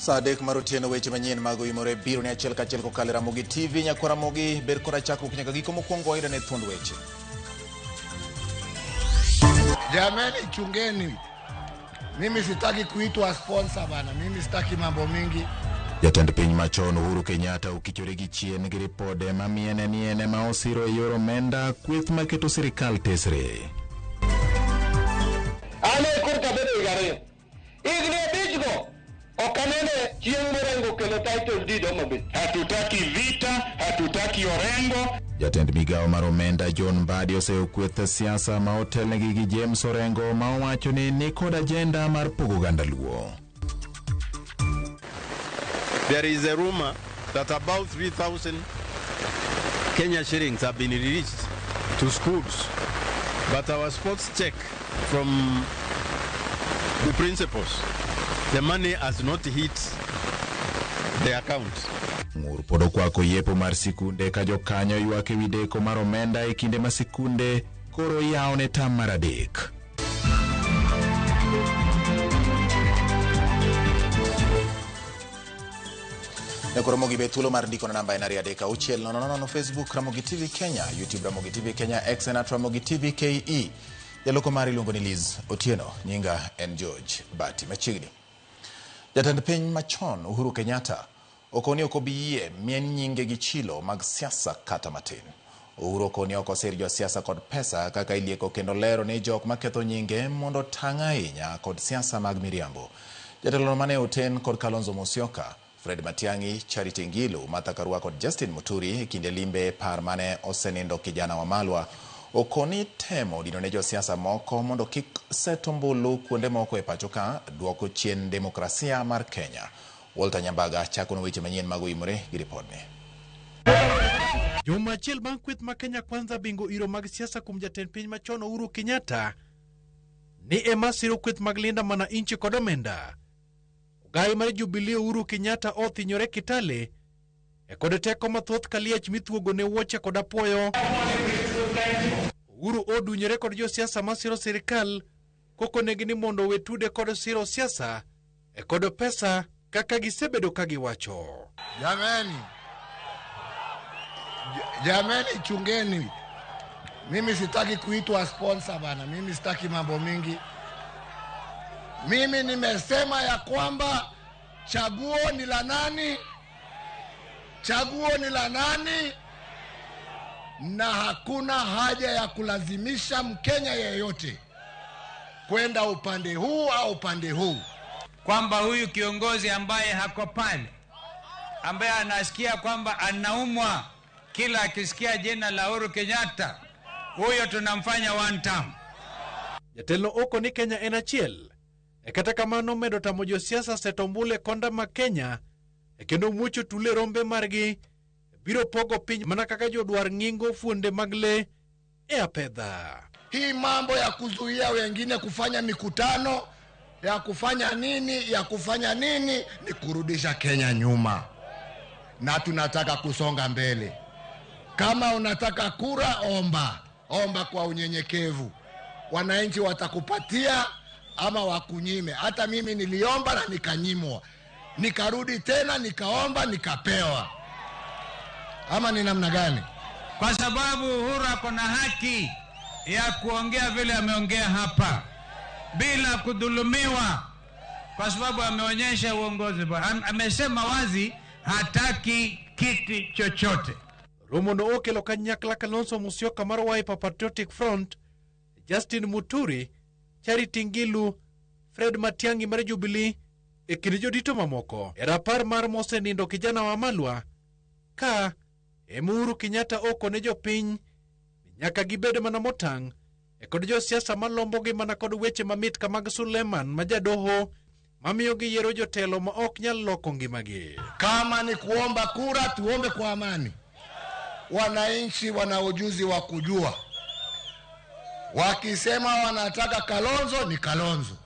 Saa 3 mar otieno weche manyien mag Oimore biro ni achiel kachiel kokalo e Ramogi TV. Nyakwa Ramogi ber kora chakruok nyaka giko. Mokwongo wayudo ne thuond weche. Jameni, chungeni. Mimi sitaki kuitwa sponsor bana. Mimi sitaki mambo mingi. Jatend piny machon Uhuru Kenyatta okichore gi chien gi ripode mamiene ni en ema osiro e yor omenda kweth maketo sirikal tesre. Ane korka bedo higa 2. Higni 5 go ok anene chieng' morengo kelo title deed Homa Bay. Hatutaki vita, hatutaki Orengo. Jatend migawo mar omenda John Mbadi oseyo kweth siasa ma otelnegi gi James Orengo ma owacho ni nikod agenda mar pogo oganda Luo. There is a rumor that about 3,000 Kenya shillings have been released to schools, but our sports check from the principals, the money has not hit the account. Ng'ur pod okwako yepo mar sikunde ka jokanyo ywak ewi deko mar omenda e kinde ma sikunde koro yawo ne tam mar 3. Ramogi be thuolo mar ndiko na namba en 2 3 6 0 0 0 Facebook Ramogi TV Kenya, YouTube Ramogi TV Kenya, X en @Ramogi TV KE. Jaloko mari iluongo ni Liz Otieno, nyinga en George Bati. Machiegni. Jatend piny machon Uhuru Kenyatta okoni ok obi yie mien nyinge gi chilo mag siasa kata matin. Uhuru okoni ok osir josiasa kod pesa kaka ilieko kendo lero ni jok maketho nyinge mondo tang' ahinya kod siasa mag miriambo. Jatelo mane oten kod Kalonzo Musyoka, Fred Matiang'i, Charity Ngilu, Martha Karua kod Justin Muturi e kinde limbe par mane osenindo kijana wa Malwa okoni temo dino ne josiasa moko mondo kik set ombulu kuonde moko e pacho ka duoko chien demokrasia mar Kenya. Walter Nyambaga chako no weche manyien mag Oimore gi ripodni. Juma achiel bang' kweth ma Kenya Kwanza bingo iro mag siasa kuom jatend piny machon Uhuru Kenyatta ni ema siro kweth mag Linda Mwananchi kod omenda. Ogai mar Jubilee Uhuru Kenyatta othinyore Kitale e kod teko mathoth kaliech mithuogo ne wuoche kod apuoyo. Uhuru odunyore kod josiasa masiro sirikal kokonegi ni mondo we tude kod siro siasa e kod pesa kaka gisebedo ka giwacho. Jameni, jameni, chungeni. Mimi sitaki kuitwa sponsor bana. Mimi sitaki mambo mingi. Mimi nimesema ya kwamba chaguo ni la nani? Chaguo ni la nani? Na hakuna haja ya kulazimisha Mkenya yeyote kwenda upande huu au upande huu. Kwamba huyu kiongozi ambaye hako pale, ambaye anasikia kwamba anaumwa kila akisikia jina la Uhuru Kenyatta, huyo tunamfanya one term. Jatelo oko ni Kenya en achiel. E kata kamano medo tamo josiasa seto ombulu e konda ma Kenya e kendo muocho tule rombe margi biro pogo piny mana kaka jodwar ng'ingo fuonde mag lee e apedha. Hii mambo ya kuzuia wengine kufanya mikutano, ya kufanya nini, ya kufanya nini, ni kurudisha Kenya nyuma. Na tunataka kusonga mbele. Kama unataka kura, omba. Omba kwa unyenyekevu. Wananchi watakupatia ama wakunyime. Hata mimi niliomba na nikanyimwa, nikarudi tena nikaomba nikapewa. Ama ni namna gani? Kwa sababu Uhuru ako na haki ya kuongea vile ameongea hapa bila kudhulumiwa, kwa sababu ameonyesha uongozi bora. Amesema wazi hataki kiti chochote. Romo no okelo kanyakla Kalonzo Musyoka mar Wiper Patriotic Front, Justin Muturi, Charity Ngilu, Fred Matiang'i mar Jubilee e kind jodito mamoko. E rapar mar mosenindo kijana wa Malwa ka ema Uhuru Kenyatta okone jopiny nyaka gibed mana motang' e kod josiasa malombogi mana kod weche mamit ka mag Suleman ma jadoho mamiyo giyiero jotelo ma ok nyal loko ngimagi. Kama ni kuomba kura, tuombe kwa amani. Wananchi wana ujuzi wa kujua. Wakisema wanataka Kalonzo ni Kalonzo,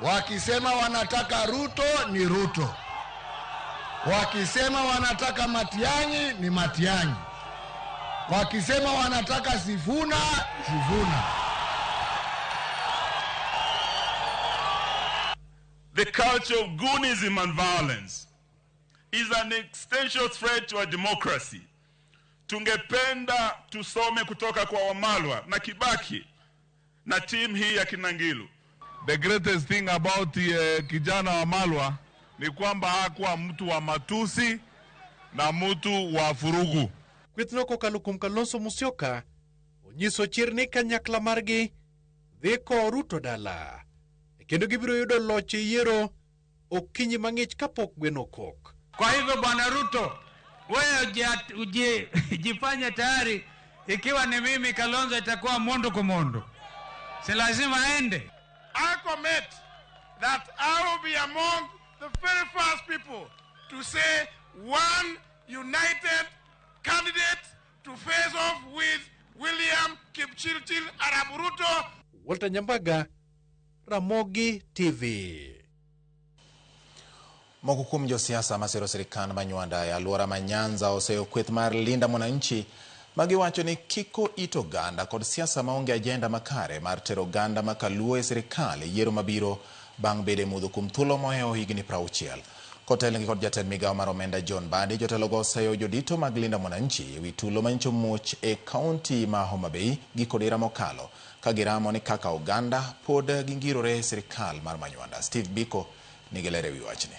wakisema wanataka Ruto ni Ruto, wakisema wanataka Matiang'i ni Matiang'i, wakisema wanataka Sifuna, Sifuna. The culture of goonism and violence is an existential threat to our democracy. Tungependa tusome kutoka kwa Wamalwa na Kibaki na timu hii ya Kinangilu. The greatest thing about kijana Wamalwa ni kwamba hakuwa mtu wa matusi na mtu wa furugu. Kwethno kokalo kuom Kalonzo Musyoka onyiso chir ni kanyakla margi dhi kowo Ruto dala kendo gibiro yudo loch e yiero okinyi mang'ich kapok gweno okok. Kwa hivyo Bwana Ruto, wewe jifanye tayari, ikiwa ni mimi Kalonzo itakuwa mundu kwa mundu, si lazima aende. I commit that I will be among the very first people to say one united candidate to face off with William Kipchirchir Arap Ruto. Walter Nyambaga, Ramogi TV. Moko kuom josiasa masero sirikand ma Nywanda e alwora ma Nyanza oseyo kweth mar Linda Mwananchi magiwacho ni kiko it oganda kod siasa maonge ajenda makare mar tero oganda ma kaluo e sirikal e yiero mabiro bang' bedo e mudho kuom thuolo mohewo higni 60. Kotelnegi kod jatend migawo mar omenda John Mbadi, jotelogo oseyo jodito mag Linda Mwananchi ewi tulo manyicho muoch e kaunti ma Homa Bay gi kodira mokalo ka giramo ni kaka oganda pod gingirore e sirikal mar Manywanda. Steve Biko nigi ler ewi wachni.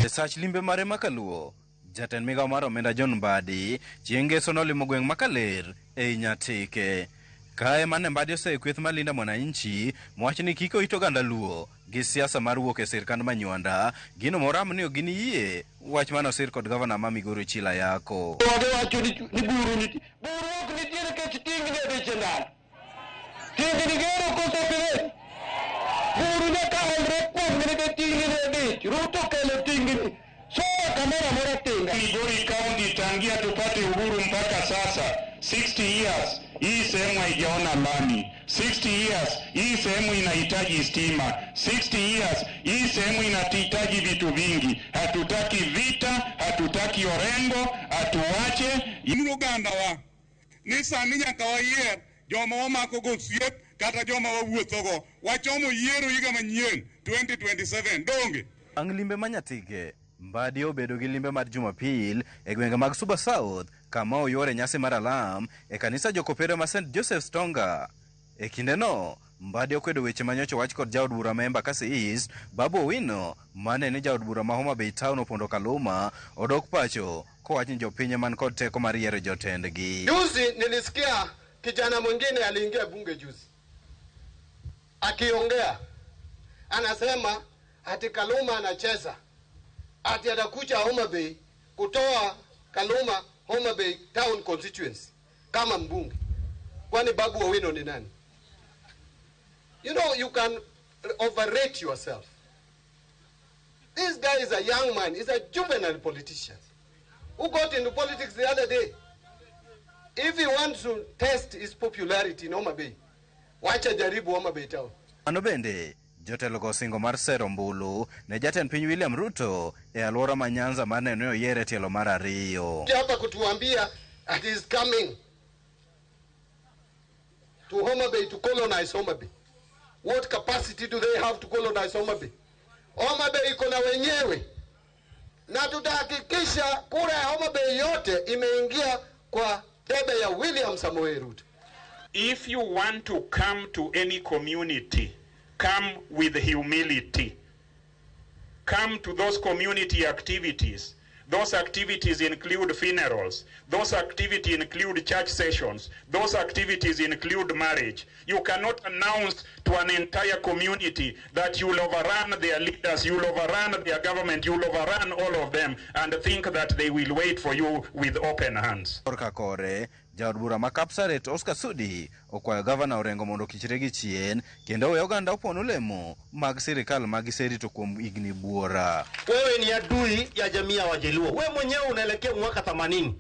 E sach limbe mare makaluo, jatend migawo mar omenda John Mbadi chieng' ngeso nolimo gweng' ma Kaler ei Nyatike. Kae mane Mbadi oseyo kweth mar Linda Mwananchi mowacho ni kik oit oganda Luo gi siasa mar wuok e sirkand ma Nywanda, gino moram ni ok giniyie wach mane osir kod gavana ma Migori Chila Yako. Wacho ni buru nitie, buru ok nitie nikech tingni odich e ndalo. Tingni gero koso pile. Buru nyaka olre kuomgi nikech tingni odich. Ruto kelo tingni. Soa kamoro amora tinga. Migori County tangia tupate uhuru mpaka sasa 60 years hii sehemu haijaona lami. 60 years hii sehemu inahitaji stima. 60 years hii sehemu inahitaji vitu vingi. Hatutaki vita, hatutaki Orengo, atuache. Uganda wa ni sani nyaka wayier joma wamako go osiep kata joma wawuothogo. Wachomo yiero higa manyien 2027 donge. Bang' limbe ma Nyatike, Mbadi obedo gi limbe mar Jumapil e gwenge mag Suba South kama oyuore nyasi mar alam e kanisa jokopere ma St Joseph's Tonga. E kindeno, Mbadi okwedo weche manyocha wach kod jaod bura ma Embakasi East, Babu Owino, mane ni jaod bura ma Homa Bay Town Opondo Kaluma, odok pacho kowacho ni jopiny man kod teko mar yiero jotendgi. Juzi nilisikia kijana mwingine aliingia bunge juzi akiongea, anasema ati Kaluma anacheza, ati atakuja Homa Bay kutoa Kaluma Homa Bay Town constituency kama mbunge. Kwani Babu Owino ni nani? You know, you can overrate yourself. This guy is a young man, he's a juvenile politician who got into politics the other day. If he wants to test his popularity in Homa Bay, wacha jaribu Homa Bay Town. Mano bende, jotelo go singo mar sero ombulu ne jatend piny William Ruto e alwora ma Nyanza mane ne oyier e tielo mar ariyo. Hapa kutuambia that he is coming to Homa Bay to colonize Homa Bay. What capacity do they have to colonize Homa Bay? Homa Bay iko na wenyewe, na tutahakikisha kura ya Homa Bay yote imeingia kwa debe ya William Samoei Ruto. If you want to come to any community, come with humility. Come to those community activities. Those activities include funerals. Those activities include church sessions. Those activities include marriage. You cannot announce to an entire community that you'll overrun their leaders, you'll overrun their government, you'll overrun all of them, and think that they will wait for you with open hands. Korka kore, jaod bura ma Kapsaret Oscar Sudi okwayo gavana Orengo mondo okichre gi chien kendo owe oganda opon olemo mag sirikal ma giserito kuom higni buora. Wewe ni adui ya jamii ya Wajaluo. Wewe mwenyewe unaelekea mwaka 80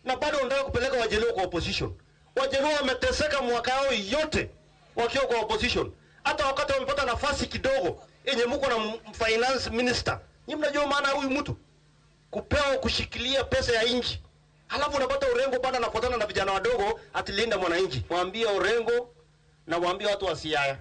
na bado unataka kupeleka Wajaluo kwa opposition. Wajaluo wameteseka mwaka yao yote wakiwa kwa opposition. Hata wakati wamepata nafasi kidogo yenye mko na finance minister, nyinyi mnajua maana huyu mtu kupewa kushikilia pesa ya nchi. Halafu unapata Orengo bado anafuatana na vijana wadogo atilinda mwananchi. Mwambie Orengo na mwambie watu wa Siaya,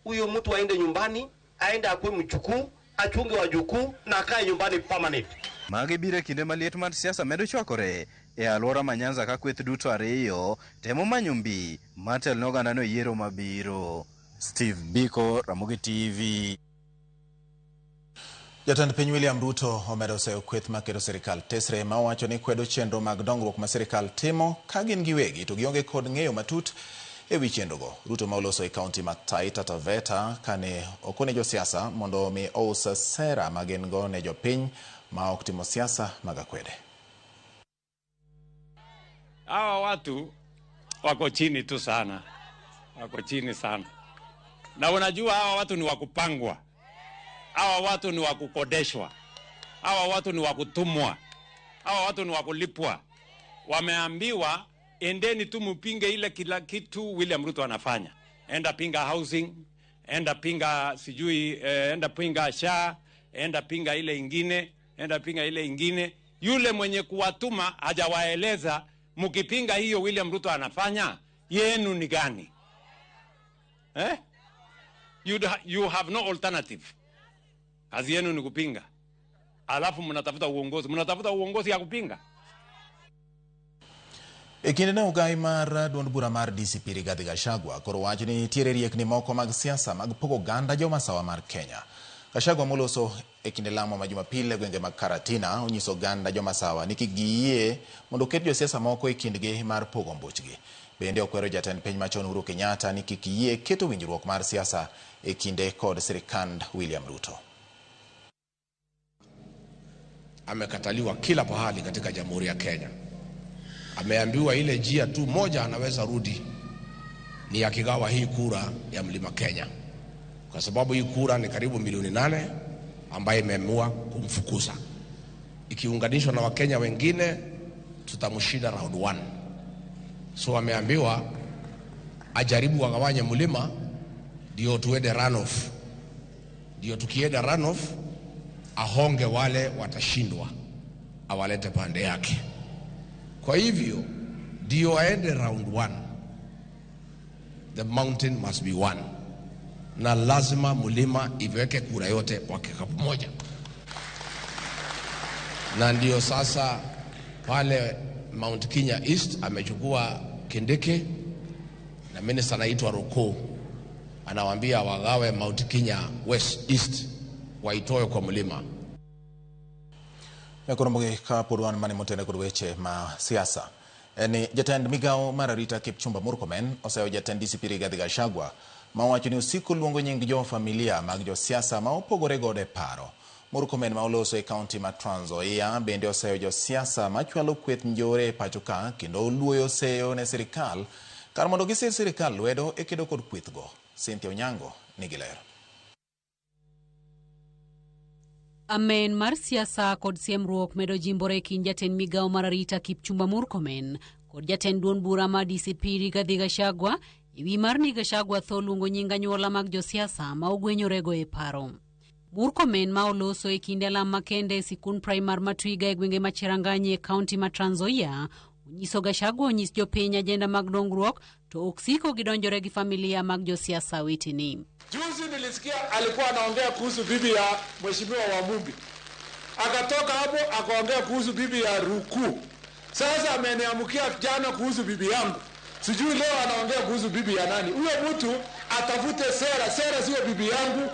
huyo mtu aende nyumbani, aende akue mchukuu, achunge wajukuu na akae nyumbani permanent. Magi biro e kinde ma liet mar siasa medo chwakore e alwora ma Nyanza ka kweth duto ariyo temo manyo mbi mar telo ne oganda no e yiero mabiro. Steve Biko, Ramogi TV. Jatend piny William Ruto omedo seyo kweth maketo sirikal tesre ma owacho ni kwedo chenro mag dongruok ma sirikal timo ka gin giwegi to gionge kod ng'eyo matut e wi chenrogo. Ruto ma oloso e kaunti ma Taita Taveta kane okone josiasa mondo mi ous sera ma gin go ne jopiny ma ok timo siasa mag akwede. Hawa watu wako chini tu sana, wako chini sana, na unajua hawa watu ni wakupangwa. Hawa watu ni wakukodeshwa, hawa watu ni wakutumwa, hawa watu ni wakulipwa. Wameambiwa endeni tu mpinge ile kila kitu William Ruto anafanya. Enda pinga housing, enda pinga sijui, enda pinga SHA, enda pinga ile ingine, enda pinga ile ingine. Yule mwenye kuwatuma hajawaeleza mkipinga hiyo William Ruto anafanya, yenu ni gani? Eh? You have no alternative. Kazi yenu ni kupinga. Alafu mnatafuta uongozi. Mnatafuta uongozi ya kupinga. E kinde ne ogai mar duond bura mar DCP Rigathi Gachagua koro wacho ni nitiere riekni moko mag siasa mag pogo oganda jomasawa mar Kenya. Gachagua moloso e kinde lamo ma Jumapil e gwenge mag Karatina onyiso oganda jomasawa ni kik giyie mondo oket josiasa moko e kindgi mar pogo ombuchgi. Bende okwero jatend piny machon Uhuru Kenyatta ni kik yie keto winjruok mar siasa e kinde kod sirikand William Ruto. Amekataliwa kila pahali katika Jamhuri ya Kenya. Ameambiwa ile njia tu moja anaweza rudi ni akigawa hii kura ya Mlima Kenya, kwa sababu hii kura ni karibu milioni 8 ambaye imeamua kumfukuza. Ikiunganishwa na Wakenya wengine tutamshinda round 1. So ameambiwa ajaribu wagawanye mlima ndio tuende runoff. Ndio tukienda runoff ahonge wale watashindwa, awalete pande yake. Kwa hivyo ndio aende round 1. The mountain must be one. Na lazima mlima iweke kura yote kwa kikapu moja. Na ndio sasa pale Mount Kenya East amechukua Kindiki na minister anaitwa Roko, anawaambia wagawe Mount Kenya West East waitoe kwa mlima. Nyakoromogi ka pod wan mane motene kod weche ma siasa. Ni jatend migawo mar arita Kipchumba Murkomen oseyo jatend DCP Rigathi Gachagua ma owacho ni osiko luongo nying jo familia mag josiasa ma opogore godo e paro. Murkomen ma oloso e kaunti ma Trans Nzoia bende oseyo josiasa machwalo kweth njore e pacho ka kendo oluoyo seyo ne sirikal kar mondo gisir sirikal lwedo e kedo kod kwethgo. Cynthia Onyango nigi ler. Amen mar siasa kod siemruok medo jimbore e kind jatend migawo mar arita Kipchumba Murkomen kod jatend duond bura mar DCP Rigathi Gachagua e wi mar ni Gachagua tho luongo nying anyuola mag josiasa ma ogwenyorego e paro. Murkomen ma oloso e kinde alam makende e sikund primar ma Twiga e gwenge ma Cherangany e kaunti ma Trans Nzoia onyiso Gachagua onyis jopiny ajenda mag dongruok to ok siko gidonjore gi familia mag josiasa wetene. Juzi nilisikia alikuwa anaongea kuhusu bibi ya Mheshimiwa Wamumbi, akatoka hapo akaongea kuhusu bibi ya Ruku. Sasa ameniamkia jana kuhusu bibi yangu, sijui leo anaongea kuhusu bibi ya nani. Huyo mtu atafute sera. Sera sio bibi yangu,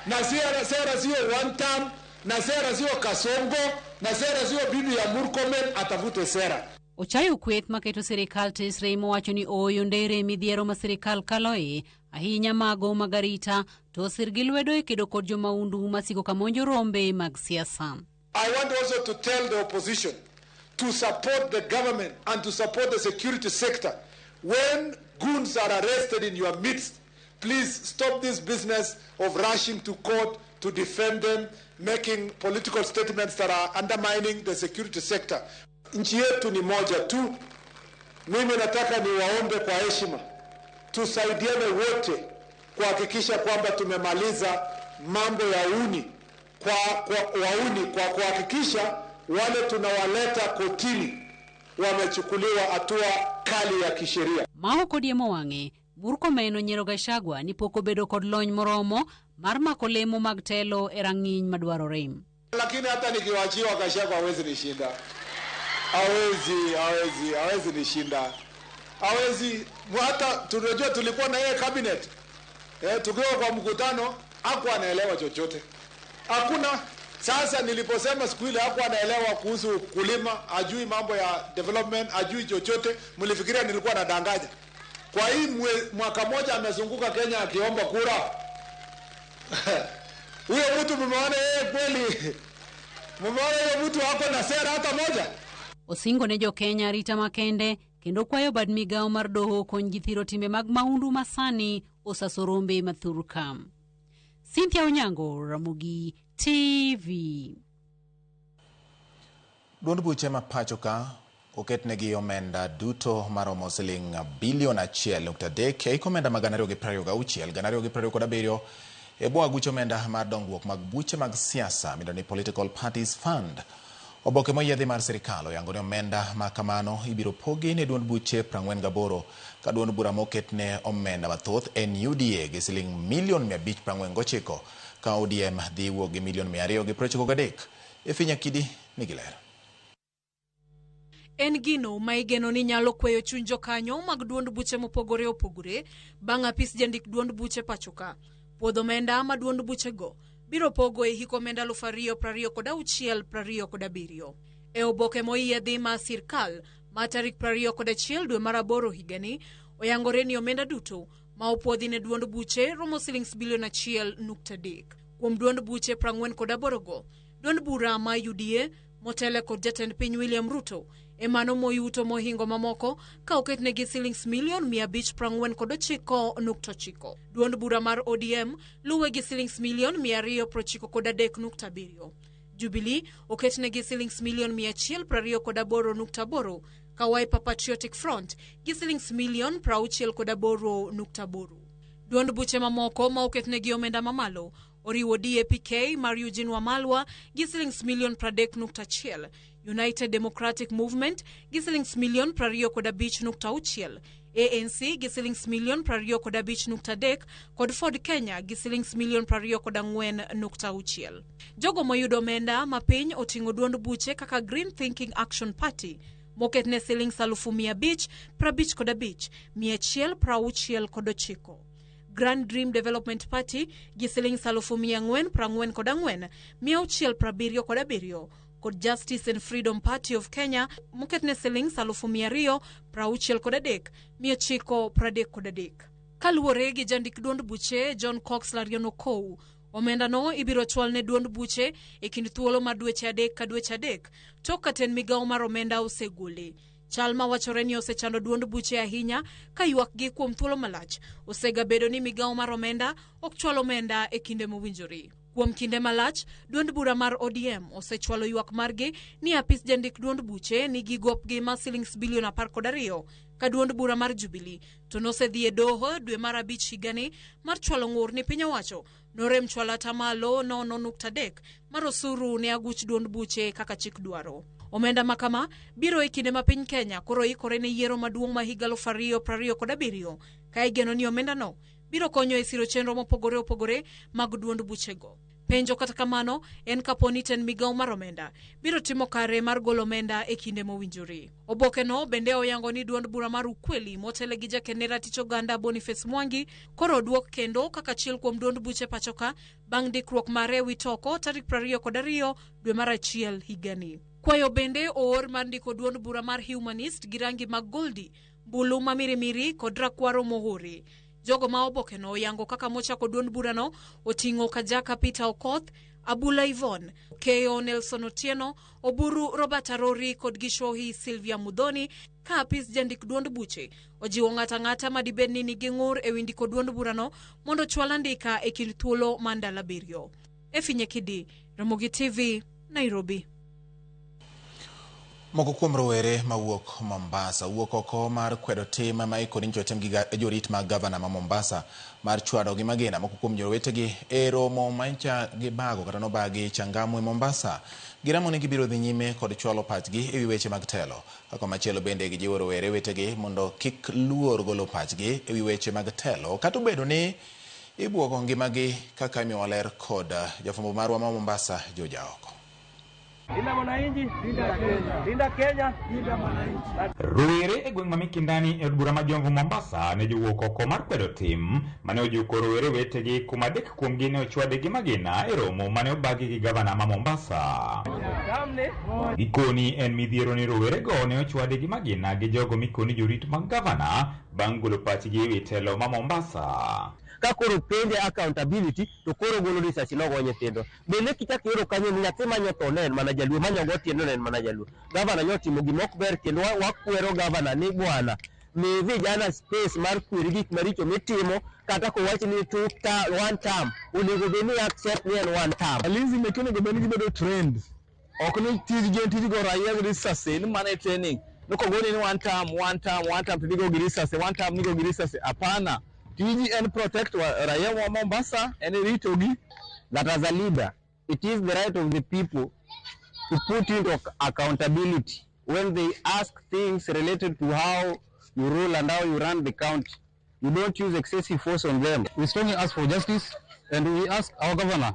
na sera sio one term, na sera sio Kasongo, na sera sio bibi ya Murkomen. Atafute sera. Ochayo kweth maketo sirikal tesre mowacho ni ooyo ndere midhiero ma sirikal kaloe ahinya mago mag arita to osir gi lwedo e kedo kod jomaundu masiko kamonjo rombe mag siasa. I want also to tell the opposition to support the government and to support the security sector. When goons are arrested in your midst, please stop this business of rushing to court to defend them, making political statements that are undermining the security sector. Nchi yetu ni moja tu. Mimi nataka niwaombe kwa heshima, tusaidiane wote kuhakikisha kwamba tumemaliza mambo ya uni kwa wauni kwa kuhakikisha wale tunawaleta kotini wamechukuliwa hatua kali ya kisheria. Maok odiemo wang'e, Murkomen onyiero Gachagua ni pok obedo kod lony moromo mar mako lemo mag telo e rang'iny madwarore. Lakini hata nikiwachiwa Gachagua hawezi nishinda. Hawezi nishinda. Hawezi. Hata tunajua tulikuwa na yeye cabinet. Tukiwa kwa mkutano hakuwa anaelewa chochote. Hakuna. Sasa niliposema siku ile hakuwa anaelewa kuhusu kulima, ajui mambo ya development, ajui chochote, mlifikiria nilikuwa nadanganya. Kwa hii mwaka moja amezunguka Kenya akiomba kura. Huyo mtu mmeona yeye kweli? Mmeona huyo mtu hako na sera hata moja? Osingo ne jo Kenya arita makende kendo kwayo bad migawo mar doho kony ji thiro timbe mag maundu masani osaso rombe mathurka. Cynthia Onyango, Ramogi TV. Duond buche ma pacho ka oketnegi omenda duto maromo siling bilion 1.3 e omenda mag 226, 227 e bwo aguch omenda mar dongruok mag buche mag siasa midendo ni Political Parties Fund. Oboke moyiedhi mar sirikal oyango ni omenda ma kamano ibiro pogi ne duond buche 48 ka duond bura moketne omenda mathoth en UDA gi siling milion 549 ka ODM dhi wuok gi milion 293. Efinya Kidi nigi ler. En gino ma igeno ni nyalo kweyo chuny jokanyo mag duond buche mopogore opogore bang' apis jandik duond buche pachoka. Puodho omenda ma duond buchego biro pogo e hik omenda 2026 27. E oboke moyiedhi ma sirkal ma tarik 21 dwe mar 8 higani oyangore ni omenda duto ma opuodhi ne duond buche romo silings bilion 1.3. Kuom duond buche 48 go, duond bura ma UDA motele kod jatend piny William Ruto emano moyuto mohingo mamoko ka oketnegi silings milion 549.9. Duond bura mar ODM luwe gi silings milion 293.7. Jubilee oketnegi silings milion 128.8 ka Wiper Patriotic Front gi silings milion 68.8. Duond buche mamoko ma oketnegi omenda mamalo oriwo DAPK mar Eugene Wamalwa gi silings milion 30.1, United Democratic Movement gi silings milion 25.6, ANC gi silings milion 25.3 kod Ford Kenya gi silings milion 24.6. Jogo moyudo omenda mapiny oting'o duond buche kaka Green Thinking Action Party moketne silings 555,169. Grand Dream Development Party gi silings 444,677 kod Justice and Freedom Party of Kenya moketne silings 263,933. Kaluwore gi jandik duond buche John Cox Larion Okou, omenda no ibiro chwal ne duond buche e kind thuolo mar dweche 3 ka dweche 3 tok ka tend migawo mar omenda osegole. Chal ma wachore ni osechando duond buche ahinya ka ywakgi kuom thuolo malach osegabedo ni migawo mar omenda ok chwal omenda e kinde mowinjore. Kuom Kuom kinde malach, duond bura mar ODM osechwalo ywak margi ni apis jandik duond buche nigi gopgi mar silings bilion 12 ka duond bura mar Jubilee to nosedhi e doho dwe mar 5 higani mar chwalo ng'ur ni piny owacho norem chwalo atamalo 0.3 mar osuru ne aguch duond buche kaka chik dwaro. Omenda ma kama biro e kinde ma piny Kenya koro ikore ne yiero maduong' ma higa 2027 ka igeno ni omendano biro konyo e siro chenro mopogore opogore mag duond buchego. Penjo kata kamano en kapo ni tend migawo mar omenda biro timo kare mar golo omenda e kinde mowinjore. Obokeno bende oyango ni duond bura mar Ukweli motele gi jakene ratich oganda Boniface Mwangi koro oduok kendo kaka achiel kuom duond buche pachoka bang' ndikruok mare e wi toko tarik 22 dwe mar 1 higani. Kwayo bende oor mar ndiko duond bura mar Humanist gi rangi mag goldi, mbulu ma mirimiri kod rakwaro mohore. Jogo ma obokeno oyango kaka mochako duond burano oting'o Kajaka Peter Okoth, Abula Yvonne, Keyo Nelson Otieno, Oburu Robert Arori kod Gishohi Sylvia Mudhoni ka apis jandik duond buche ojiwo ng'ato ang'ata ma dibed ni nigi ng'ur e wi ndiko duond burano mondo ochwal andika e kind thuolo mar ndalo 7. Efi Nyekidi, Ramogi TV, Nairobi. Moko kuom rowere mawuok Mombasa wuok oko mar kwedo tim ma ikoni nyocha otim gi jorit mag gavana ma Mombasa mar chwado gi magina moko kuom jowetegi e romo ma nyocha gibago kata nobagi Changamwe Mombasa. Giramo ni gibiro dhi nyime kod chwalo pachgi e wi weche mag telo. Ka komachielo bende gijiwo rowere wetegi mondo kik luor golo pachgi e wi weche mag telo kata obedo ni ibwogo ngimagi kaka imiyowa ler kod jafwambo marwa ma Mombasa George Aoko. Linda mwananchi, linda Kenya. Linda Kenya, linda mwananchi. Rowere e gweng' ma Mikindani e od bura ma Jomvu Mombasa ne jowuok oko mar kwedo tim mane ojuko rowere wetegi kuma 3 kuomgi ne ochwadi gi magina e romo mane obagi gi gavana ma Mombasa. Gikoni en midhiero ni rowerego ne ochwadi gi magina gi jogo mikoni jorit mag gavana bang' golo pachgi e wi telo ma Mombasa. Ka koro penje accountability to koro golo risasi nogo nyithindo. Bende kichak iyudo kanyo ni nyathi manyo tho ne en mana jaluo, manyo go tiende ne en mana jaluo. Gavana nyo timo gima ok ber kendo wakwero gavana ni bwana mi vijana space mar kweri gik maricho mitimo kata kowach ni one term onego bed ni accept ni en one term. Walinzi meke onego bed ni gibedo trained. Ok ni tijgi en tij go raia gi risasi ni mano e training. Ni kogoni ni one term, one term, one term to igo gi risasi, one term nigo gi risasi. Hapana. Tiji en protect raia wa Mombasa, en ritogi. That as a leader, it is the right of the people to put into accountability when they ask things related to how you rule and how you run the county. You don't use excessive force on them. We strongly ask for justice and we ask our governor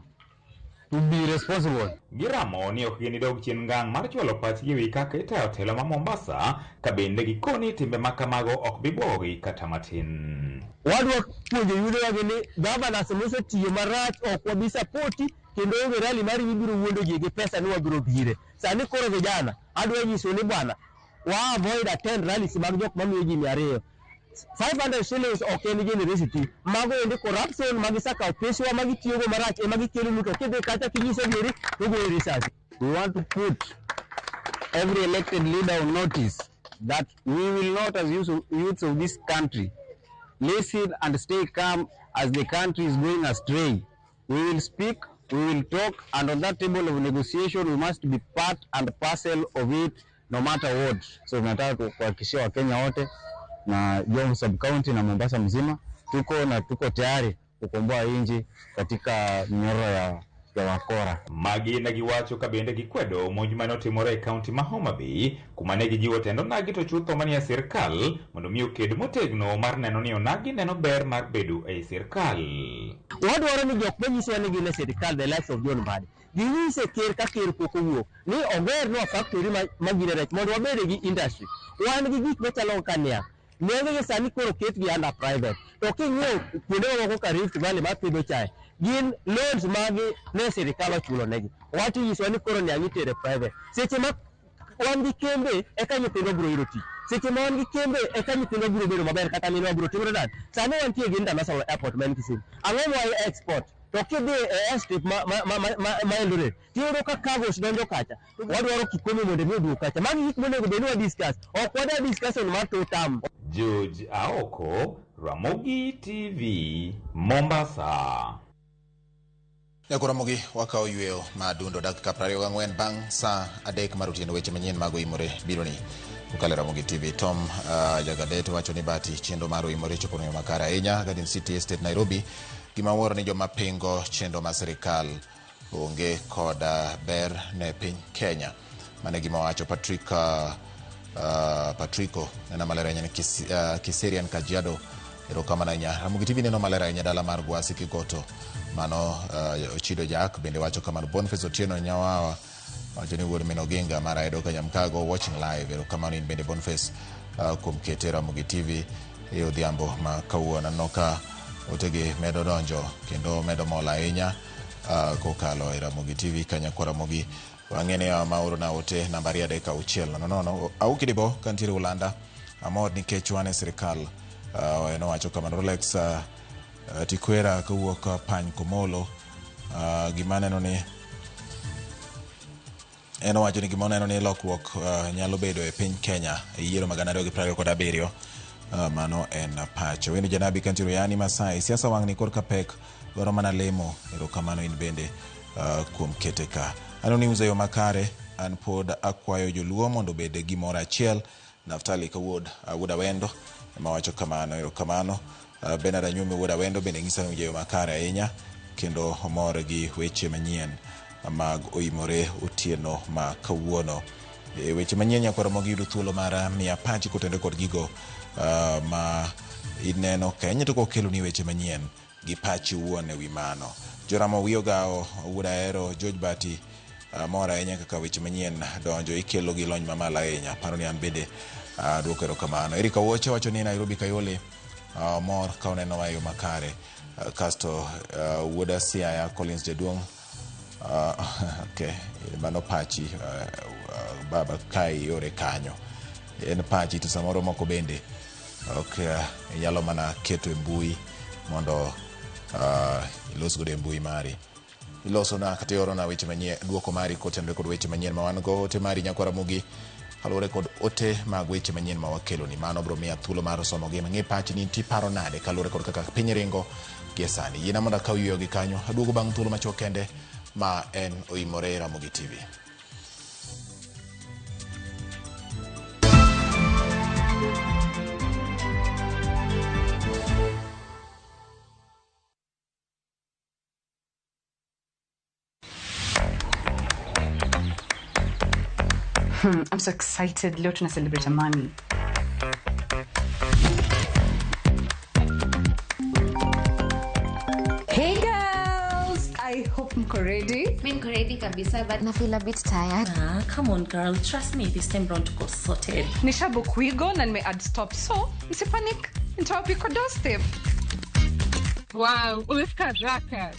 to be responsible. Giramo ni ok ginidog chien ngang' mar chwalo pachgi e wi kaka itayo telo ma Mombasa, ka bende gikoni timbe ma kamago ok bi bwogogi kata matin. Wadwa puonjo yudowa ni governors mosetiyo marach ok wabi sapoti kendo onge rally mari mibiro wuondo ji gi pesa ni wabiro bire. Sani koro vijana, adwa nyiso ni bwana, wa avoid attend rallies mag jok mamiyo ji 200. 500 shillings ok en generosity. Mago endi corruption magisakawo peswa magitiyogo marach ema gikelo to kidhi kacha kinyiso giri to goyi risasi. We want to put every elected leader on notice that we will not, as youths of this country, listen and stay calm as the country is going astray. We will speak, we will talk, and on that table of negotiation we must be part and parcel of it no matter what. So tunataka kuhakikishia Wakenya wote na Jomvu Sub County na Mombasa mzima tuko na tuko tayari kukomboa nchi katika mnyororo ya wakora. Magi ne giwacho ka bende gikwedo monj mane otimore e kaunti ma Homa Bay kuma ne gijiwo tend onagi to chutho manie sirkal mondo mi oked motegno mar neno ni onagi neno ber mar bedo ei sirkal. Wadwaro ni jok manyisowa ni gin e sirkal, the likes of John Mbadi, ginyise ker ka ker pok owuok ni ogernwa factory ma gine rech mondo wabed gi industry. Wan gi gik machalo kaka niang'. Niange gi sani koro oketgi under private. To king'iyo kuonde mamoko ka Rift Valley mapidho chae, gin loans magi ne sirikal ochulo negi. Wach inyisowa ni koro niang' itere private. Seche ma wan gi kembe eka nyithindwa biro yudo tich. Seche ma wan gi kembe eka nyithindwa biro bedo maber kata minwa biro timore nade. Sani wantie gi international airport ma en Kisumu. Ang'o ma export? To kidhi e airstrip ma Eldoret, tiyudo ka cargos donjo kacha. Wadwaro Kikomi mondo mi oduog kacha. Magi gik monego bed ni wa discuss. Ok wadwa discussion mar two term. George Aoko, Ramogi TV, Mombasa. Nyakoramogi wakawo yweyo ma dundo dakika 24 bang' saa 3 mar otieno. Weche manyien mag Oimore bironi kokalo e Ramogi TV. Tom Jagadet wacho ni Bati chenro mar Oimore chopo e makare ahinya. Garden City Estate Nairobi. Gima wuoro ni joma pingo chenro mar sirikal onge kod ber ne piny Kenya. Mano e gima wacho Patrick Patrico neno maler ahinya ni Kiserian Kajiado. Erokamano ahinya. Ramogi TV neno maler ahinya dala mar Gwasi Kigoto. Mano Ochido Jack bende wacho kamano. Boniface Otieno Nyawawa wacho ni wuod min Oginga mar Aedo Kanyamkago watching live. Erokamano in bende Boniface kuom kete Ramogi TV e odhiambo ma kawuono. Aneno ka otegi medo donjo kendo medo mol ahinya kokalo e Ramogi TV kanyakwa Ramogi. Wang'e ni ma orona ote namba 236 00. Auki Dibo kantiere Ulanda amor nikech wan e sirikal. Nowacho kamano. Rolex Tikwera kowuok Pany Komolo, gima neno ni en owacho ni gima oneno ni lokruok nyalo bedo e piny Kenya e yiero mag 2027. Mano en pache. Wendo Janabi kantiere Yani Masai, siasa wang' ni korka pek dwaro mana lemo. Erokamano in bende kuom kete ka. Aneno ni uso yo makare. An pod akwayo joluo mondo obed gimoro achiel. Naftali Kawuod wuod Awendo ema wacho kamano. Erokamano. Bernard Anyumi wuod Awendo bende ng'isa ni yo makare ahinya kendo omor gi weche manyien mag Oimore otieno ma kawuono. E weche manyien nyakwara mogi yudo thuolo mar miya pachi kotenore kod gigo ma ineno ka to kokeloni weche manyien gi pachi wuon e wi mano. Joramo wiyo gawo wuod Ahero George Bati mor ahinya kaka weche manyien donjo ikelo gi lony mamalo ahinya. Paro ni an bende duoko erokamano. Erika Wuoche wacho ni Nairobi Kayole mor ka oneno e yo makare. Kasto wuoda Siaya Collins Jaduong' okay, mano pachi baba ka iore kanyo en pachi to samoro moko bende ok inyalo mana keto e mbui mondo ilos godo e mbui mari ilosona kata iorona weche manyien duoko mari kotenore kod weche manyien ma wan go. Ote mari nyakwa Ramogi kaluwore kod ote mag weche manyien ma wakeloni. Mano biro miya thuolo mar somogi mang'e pachi ni tiparo nade kaluwore kod kaka piny ringo gie sani. Yiena mondo akaw yweyo gi kanyo aduogo bang' thuolo machuok kende ma en Oimore Ramogi TV. I'm so excited. Leo tuna celebrate Amani. Hey girls, I hope mko ready. Mi niko ready kabisa, but na feel a bit tired. Ah, come on girl, trust me, this time round tuko sorted. Nishabook Wigo na nime add stop, so msipanic. Nitawapika doorstep. Wow, umefika haraka.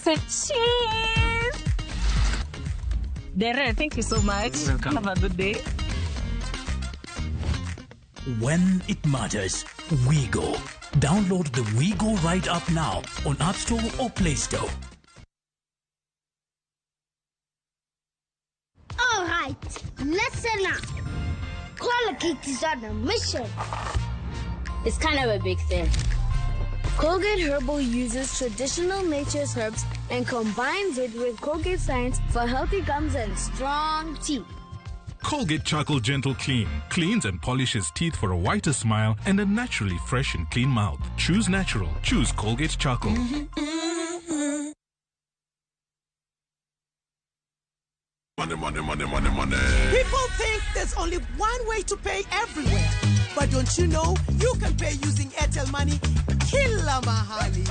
Say cheese. Dere, thank you so much. Welcome. Have a good day. When it matters, WeGo. Download the WeGo Ride app now on App Store or Play Store. All right, listen up. Colgate is on a mission. It's kind of a big thing. Colgate Herbal uses traditional nature's herbs and combines it with Colgate science for healthy gums and strong teeth. Colgate Charcoal Gentle Clean cleans and polishes teeth for a whiter smile and a naturally fresh and clean mouth. Choose natural. Choose Colgate Charcoal. Money, money, money, money, money. People think there's only one way to pay everywhere. But don't you know you can pay using Airtel Money kila mahali?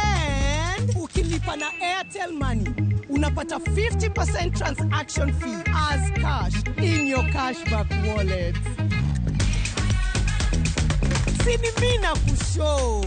And ukilipa na Airtel Money, unapata 50% transaction fee as cash in your cashback wallet. Sini mina kushow.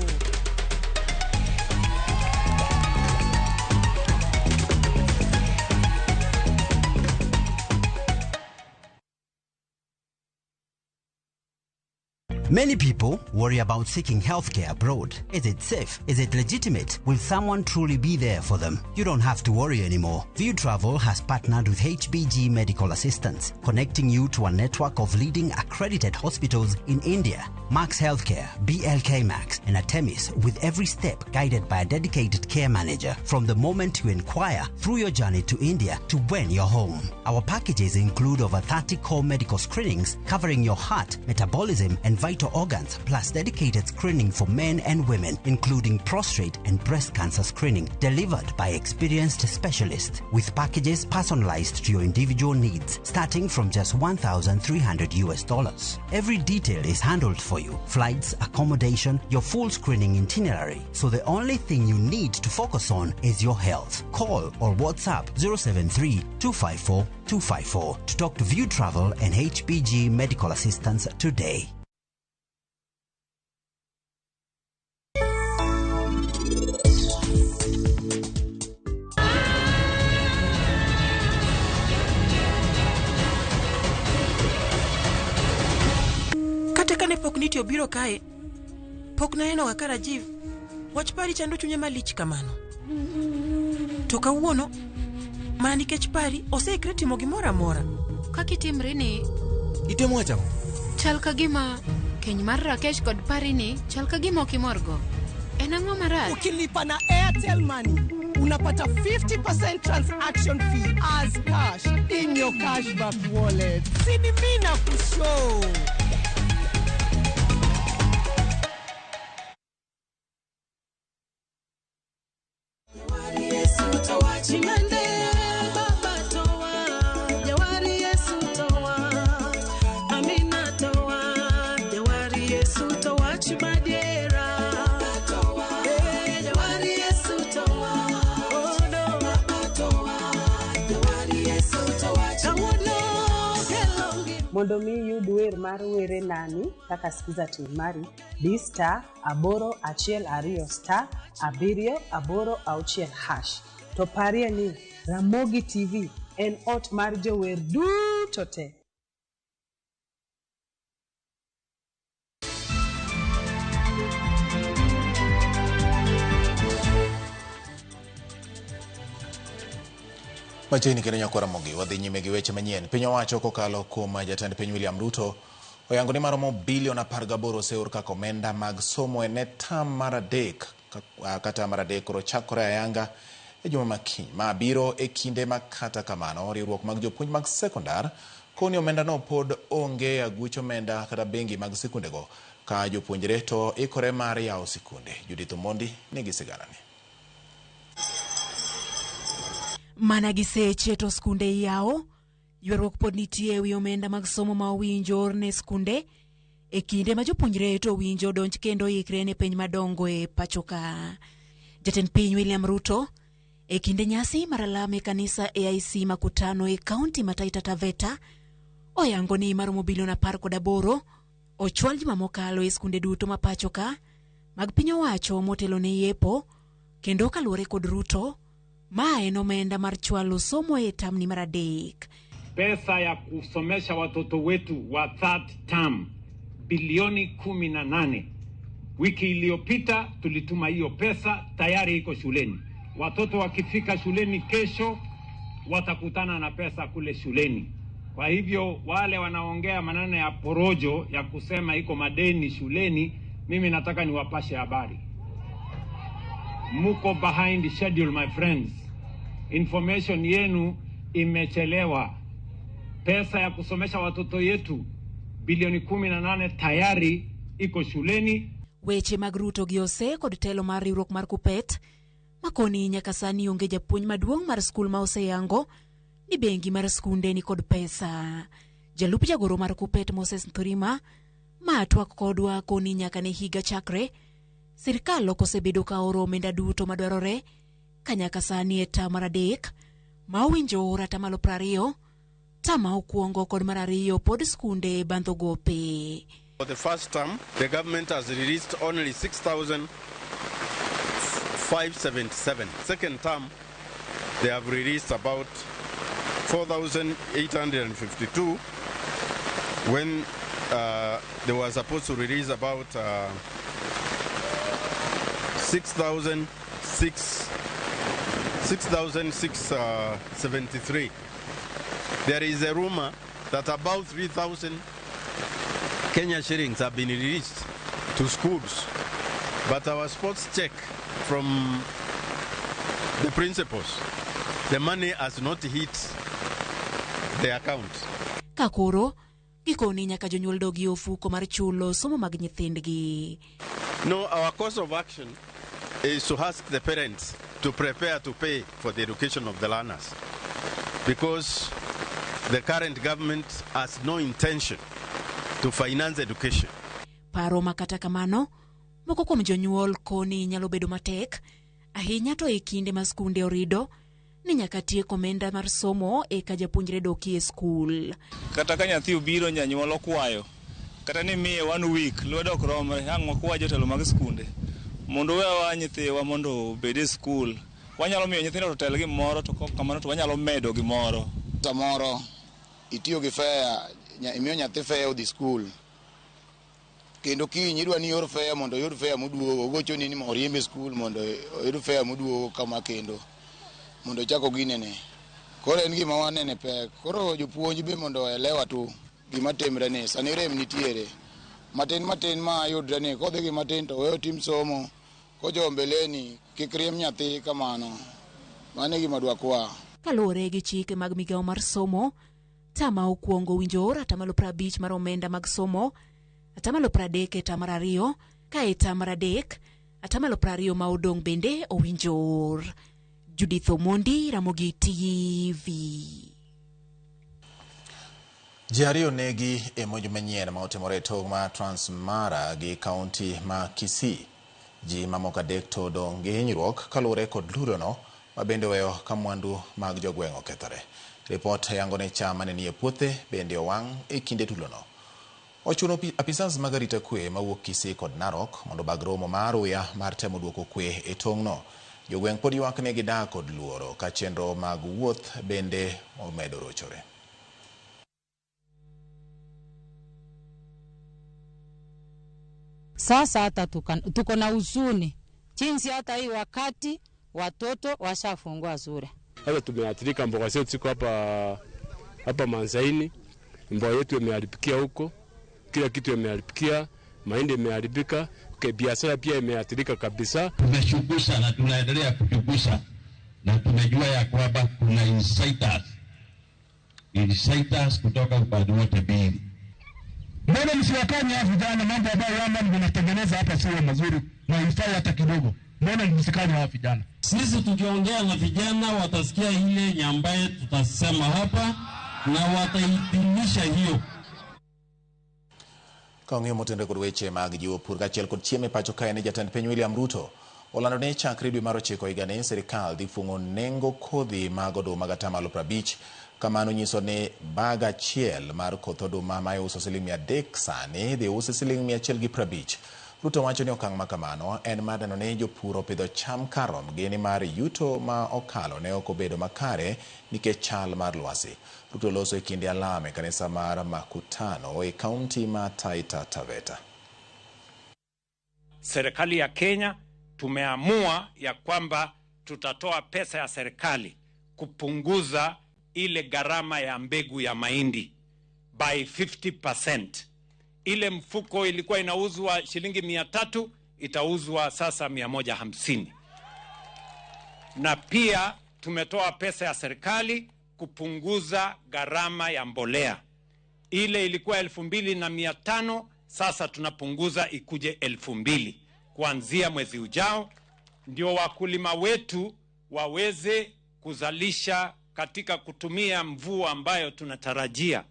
Many people worry about seeking healthcare abroad. Is it safe? Is it legitimate? Will someone truly be there for them? You don't have to worry anymore. View Travel has partnered with HBG Medical Assistance, connecting you to a network of leading accredited hospitals in India. Max Healthcare, BLK Max, and Artemis, with every step guided by a dedicated care manager from the moment you inquire through your journey to India to when you're home. Our packages include over 30 core medical screenings covering your heart, metabolism, and vital organs, plus dedicated screening for men and women, including prostate and breast cancer screening, delivered by experienced specialists, with packages personalized to your individual needs, starting from just $1,300 US. Every detail is handled for you: flights, accommodation, your full screening itinerary. So the only thing you need to focus on is your health. Call or WhatsApp 073 254 254 to talk to View Travel and HBG Medical Assistance today. Kata kane pok niti obiro kae, pok naneno ga ka Rajiv. Wach pari chando chunye malich kamano. To kawuono, mana nikech pari, oseikre timo gimoro amora. Kaka itimri ni Itemo wacho ang'o? Chal ka gima keny mar Rakesh kod pari ni chal ka gima ok imorgo. En ang'o marach? Ukilipa na Airtel Money unapata 50% transaction fee as cash in your cashback wallet. Sini mimi na kushow. Mondo mi iyud wer mar Were Nani kaka Skiza Tune mari, di *812 *786#. To parie ni Ramogi TV en ot mar jower duto te. Machiegni kendo nyakwa Ramogi, wadhi nyime gi weche manyien. Piny owacho kokalo kuom jatend piny William Ruto oyango ni maromo bilion 18 oseor kaka omenda mag somo ne tam mar adek kata mar adek koro chakore ayanga e juma ma kiny. Ma biro e kinde ma kata kamano riwruok mag jopuonj mag sekondar koni omenda no pod onge e aguch omenda kata bengi mag sikundego ka jopuonjre to ikore mar yawo sikunde. Judith Omondi nigi siganani. Mana gi seche to skunde iyawo, ywaruok pod nitie ewi omenda mag somo ma owinjo or ne skunde e kinde ma jopuonjre to owinjo donj kendo ikre ne penj madongo e pacho ka. Jatend piny William Ruto e kinde nyasi mar alam e kanisa AIC Makutano e kaunti ma Taita Taveta oyango ni maromo bilion 18 ochwal juma mokalo e skunde duto ma pacho ka mag piny owacho motelo ne yepo, kendo kaluwore kod Ruto ma en omenda mar chwalo somo e tamni mar adek. Pesa ya kusomesha watoto wetu wa third term bilioni 18. Wiki iliyopita tulituma hiyo pesa, tayari iko shuleni. Watoto wakifika shuleni kesho watakutana na pesa kule shuleni. Kwa hivyo wale wanaongea maneno ya porojo ya kusema iko madeni shuleni, mimi nataka niwapashe habari. Muko behind schedule, my friends. Information yenu imechelewa. Pesa ya kusomesha watoto yetu bilioni 18 tayari iko shuleni. Weche mag Ruto gi ose kod telo mar riwruok mar Kupet makoni nyaka sani onge japuonj maduong' mar skul ma oseyango ni bengi mar skunde ni kod pesa. Jalup jagoro mar Kupet Moses Nthurima ma twak kodwa koni nyaka ne higa chakre sirikal ok osebedo ka oro omenda duto madwarore ka nyaka sani e tam mar adek ma owinjo or 20% tama okwongo kod mar ariyo pod skunde bandho gope. For the first term, the government has released only 6,577. Second term, they have released about 4,852 when They were supposed to release about 6,673. There is a rumor that about 3,000 Kenya shillings have been released to schools. But our sports check from the principals, the money has not hit the account. Ka koro gikoni nyaka jonyuol dogi ofuko mar chulo somo mag nyithindgi. No, our course of action is to ask the parents to prepare to pay for the education of the learners, because the current government has no intention to finance education. Paro ma kata kamano, moko kuom jonyuol koni nyalo bedo matek ahinya to e kinde ma skunde orido ni nyaka tiek omenda mar somo eka japuonjre doki e skul. Kata ka nyathi obiro janyuol okwayo, kata ni miye 1 week, lwedo ok romre, ang' wakwa jotelo mag skunde mondo wewa nyithiwa mondo obed e skul. Wanyalo miyo nyithindo to tel gimoro, to kok kamano to wanyalo medo gimoro. Samoro itiyo gi fare, imiyo nyathi fare odhi skul. Kendo kiny idwa ni ior fare mondo oyud fare moduogo, ogochoni ni oriembe skul mondo oyud fare moduogo kama kendo mondo ochak oginene. Koro en gima wanene pek. Koro jopuonj be mondo oelewa tu gima timre ni sani rem nitiere. Matin matin ma yudre ni kodhi gi matin to weyo tim somo kochopo mbeleni kik riemb nyathi kamano. Mano e gima dwakwa. Kaluwore gi chike mag migawo mar somo, tama okwongo winjo or 50% mar omenda mag somo, 30% e tam mar 2, ka e tam mar 3, 20% ma odong' bende owinjo or. Judith Omondi, Ramogi TV. Ji ariyo negi e monj manyien ma otimore e tong' mar Transmara gi kaunti ma Kisii. Ji mamoko 3 to odong' gi hinyruok kaluwore kod lurono ma bende oweyo ka mwandu mag jogweng' okethore. Ripot yango ni cham mane nie puothe bende owang' e kinde tulono. Ochuno apisas mag arita kwe mawuok Kisii kod Narok mondo obag romo mar aruya mar temo duoko kwe e tong'no. Jogweng' pod ywak ni gidak kod luoro ka chenro mag wuoth bende omedo rochore. Sasa hata tuko na huzuni jinsi hata hii wakati watoto washafungua shule. Sasa tumeathirika, mboga zetu ziko hapa Manzaini, mboga yetu imeharibikia huko, kila kitu imeharibikia, mahindi imeharibika, biashara pia imeathirika kabisa. Tumechunguza na tunaendelea kuchunguza na tumejua ya kwamba kuna inciters kutoka upande wote mbili. Mbona msiwakanye hawa vijana? Mambo ambayo yama mnatengeneza hapa sio mazuri na haifai hata kidogo. Mbona msikanye hawa vijana? Sisi tukiongea na vijana watasikia ile ambaye tutasema hapa na wataidhinisha hiyo. Ka ong'eyo motenore kod weche mag jiwo pur kaachiel kod chiemo e pacho kae ni jatend piny William Ruto olando ni chakre dwe mar 9 higani sirikal dhi fung'o nengo kodhi mag oduma gi 50%. Kamano nyiso ni bag achiel mar koth oduma ma iuso siling 300 sani dhi usi siling 150. Ruto wacho ni okang' ma kamano en mar neno ni jopur opidho cham karomgi nimar yuto ma okalo ne ok obedo makare nikech chal mar lwasi. Ruto loso e kinde alam e kanisa mar Makutano e kaunti ma Taita Taveta. Serikali ya Kenya tumeamua ya kwamba tutatoa pesa ya serikali kupunguza ile gharama ya mbegu ya mahindi by 50%. Ile mfuko ilikuwa inauzwa shilingi 300 itauzwa sasa 150. Na pia tumetoa pesa ya serikali kupunguza gharama ya mbolea. Ile ilikuwa 2500 sasa tunapunguza ikuje 2000 kuanzia mwezi ujao, ndio wakulima wetu waweze kuzalisha katika kutumia mvua ambayo tunatarajia.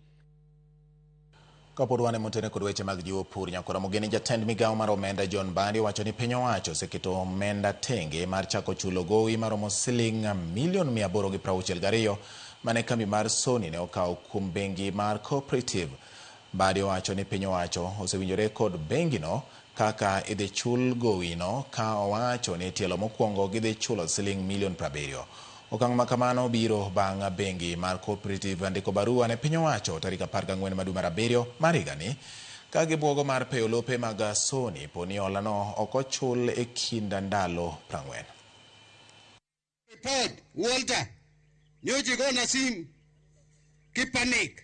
Kapod wan e motenore kod weche mag jiwo pur, nyakora mogeni jatend migawo mar omenda John Mbadi owacho ni piny owacho oseketo omenda tenge mar chako chulo gowi maromo siling milion 862 mane kambi mar Sony ne okawo kuom bengi mar Cooperative. Mbadi owacho ni piny owacho osewinjore kod bengino kaka idhi chul gowino, ka owacho ni tielo mokwongo gidhi chulo siling milion 70. Okang' ma kamano biro bang' bengi mar Cooperative ndiko barua ne piny owacho tarik 14 mar dwe mar 7 mar higani Ka gibuogo mar peyo lope mag Sony po ni holano ok ochul e kind ndalo 40. Report, Walter, nyocha igona sim kipanic.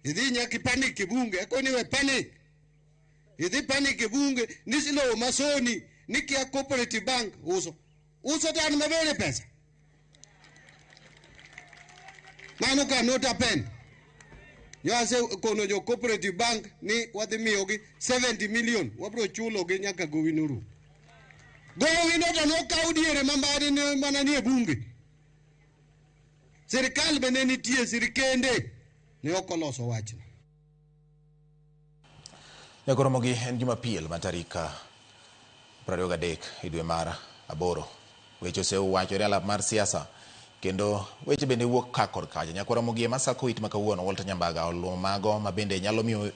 Idhi nyaka ipanic e bunge, akoni we panic. Idhi panic e bunge, ni lowo ma Sony, ni kia Cooperative Bank uso. Uso to an mabere pesa. Mano cannot happen. Nyo kono jo Cooperative Bank ni wadhi miyogi 70 million, wabro chulogi nyaka gowi norum. Gowi no to nokaw diere ma mbadi ne mana nie bunge. Sirikal be ne nitie, sirikende ne ok oloso wachno. Nyakoromogi en Jumapil ma tarik 23 e dwe mar aboro. Weche osewachore alap mar siasa kendo weche bende wuok ka kod kacha. Nyakoromogi ema sako it ma kawuono Walter Nyambaga oluwo mago ma bende nyalo miyo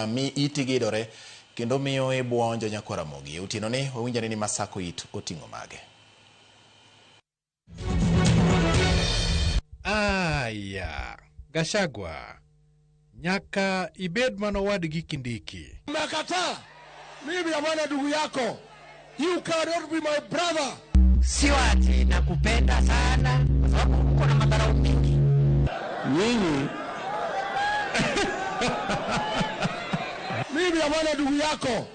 mi iti gidore kendo miyo ibuonjo Nyakoromogi. E otieno ni wawinjore ni masako it oting'o mage. Aya, Gachagua, nyaka ibed mana owadgi Kindiki. Umekataa. Mimi hapana ndugu yako. You cannot be my brother. Sio ati nakupenda sana kwa sababu uko na madharau mingi. Nyinyi. Mimi hapana ndugu yako.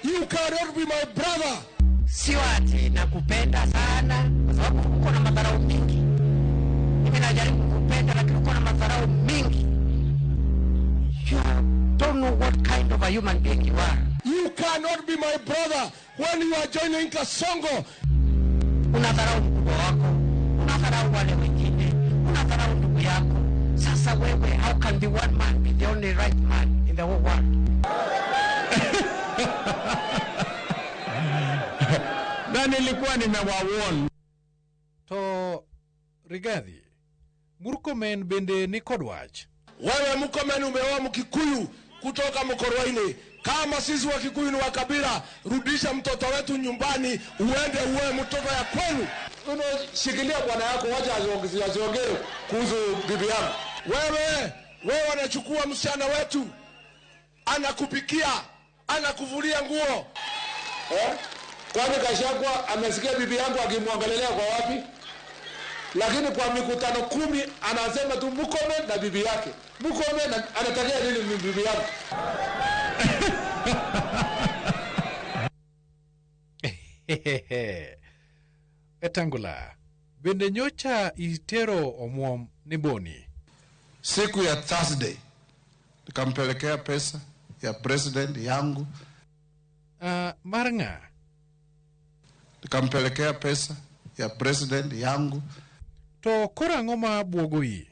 You cannot be my brother. Sio ati nakupenda sana kwa sababu uko na madharau mingi. Mimi najaribu kukupenda lakini uko na madharau mingi. You don't know what kind of a human being you are. You cannot be my brother when you are joining Kasongo. Unadharau mkubwa wako, unadharau wale wengine, unadharau ndugu yako. Sasa wewe, how can be one man be the only right man in the whole world? Na nilikuwa nimewawarn. To Rigathi, Murkomen bende ni kod wach. Wewe Murkomen umeoa Mkikuyu kutoka Mkorwaini. Kama sisi wa Kikuyu ni wa kabila, rudisha mtoto wetu nyumbani, uende uwe mtoto ya kwenu. Unashikilia bwana yako, wacha asiongee kuhusu bibi yangu. Wewe anachukua msichana wetu, anakupikia, anakuvulia nguo. Kwani Gachagua amesikia bibi yangu akimwangalia kwa wapi? Lakini kwa mikutano 10 anasema tu Murkomen na bibi yake. Murkomen anatakia nini bibi yangu? Wetangula, bende nyocha itero omuom ni Boni. Siku ya Thursday nikampelekea pesa ya president yangu. Mar ng'a? Nikampelekea pesa ya president yangu. To koro ang'o ma buogo iyi?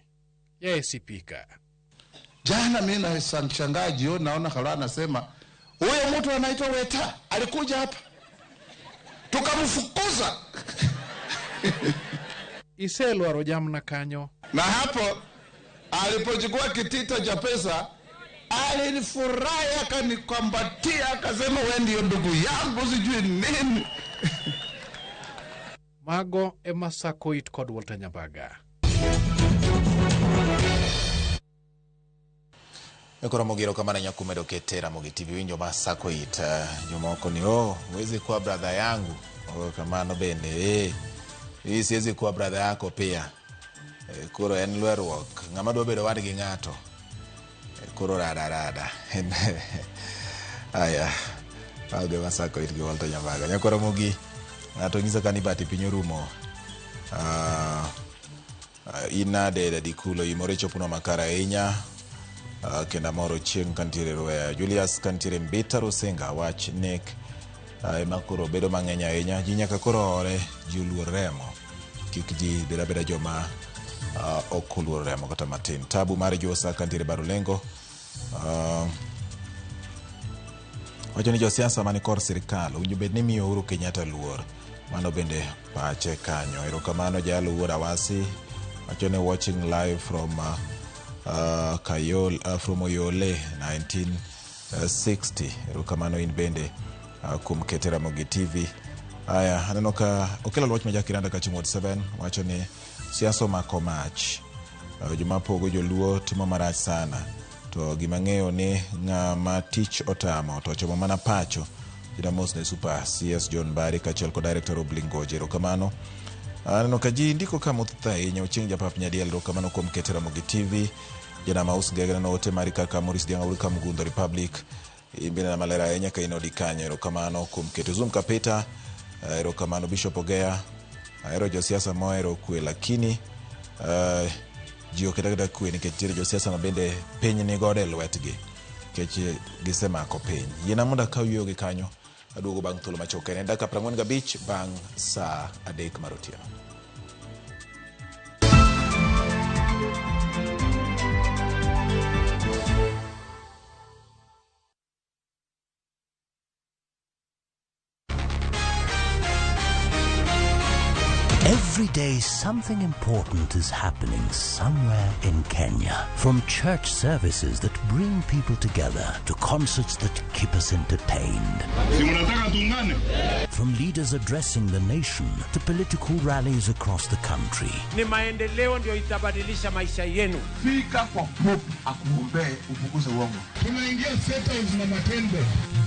Yaye sipika. Jana mimi nashangaa jioni naona Khalwale anasema huyo mtu anaitwa Weta alikuja hapa tukamfukuza. Iselwaro jamna kanyo. Na hapo alipochukua kitita cha pesa alinifurahi, akanikumbatia, akasema wewe ndio ndugu yangu sijui nini. Mago ema sako it kod Walter Nyambaga. Koro mogiro kamano nyakumedo kete Ramogi TV winjo ma sako it jomoko ni oh, huwezi kuwa brother yangu. Oh, kamano bende hii siwezi kuwa brother yako pia. Koro en lweruok. Ng'ama dwa bedo wadgi ng'ato. Koro rada rada. Aya. Mago ema sako it gi Walter Nyambaga. Nyakoro mogi ng'ato nyiso ka ni bati piny orumo. In nade Dadikulo imore choponwa makare ahinya. Kendo amoro chieng' kantiere Rweya. Julius kantiere Mbita Rusinga wach nek ema koro bedo mang'eny ahinya. Ji nyaka koro hore, ji oluor remo. Kik ji bed abeda joma ok oluoro remo kata matin. Tabu mar Josa kantiere Barulengo. Wacho ni josiasa mani kor sirikal owinjo bed ni miyo Uhuru Kenyatta luor. Mano bende pache kanyo. Erokamano Jalo Wuod Awasi. Wacho ni watching live from Kayol, from Oyole 1960. Erokamano in bende kuom kete Ramogi TV. Aya, aneno ka okelo wach ma Jakiranda Kachumod 7 wacho ni siasa omako mach. Joma pogo joluo timo marach sana. To gima ang'eyo ni ng'ama tich otamo to ochomo mana pacho. Jina mos ne Super CS John Mbadi kaachiel kod Director Rob Lingoje. Erokamano. Aneno ka ji ndiko ka motho ahinya. Ochieng' Japap Nyadiel, erokamano kuom keto Ramogi TV. Janama Us Ngege neno ote mari kaka Maurice Dianga wuod Kamgundho Republic. In bende maler ahinya ka in odi kanyo. Erokamano kuom keto Zoom Kapita. Erokamano Bishop Ogeya. Ahero josiasa mohero kwe lakini ji ok keta kwe nikech nitiere josiasa ma bende piny ni godo e lwetgi nikech gisemako piny. Yiena mondo akaw yueyo gi kanyo aduogo bang' thuolo machuok en dakika 45 bang' saa 3 mar otieno. Every day, something important is happening somewhere in Kenya. From church services that bring people together to concerts that keep us entertained. Si mnataka tuungane? From leaders addressing the nation to political rallies across the country. Ni maendeleo ndio itabadilisha maisha yenu. Fika kwa Pope akuombee upunguze uongo. Tunaingia settles na matendo.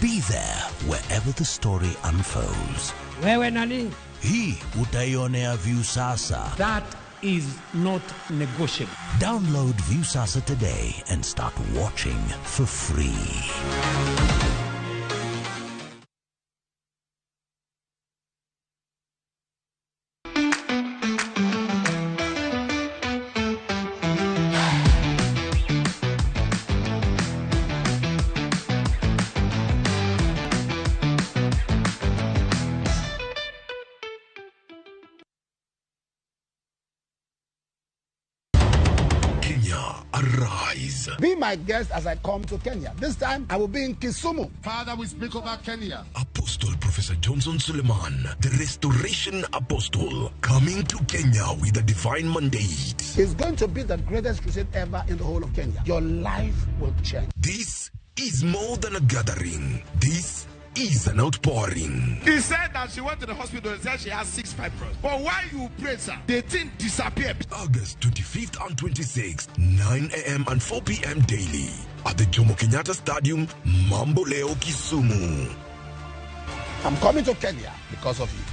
Be there wherever the story unfolds. Wewe nani? Hii utaionea Viusasa. That is not negotiable. Download Viusasa today and start watching for free. Kenya, arise. Be my guest as I come to Kenya. This time I will be in Kisumu. Father, we speak about Kenya. Apostle Professor Johnson Suleiman, the Restoration Apostle, coming to Kenya with a divine mandate. It's going to be the greatest crusade ever in the whole of Kenya. Your life will change. This is more than a gathering. This is an outpouring. He said that she went to the hospital and said she has 6 fibroids. But while you pray, sir, the thing disappeared. August 25th and 26th, 9 a.m. and 4 p.m. daily at the Jomo Kenyatta Stadium, Mamboleo, Kisumu. I'm coming to Kenya because of you.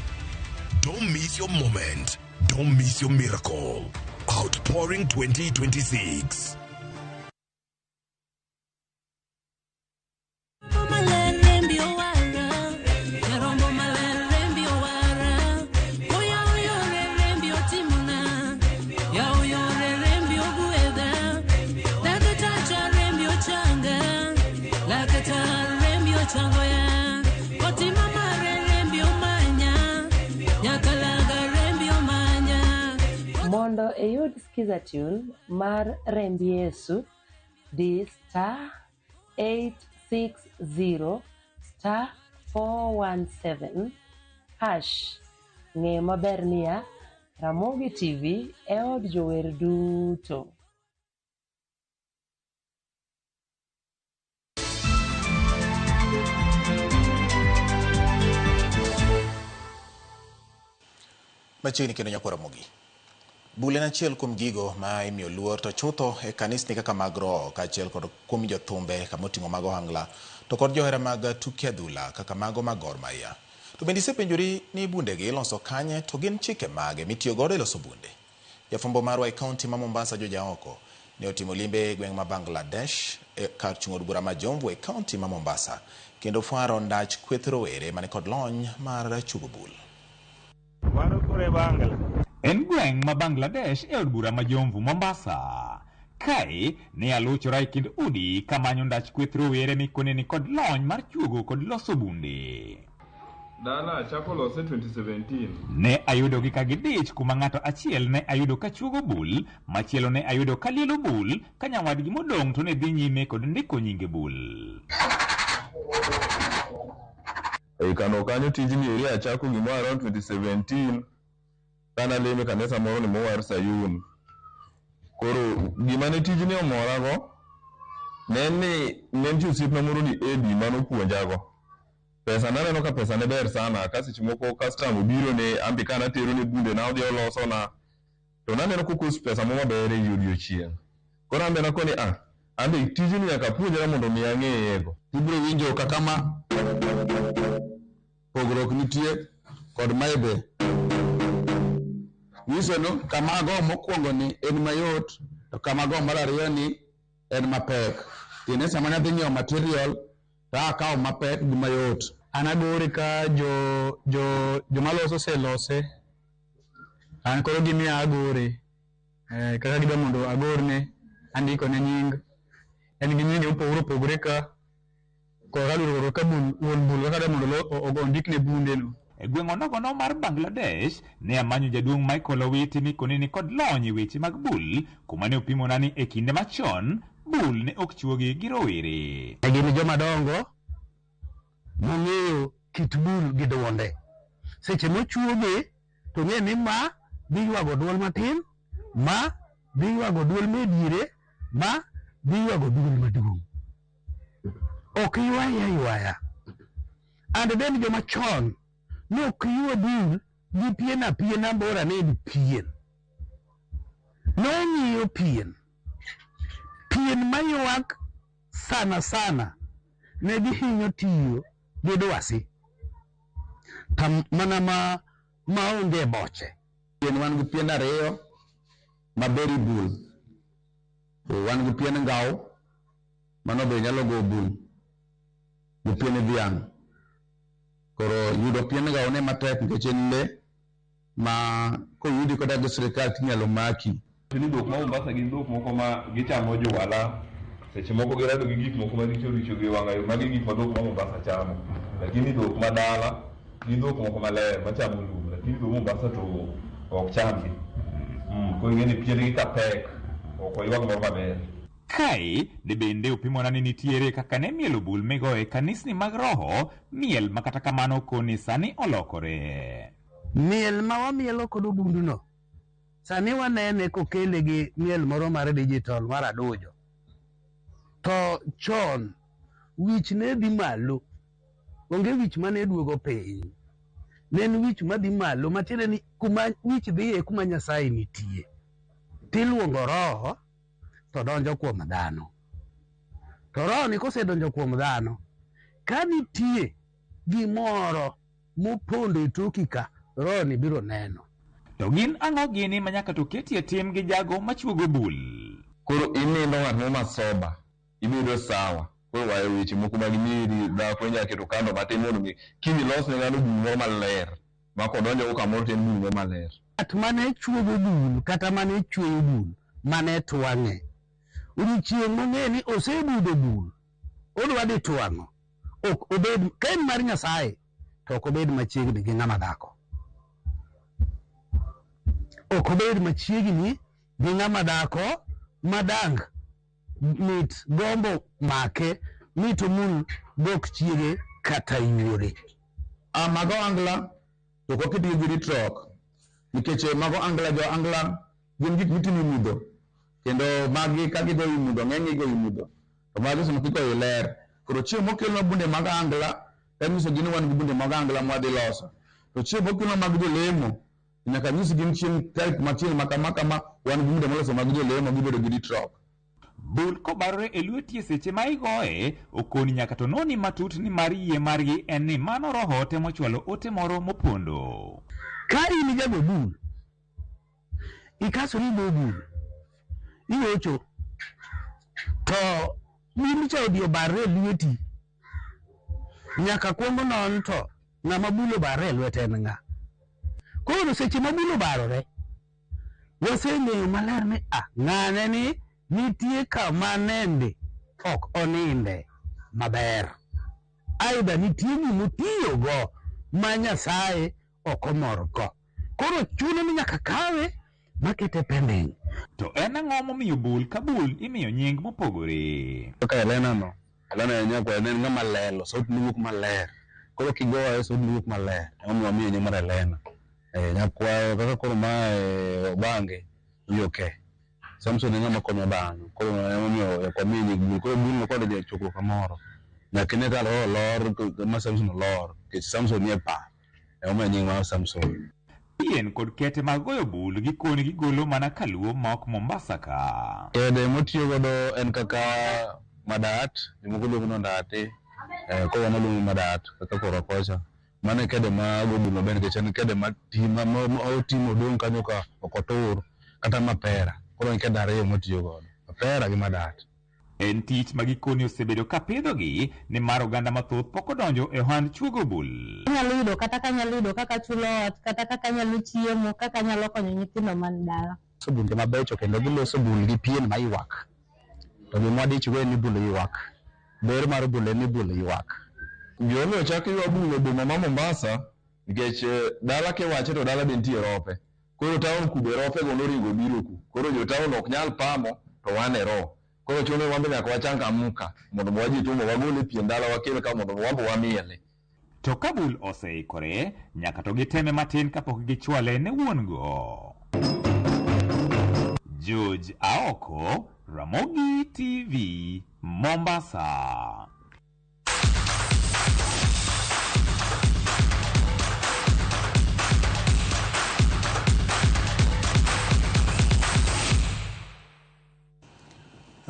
Don't miss your moment. Don't miss your miracle. Outpouring 2026. Mondo iyud skiza tune mar Remb Yesu, di star 860 star 417 hash. Ng'e maber niya, Ramogi TV e od jower duto. Machiegni kendo nyakwar Ramogi. Bul en achiel kuom gigo ma imiyo luor to chutho e kanisni kaka mag roho kaachiel kod kuom jothumbe kama oting'o mag ohangla to kod johera mag tuke adhula kaka mago mag Gor Mahia. To bende isepenjori ni bundegi iloso kanye to gin chike mage mitiyo godo e loso bunde? Jafwambo marwa e kaunti ma Mombasa George Aoko ne otimo limbe e gweng' ma Bangladesh e kar chung' od bura ma Jomvu e kaunti ma Mombasa kendo fwaro ndach kweth rowere mani kod lony mar chugo bul. En gweng' ma Bangladesh e od bura ma Jomvu, Mombasa. Kae ne aluchora e kind udi kamanyo ndach kweth rowere mikone ni kod lony mar chuogo kod loso bunde. Dala achako lose 2017. Ne ayudogi ka gidich kuma ng'ato achiel ne ayudo ka chuogo bul, machielo ne ayudo ka lielo bul, ka nyawadgi modong' to ne dhi nyime kod ndiko nyinge bul. E kano kanyo tijni eri achako gimoro around 2017 kana lemo e kanisa moro ni mowar Sayun. Koro gima ne tijni omorago ne en ni ne nitie osiepna moro ni Edi manopuonjago. Pesa naneno ka pesa ne ber sana ka seche moko custom obiro ne ambi ka natero ne bunde na odhi olosona to naneno kokos pesa mo maber e odiochieng'. Koro an be nakoni ah An be tijni nyaka apuonjra mondo mi ang'eyego. Ibiro winjo kaka ma pogruok nitie kod mae be. Nyiso ni kama ago mokwongo ni en mayot to kama ago mar ariyo ni en mapek. Tiende sama nadhi nyiewo material to akawo mapek gi mayot. An agore ka jo jo joma loso oselose. An koro gimiya agore. Kaka gidwa mondo agorne, andiko ne nying. En gi nyinge mopogore opogore ka. Kod kaluwore ka bul, wuon bul kaka dwa mondo ondikne bunde no. E gweng' onogono mar Bangladesh, ne amanyo jaduong' Michael Owiti mikone ni kod lony e weche mag bul, kuma ne opimona ni e kinde machon, bul ne ok chuogi gi rowere. Gin joma dongo mong'eyo kit bul gi duonde. Seche mochuoge to ng'e ni ma dhi ywago duol matin, ma dhi ywago duol mediere, ma dhi ywago duol maduong'. Ok ywaye aywaya. And then joma chon ne ok ywa bul gi pien apiena bora ne en pien. Nong'iyo pien. Pien maywak sana sana ne gihinyo tiyo gi dwasi. Tam mana ma maonge boche. Pien wan gi pien ariyo maberi bul. To wan gi pien ngau mano be nyalo go bul gi pien dhiang'. Koro yudo pien ngau ne matek nikech en le ma koyudi koda gi sirikal tinyalo maki. Ni dhok ma Mombasa gin dhok moko ma gichamo juala, seche moko girado gi gik moko maricho richo gi wang'ayo, magi gik ma dhok ma Mombasa chamo. Lakini dhok ma dala gin dhok moko maler machamo lum, lakini dhok Mombasa to ok chamgi. Koro ing'e ni piendgi ka pek, ok oywag moro maber. Kae, de bende opimona ni nitiere kaka ne mielo bul migoyo e kanisni mag roho, miel ma kata kamano koni sani olokore. Miel ma wamielo kod ogunduno, sani wanene kokele gi miel moro mar digital mar adujo. To chon, wich ne dhi malo, onge wich mane duogo piny. Ne en wich madhi malo, matiende ni kuma wich dhiye kuma Nyasaye nitie. Tiluongo roho to donjo kuom dhano. To roho ni kosedonjo kuom dhano, ka nitie gimoro mopondo e toki ka, roho ni biro neno. To gin ang'o gini ma nyaka to ketie tim gi jago machuogo bul? Koro inindo ng'at moro masoba, ibedo sawa. Koro wayo weche moko mag nyiri, dhako inyalo keto kando matin mondo mi kiny ilos ne ng'ano bul moro maler. Ma kodonjo go kamoro to en bul moro maler. Ng'at mane chuogo bul kata mane chweyo bul, mane twang'e. Odiochieng' mong'e ni osebudo bul, odwa dhi twang'o, ok obed, ka en mar Nyasaye, to ok obed machiegni gi ng'ama dhako. Ok obed machiegni gi ng'ama dhako madang mit gombo make mit omul gok chiege kata yuore. Mago angla to ok waketgi gi ritruok nikech mago angla jo angla gin gik mitimo e mudho kendo magi ka gigoyo e mudho ng'eny gigoyo e mudho to magi sama kigoyo e ler. Koro chieng' mokelnwa bunde mag angla tanyisogi ni wan gi bunde mag angla mwadhi loso. To chieng' mokelnwa mag jolemo nyaka nyisgi ni chieng' tarik machieng' ma kama kama wan gi bunde moloso mag jolemo gibedo gi ritruok. Bul kobarore e lweti e seche ma igoye, okoni nyaka to noni matut ni mar yie margi en ni mano roho temo chwalo ote moro mopondo. Ka in jago bul, ikasori igo bul, igocho, to bul cha odhi obarre e lweti, nyaka kuong non to ng'ama bul obarre e lwete en ng'a. Koro seche ma bul obarore, waseng'eyo maler ni ng'ane ni nitie kama nende ok oninde maber. Aidha nitie gimotiyogo ma Nyasaye ok omorgo. Koro chuno ni nyaka kawe makete pending. To en ang'o momiyo bul ka bul imiyo nying mopogore? Kaka Elena no, Elena en nyakwar ne en ng'ama lelo, sauti ne wuok maler. Koro kigoye sauti ne wuok maler. Emomiyo wamiye nying mar Elena. Nyakwayo kaka koro mae Obange, wiye. Samson en ng'ama konyo dhano. Koro emomiyo ok wamiye nying bul. Koro bul no kodonjo e chokruok kamoro, nyaka ine ka roho olor ma Samson olor, nikech Samson nie par. Emomiyo nying mar Samson. Pien kod kete mag goyo bul gikoni gigolo mana kaluo ma ok Mombasa ka. Kede motiyo godo en kaka madat, jomoko luongo ni ondati, koro wan waluongo ni madat kaka korwa kocha. Mano e kede ma go bul maber nikech en kede ma ti ma oti modong' kanyo ka ok otur kata mapera. Koro en kede ariyo mwatiyo godo, mapera gi madat. En tich ma gikoni osebedo ka pidhogi nimar oganda mathoth pok odonjo e ohand chuogo bul. Anyalo yudo kata ka anyalo yudo kaka achulo ot, kata kaka anyalo chiemo, kaka anyalo konyo nyithindo man dala. Loso bunde mabecho kendo giloso bul gi pien ma ywak. To gima wadichgo en ni bul ywak. Ber mar bul en ni bul ywak. Gimomiyo ochak ywa bul e boma ma Mombasa nikech dala kiwache to dala be nitie rope. Koro town ku be rope go noringo obiro ku. Koro jo town ok nyal pamo to wan e ro. Koro chuno ni wan be nyaka wachangamka mondo wajitumo wagol e pien dala wakel ka mondo wan be wamiele. To ka bul oseikore, nyaka to giteme matin kapok gichwale ne wuon go. George Aoko, Ramogi TV, Mombasa.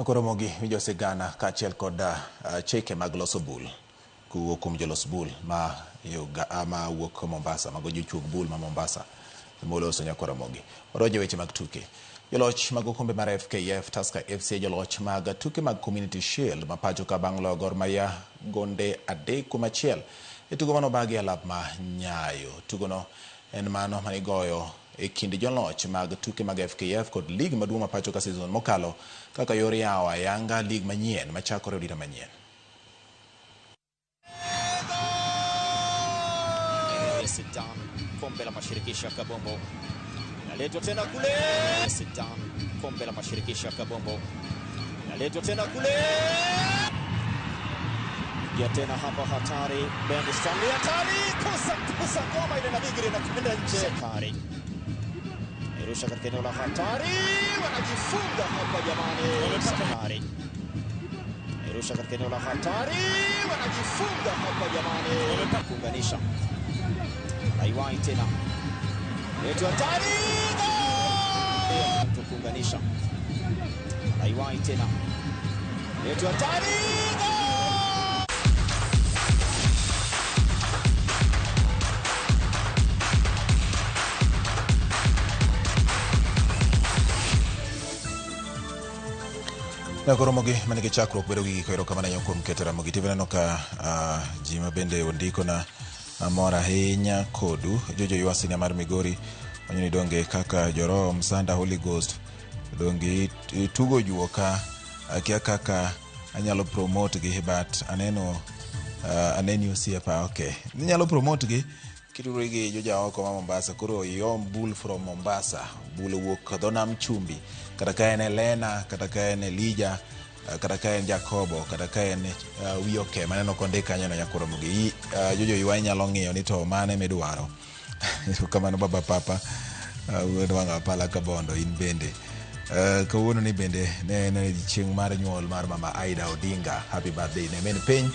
Koromogi winjo sigana kaachiel kod chike mag loso bul kowuok kuom jolos bul ma wuok Mombasa, mago jochuog bul ma Mombasa moloso nyakoromogi. Wadonjo e weche mag tuke. Joloch mag okombe mar FKF Tusker FC joloch mag tuke mag Community Shield ma pacho ka bang' loyo Gor Mahia gonde 3-1 e tugo manobagi e alap ma Nyayo. Tugono en mano manigoyo e kind joloch mag tuke mag FKF kod lig maduong' ma pacho ka season mokalo kaka yor yawo ayanga lig manyien machakore odira manyien. Sudan, kombe la mashirikisho ya Kabombo inaletwa tena kule. Sudan, kombe la mashirikisho ya Kabombo inaletwa tena kule. Ya tena hapa hatari, Ben Stanley hatari, kosa ngoma ile na bigri na kwenda nje. Hatari. Irusha katika eneo la hatari, wanajifunga hapa jamani. Hatari. Irusha katika eneo la hatari, wanajifunga hapa jamani. Kuunganisha. Naiwai tena. Letu hatari. Kuunganisha. Naiwai tena. Letu hatari. Nakoromogi manigi chakruok bedo gi giko erokamano kuom keto Ramogi TV. Aneno ka ji ma bende ondiko na amor ahinya kodu. Jojo Ywasinya mar Migori wanyo ni donge kaka Joroho Msanda Holy Ghost donge itugo juoka akia kaka anyalo promote gi but aneno aneni osiepa. Okay, ninyalo promote gi kitudori gi joja oko ma Mombasa. Koro iom bul from Mombasa, bul owuok dho nam chumbi, kata ka en Elena, kata ka en Elija, kata ka en Jacobo, kata ka en Wioke maneno kondik kanyo no nyakoromogi. Jojo Ywa inyalo ng'iyo ni to mane midwaro. Kamano baba papa wuod wang' apala Kabondo in bende. Kawuono ni bende ne en chieng' mar nyuol mar mama Aida Odinga. Happy birthday ne min piny.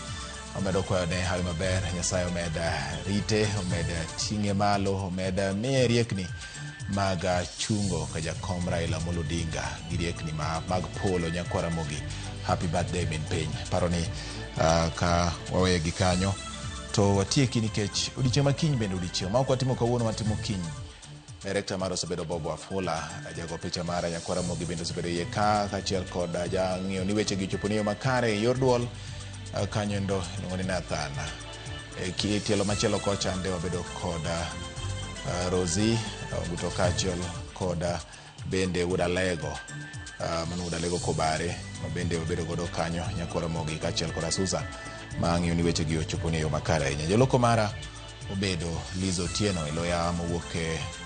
Omedo kwayo ne hawi maber, Nyasaye omed rite, omed ting'e malo, omed miye riekni mag chungo ka jakom Raila Amolo Odinga gi riekni mag polo nyakwaramogi. Happy birthday min piny. Paro ni ka waweye gi kanyo to watieki nikech odiochieng' ma kiny bende odiochieng' ma ok watimo kawuono watimo kiny. Director mar osebedo Bobo Afula, jago picha mara nyakwaramogi bende osebedo iye ka kaachiel kod jang'iyo ni weche gi ochopo ni yo makare e yor duol. Kanyo endo iluongo ni Nathan. Tielo machielo kocha nde wabedo kod Rosie Oguto kaachiel kod bende Wuod Alego, mano Wuod Alego Kobare ma bende wabedo godo kanyo nyakwaramogi kaachiel kod Asusa ma ng'iyo ni weche gi ochopo ni yo makare ahinya. Joloko mara obedo Liz Otieno e loya mowuok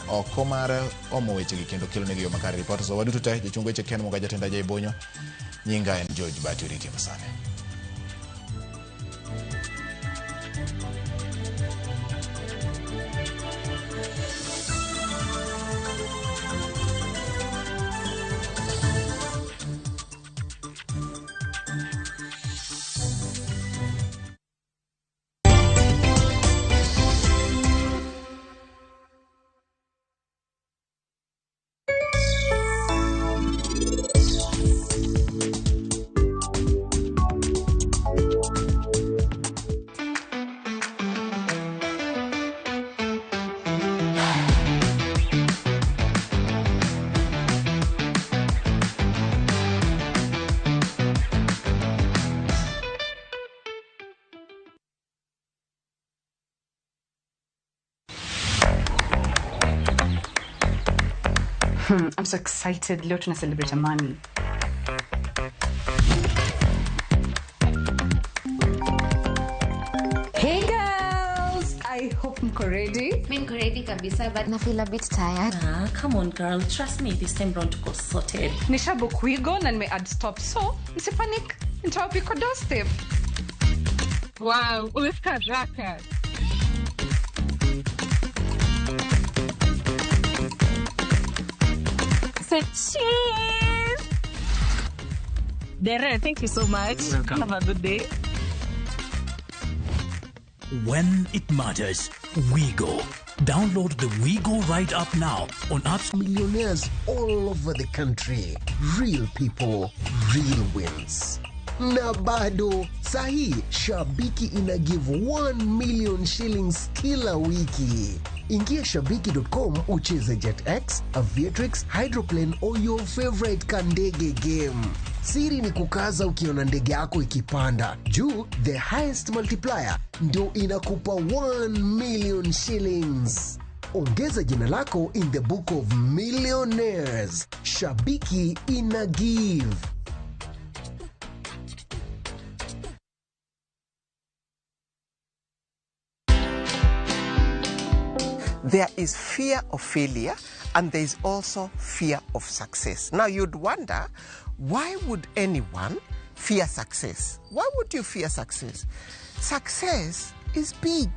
oko mar omo weche gi kendo kelo negi yo makare. Reporters waduto te, jochung weche Ken Muga, jatend Ajay Bonyo. Nyinga en George Bati, oriti masani. I'm so excited. Leo tuna celebrate Amani. Hey girls, I hope mko ready. Mi niko ready kabisa but na feel a bit tired. Ah, come on girl, trust me this time round tuko sorted. Nishabook Wigo na nime add stop, so msipanic, nitawapika doorstep. Wow, umefika haraka. Say cheese. Dere, thank you so much. Welcome. Have a good day. When it matters, WeGo. Download the WeGo Ride app now on apps. Millionaires all over the country. Real people, real wins. Na bado sahi Shabiki ina give 1 million shillings kila wiki. Ingia shabiki.com ucheze JetX, Aviatrix, Hydroplane or your favorite kandege game. Siri ni kukaza ukiona ndege yako ikipanda juu, the highest multiplier ndio inakupa 1 million shillings. Ongeza jina lako in the book of millionaires. Shabiki ina give. There is fear of failure and there is also fear of success. Now you'd wonder, why would anyone fear success? Why would you fear success? Success is big.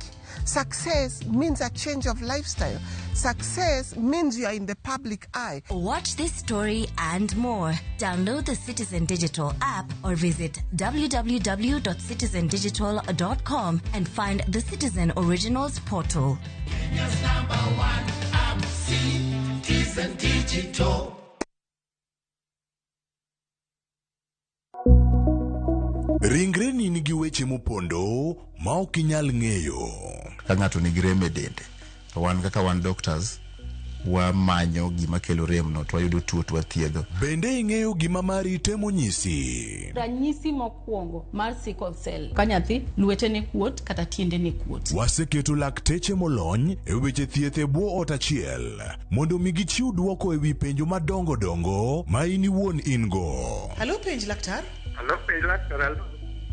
Success means a change of lifestyle. Success means you are in the public eye. Watch this story and more. Download the Citizen Digital app or visit www.citizendigital.com and find the Citizen Originals portal. Kenya's number one app, Citizen Digital. Ringreni nigi weche mopondo ma ok inyal ng'eyo. Ka ng'ato nigi rem e dende, to wan kaka wan doctors, wamanyo gima kelo rem no to wayudo tuo to wathiedho. Bende ing'eyo gima mari temo nyisi. Ranyisi mokwongo mar sickle cell ka nyathi lwetene kuot kata tiendene kuot. Waseketo lakteche molony e weche thieth e bwo ot achiel mondo mi gichiw dwoko e wi penjo madongo dongo ma in iwuon in go. Halo penj laktar. Halo penj laktar. Halo.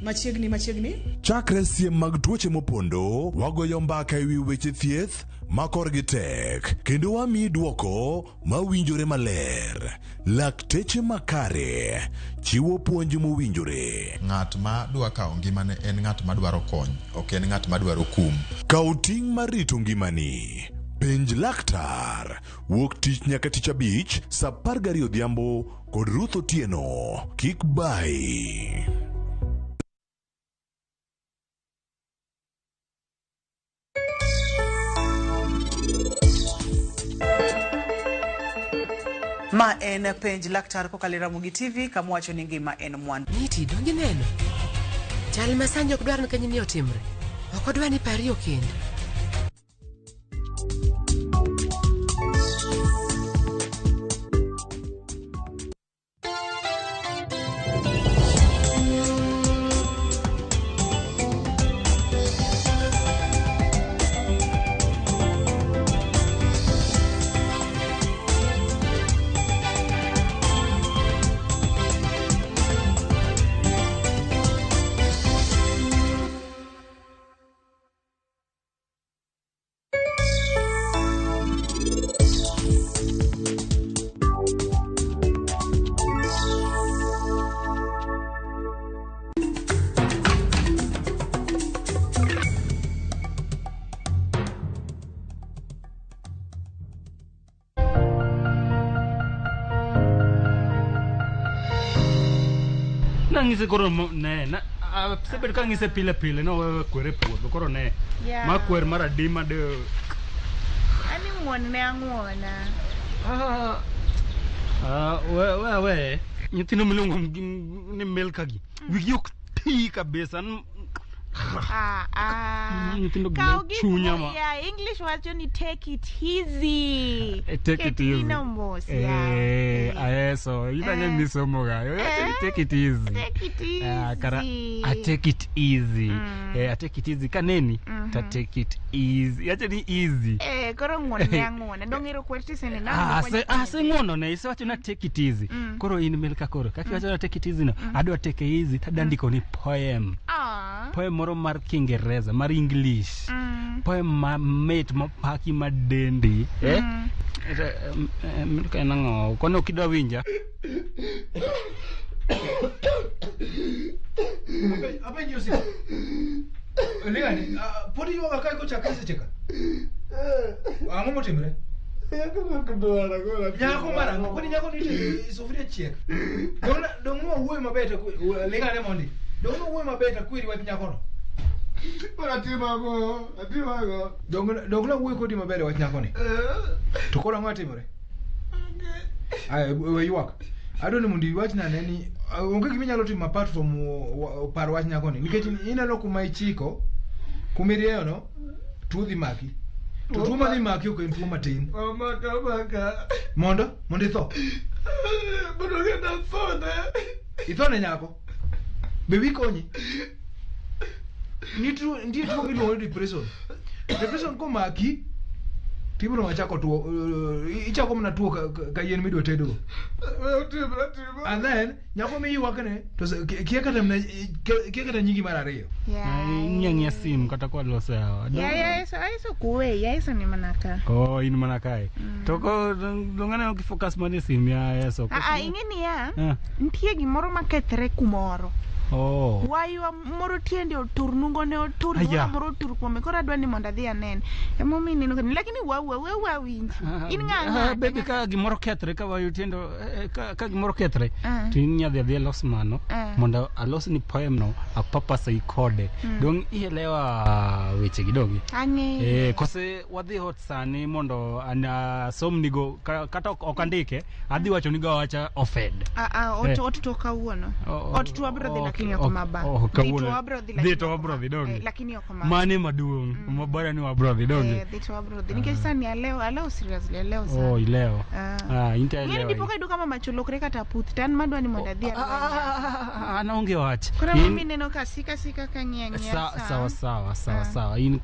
Machiegni machiegni. Chakre siem mag tuoche mopondo, wagoyo mbaka e wi weche thieth ma korgi tek kendo wamiyi dwoko mawinjore maler. Lakteche makare chiwo puonj mowinjore. Ng'at ma dwa kawo ngimane en ng'at ma dwaro kony, ok en ng'at ma dwaro kum. Kaw ting' mar rito ngimani. Penj laktar. Wuok tich nyaka tich abich saa 12 odhiambo kod Ruth Otieno. Kik bayi. Ma en penj laktar kokalo e Ramogi TV kama wacho ni ngima en mwandu. Niti donge neno. Chal ma sani ok dwar ni keny ni otimre. Ok odwar ni pari okend. Nang'ise koro ne na asebedo kang'ise pile pile nowewe kwer e puodho koro ne Yeah. ma kwer mar adi ma de Ani ng'uon ne ang'uona. Ah, we we we nyithindo miluongo ni Milka gi wigi ok ti kabisa. Ah, ah. Nyithindo gi Kaw gik chunya ma. Yeah, English wacho ni take it easy. Take it easy. Ino mos, yeah. Aeso, inang'e ni somo ga. Take it easy. Take it easy. Ah, kara I take it easy. I take it easy. Kaneni, ta take it easy. Yacho ni easy. Koro ng'uono ne ang'uona. Dong' ero kwer tisene na. Ah, aseng'uono ne isewacho na take it easy. Koro in Milka koro kaka iwacho na take it easy no, adwa take it easy tadwa ndiko ni poem. Ah. Poem moro mar Kiingereza, mar English. Poem mamit mapaki madendi. Eh? Milka en ang'o? Kono ok idwa winja? Apenji osiepa. Lingani, pod iywaga kae kochakre seche ka? Ang'o motimre? Nyako mar ang'o? Kwani nyako nitie sufuria chiek? Dong' nwawuoyo maber to lingane mondi. Dong' nwawuoyo maber to akweri wach nyakono. Atimo ang'o? Dong' nawuoyo kodi maber e wach nyakoni. To koro ang'o matimore? Aya, we ywak. Adwa ni mondo iwachna ane ni onge gima inyalo timo apart from paro wach nyakoni nikech ineno kuma ichiko kuma irieyo no tuo dhi maki. To tuo madhi maki ok en tuo matin. Omaka. Mondo itho. Mondo kendo athone. Itho ne nyako. Be wi konyi. Nitie tuo miluongo ni depression. Depression komaki tibiro machako tuo ichako mana tuo ka yien midwa tedogo. And then nyako miywakne to kia kata mana kia kata nyingi mar ariyo. Ing'iyo ang'iya sim kata kwa loso yawa. Yeah, aeso kuwe, aeso ni mana ka. Oh, in mana kae. To ko dong aneno kifocus mana e sim ya aeso. Ah, ing'e niya, Ah. nitie gimoro makethre kumoro. Oh. Waywa moro tiende otur, nungone otur, Aya. gimoro moro otur kuome. Koro adwa ni mondo adhi anene. Emomiyo ineno ka lakini wawa we wawinji. In ng'a Ah, ng'a? baby ka gimoro kethre ka wayu tiendo ka gimoro kethre Ah. to in nyadhi adhi alos mano Ah. mondo alos ni poem no apapasa ikode. Dong ielewa weche gi donge? Ang'eyo. Kose wadhi hot sani mondo an asomnigo kata ok andike adhi wacho nigo awacha ofed. Ah, ah, ot to kawuono. Ot to wabro dhi lakini ok maba. Dhi to wabro dhi Dhi lakini to wabro dhi donge? Lakini ok maba. Mane maduong' mabara ni wabro dhi donge? Dhi to wabro dhi. Nikech sani alewo seriously, alewo sana. Oh, ilewo. Ah. Ah, inte Ng'eni elewa. dipo ka iyudo ka mama cholokre kata puth to an madwa ni mondo adhi alweny. An aonge wach. Koro In- emomiyo ineno ka sika sika ka ng'iya ng'iya sa. Sawa sawa. In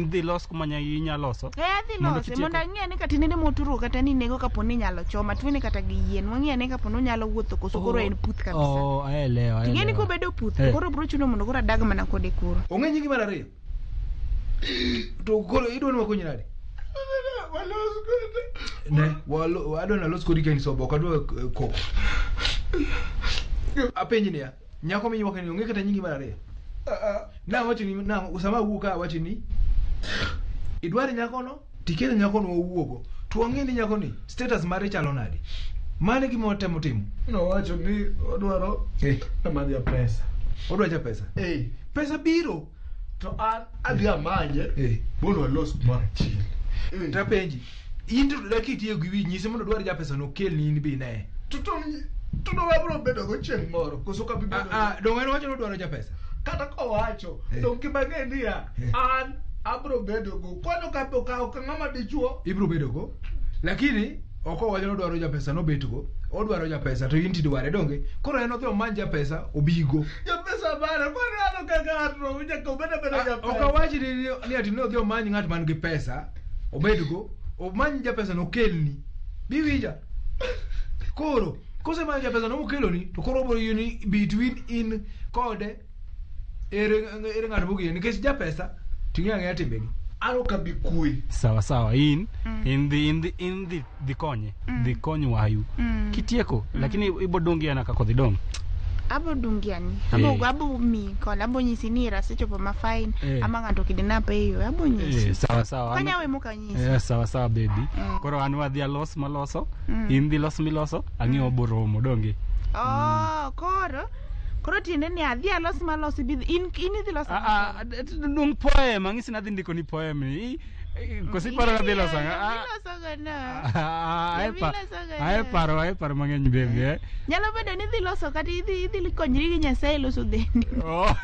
dhi los kuma inya loso. Adhi Mondo lose kitieko. mondo ang'i ane kata nende moturo kata ni nego kapo ni inyalo choma tuene kata gi yien wang'i ane kapo ni onyalo wuotho koso koro en puth kabisa. Oh, aelewa. Ting'e ni aelewa. kobedo puth to koro biro chuno mondo koro adag mana kode kuro. Ong'e nyingi mar ariyo. To koro idwa ni wakonyi nade? Walos kode. Ne, adwa ni alos kodi ka in sober, ok adwa koko. Apenji niya, nyako miywakne ni ong'e kata nyingi mar ariyo. Nawacho ni na sama awuok ka awacho ni idwar nyakono tikelo nyakono wawuogo to wang'e ni nyakoni status mare chalo nade. Mano e gima watemo timo. Nowacho ni odwaro ng'ama dhi pesa. Odwa cha pesa. Pesa biro. To an adhi amanye mondo walos kumoro achiel. Tapenji, in to dak itiyo gi wi nyise mondo odwar ja pesa no okelni in be ine. To wabro bedo go chieng' moro koso ok abi bedo Ah, dong' en owacho ni odwaro ja pesa. Kata kowacho dong' gima ng'e niya an abro bedo go kwano ka okawo ka ng'ama dichuo Ibro bedo go. Lakini ok owacho ni odwaro ja pesa nobet go. Odwaro ja pesa to in tidware donge. Koro en odhi omany ja pesa obigo. japesa mare kwani an ok ng'ato nyaka obed abeda japesa. Ok awach ni ati ni odhi omany ng'at man gi pesa obedgo omany japesa no okelni. Biwinja. Koro kosemanyo japesa no mokeloni to koro obiro yie ni between in kode ere ng'at mogeno nikech japesa ting'e ang'eya timbegi. An ok abi kwe. Sawa sawa in in dhi dhi konye. Dhi kony wayu. Kitieko lakini ibo dongi ana kaka odhi dong. Abo dungiani. Abo mi kon abo nyisi ni era asechopo ma fine ama ng'ato kidnap e yo abo nyisi. Sawa sawa. Kanya we moka nyisi. Sawa sawa baby. Koro an wadhi alos maloso. Mm. In dhi los miloso, ang'e wabro romo donge. Oh, koro Koro tiende ni adhi alos malosi bi in idhi loso. Dong poem, ang'isi nadhi ndiko ni poem ni. Kosi paro nadhi loso ang'o? Ae paro mang'eny baby eh. Nyalo bedo ni idhi loso kata idhi konyri gi Nyasaye loso dendi. Oh.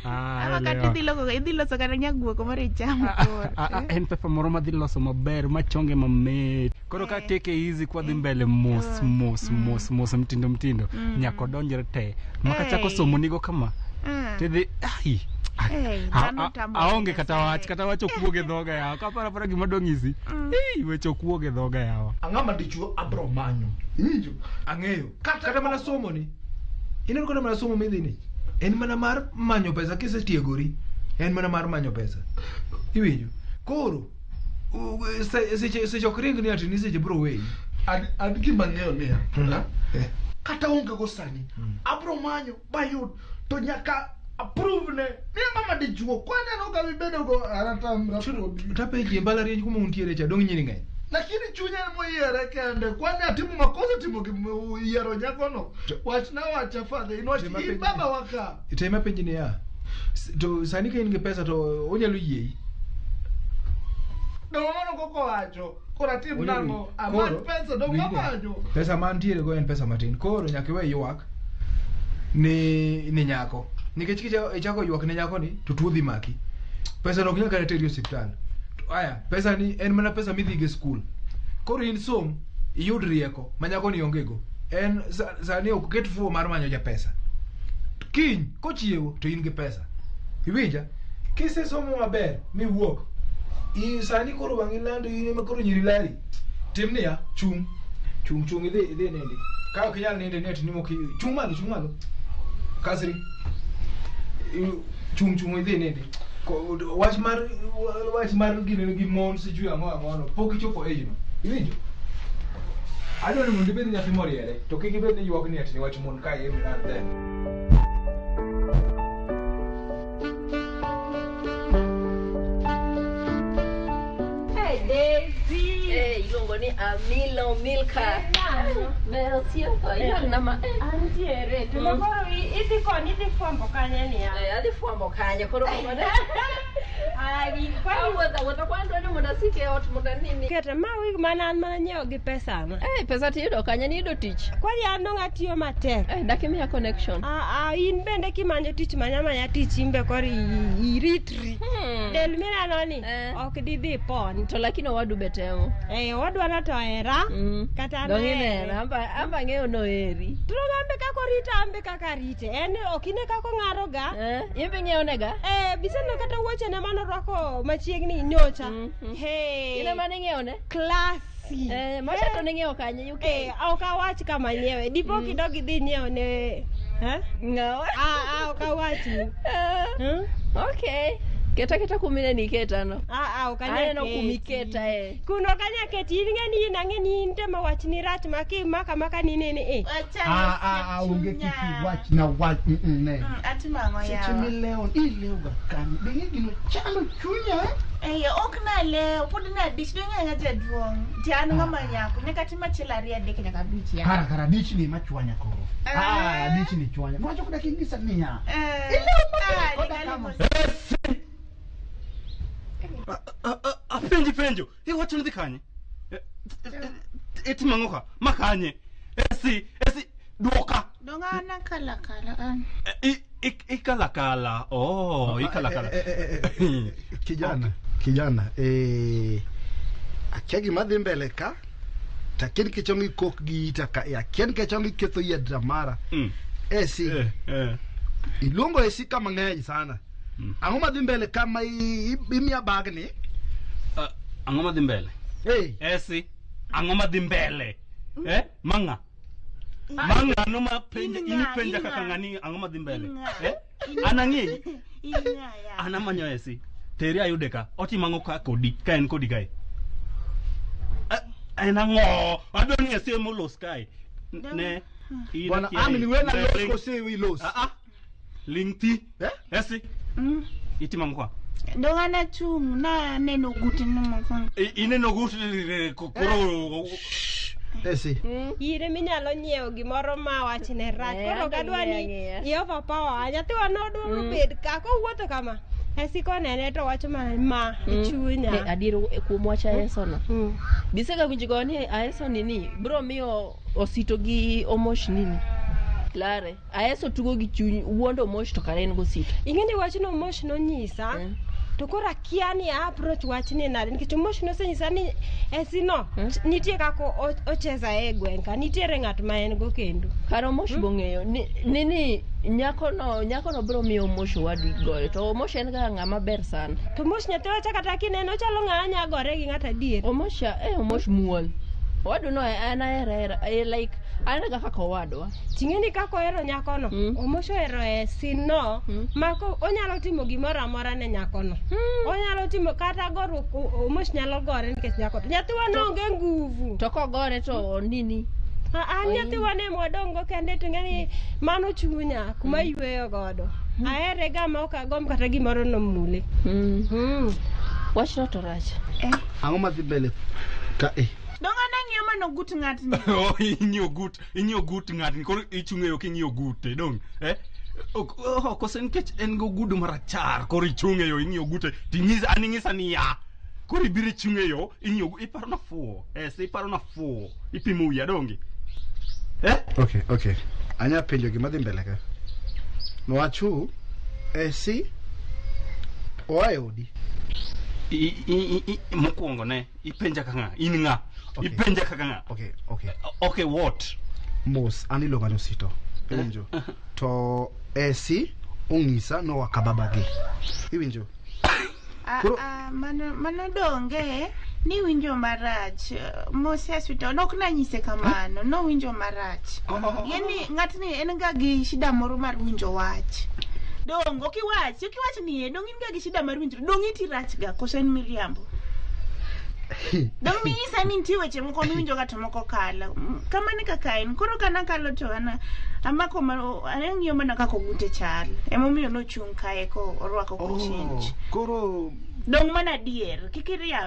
Ama kata idhi loso kata nyaguok moro ichamo koro. En pepa moro madhi loso maber machonge mamit. Koro ka take easy kwa dhi mbele mos mos mos mos mtindo mtindo nyaka odonjre te. Maka chako somo nigo kama. Tidhi ai. Aonge kata wach ok wuog e dhoga yawa. Kaparo apara gima dong' isi. Weche ok wuog e dhoga yawa. Ang'ama dichuo abro manyo. Iwinjo? Ang'eyo. Kata mana somo ni. Ineno kata mana somo midhi ni. En mana mar manyo pesa kisetiegori. En mana mar manyo pesa. Iwinjo? Koro seche ok ring ni ati ni seche bro weyi. An gima ang'eyo niya. Kata onge go sani. Abro manyo bayud to nyaka approve ne. Ni ng'ama dichuo kwaneno ka mibedo go aratamra kodi. Tapenji e mbalariany kuma untiere cha dong' nyiri ng'eny. Lakini chunya moyiere kende kwani atimo makosa timo yiero nyakono. Wachna wacha father in wach in baba waka. Tema penji niya. To sani ka in gi pesa to onyalo yiei. Dong' mano koko wacho. Koro atim nang'o? Amany pesa dong' amanyo. Pesa mantiere go en pesa matin. Koro nyaka iwe ywak ni nyako. Nikech kichako ywak ne nyako ni to tuo dhi maki. Pesa no ok nyal kata teri e osiptal. Aya, pesa ni en mana pesa midhi go e skul. Koro in som iyud rieko ma nyako ni onge go. En sani ok ket fuwo mar manyo japesa. Kiny kochiewo to in gi pesa. Iwinja? Kisesomo maber miwuok. Sani koro wang'i lando in ema koro nyiri lari. Tim niya, chung. Chung idhi nindi. Ka ok inyal ninde ni ati ni mok chung malo. Kasri. Chung idhi nindi. Wach mar gine gi mon sijui ang'o no pok ichopo age no. Iwinjo? Adwaro ni mondo ibed nyathi moriere to kik ibed ni ywak ni ati ni wach mon ka every now and then. Hey Daisy. Hey, iluongo ni Amilo Milka. Merci. Antiere. To koro idhi koni idhi fwambo kanye niya? Adhi fwambo kanye koro mondo. Ai, awuotho kwa ni mondo asik e ot mondo anini. Keta ma wig mana an mana nyiewo gi pesa na. Pesa tiyudo kanye ni yudo tich. Kwani an dong' atiyo matek. Dak imiya connection. In bende kimanyo tich manya tich imbe koro iritri. Del mineno ni ok didhi pon. To lakini owadu be temo. Owadwa no to hera. Kata an. Dong' ineno amba ang'eyo noheri. To ambe kaka orita ambe kaka arite. En ok ine kaka ong'aro ga. In be ing'iewo nega? Biseno kata wuochene manorwako machiegni nyocha. In ema ning'iewo ne? Classy. Macha to ning'iewo kanye UK? Ok awach kama nyiewe. Dipo kidog idhi nyiewo ne. Ng'awa? Ok awachni. Okay. Keta kumine niketa no. Ok anyal Aneno keti. kumiketa Kuno ok anyal keti. In ing'e ni in ang'e ni in tema wachni rach maka ni nene. Onge kiki wach na wach ne. Atimo ang'o yawa? Seche milewo ilewo ga kanye. Be ing'e gino chando chunya. Ok nalewo pod nadich dong' ang'e jaduong'. Ti an ng'ama nyako nyaka tim achiel ariyo adek nyaka abich ya. Kara dichni ema chwanya koro. Dichni chwanya. Niwacho koda kinyisa niya. Ilewo maber koda kama. Apenji penjo. Iwacho ni dhi kanye? Itimo ang'o ka? Ma kanye? Esi duoka. Dong' an akalakala an. Ikalakala. Oh, ikalakala. Kijana. Akia gima dhi mbele ka. Takia nikech onge kok gi ita ka. Akia nikech onge ketho yiedra mara. Esi. Iluongo esi ka mang'eny sana. Ang'o madhi mbele kama imiya bagni? Ang'o madhi mbele? Esi, ang'o madhi mbele? Mang'a. Mang'a no ma penja, inipenja kaka ng'ani ang'o madhi mbele? An ang'eyi. An amanyo esi. Teri ayude ka. Otimo ang'o ka kodi, ka en kodi kae? En ang'o? Adwa ni esi emolos kae. Ne. Bwana ang' ni wena los kose ilos? Ling thi. Esi. Itimo ang'o ka? Dong' an achung' naneno ogutni mokwongo. Ineno ogut koro. Esi. Ire minyalo nyiewo gimoro ma wachne rach. Koro ok adwa ni i overpower. Nyathiwa nodwaro bed ka kowuotho kama. Esi konene to wacho ma chunya. Adier kuom wach Aeso no. Bisega winjo go ni Aeso ni bro miyo Osito gi Omosh nini. Lare. Aeso tugo gi chuny wuondo Omosh to kare en go Osito. Ing'e ni wachno Omosh nonyisa. To koro akia ni approach wachni nade nikech Omosh nosenyisa ni Esi no nitie kaka ocheza e gweng' ka nitiere ng'at ma en go kendo. Kar Omosh bong'eyo ni nyakono bro miyo Omosh owadu goyo to Omosh en ga ng'ama ber sana. To Omosh nyathiwa cha kata kineno ochalo ng'a nya gore gi ng'at adier. Omosh Omosh muol. Owadu no an ahera like an ga kaka owadwa. Ting'e ni kaka ohero nyakono. Omosh ohero Esi no mako onyalo timo gimoro amora ne nyakono. Onyalo timo kata goruok Omosh nyalo gore nikech nyako. Nyathiwa no onge nguvu. To kogore to nini? An nyathiwa ne mwadongo kende to ng'e mano chunya kuma yweyo godo. Ahere ga ma ok agomb kata gimoro nomule. Wachno to rach. Ang'o madhi mbele ka Donga nang'iyo mano gut ng'atni. Oh, ing'iyo gut ng'atni koro ichung'e ok ing'iyo gute dong. Kose nikech en go gudu marachar koro ichung'e yo ing'iyo gute ting'isa an ing'isa ni ya. Koro ibiro ichung'e yo ing'iyo iparo na fuo. Iparo na fuo. Ipimo wiya donge. Okay. Anya penjo gima dhi mbele ka. Nwachu Esi oa e odi. Mokwongo ne ipenja kaka in ng'a. Ipenja kaka ng'a. Okay. Okay, what? Mos an iluonga ni Osito. Iwinjo. To Esi ong'isa nowaka babagi. Iwinjo. Mano donge ni winjo marach. Mos Osito nok nanyise kamano. Nowinjo marach. Yani ng'atni en ga gi shida moro mar winjo wach. Dong okiwach ni dong in ga gi shida mar winjo. Dong iti rach ga koso en miriambo. Dong minyisa ni nitie weche moko miwinjo ga to moko kalo. Kamano kaka en. Koro kana kalo to an amako ang'iyo mana kaka ogute chal. Emomiyo nochung' kae ko orwako kochinch. Koro dong mana adier kik iriamb.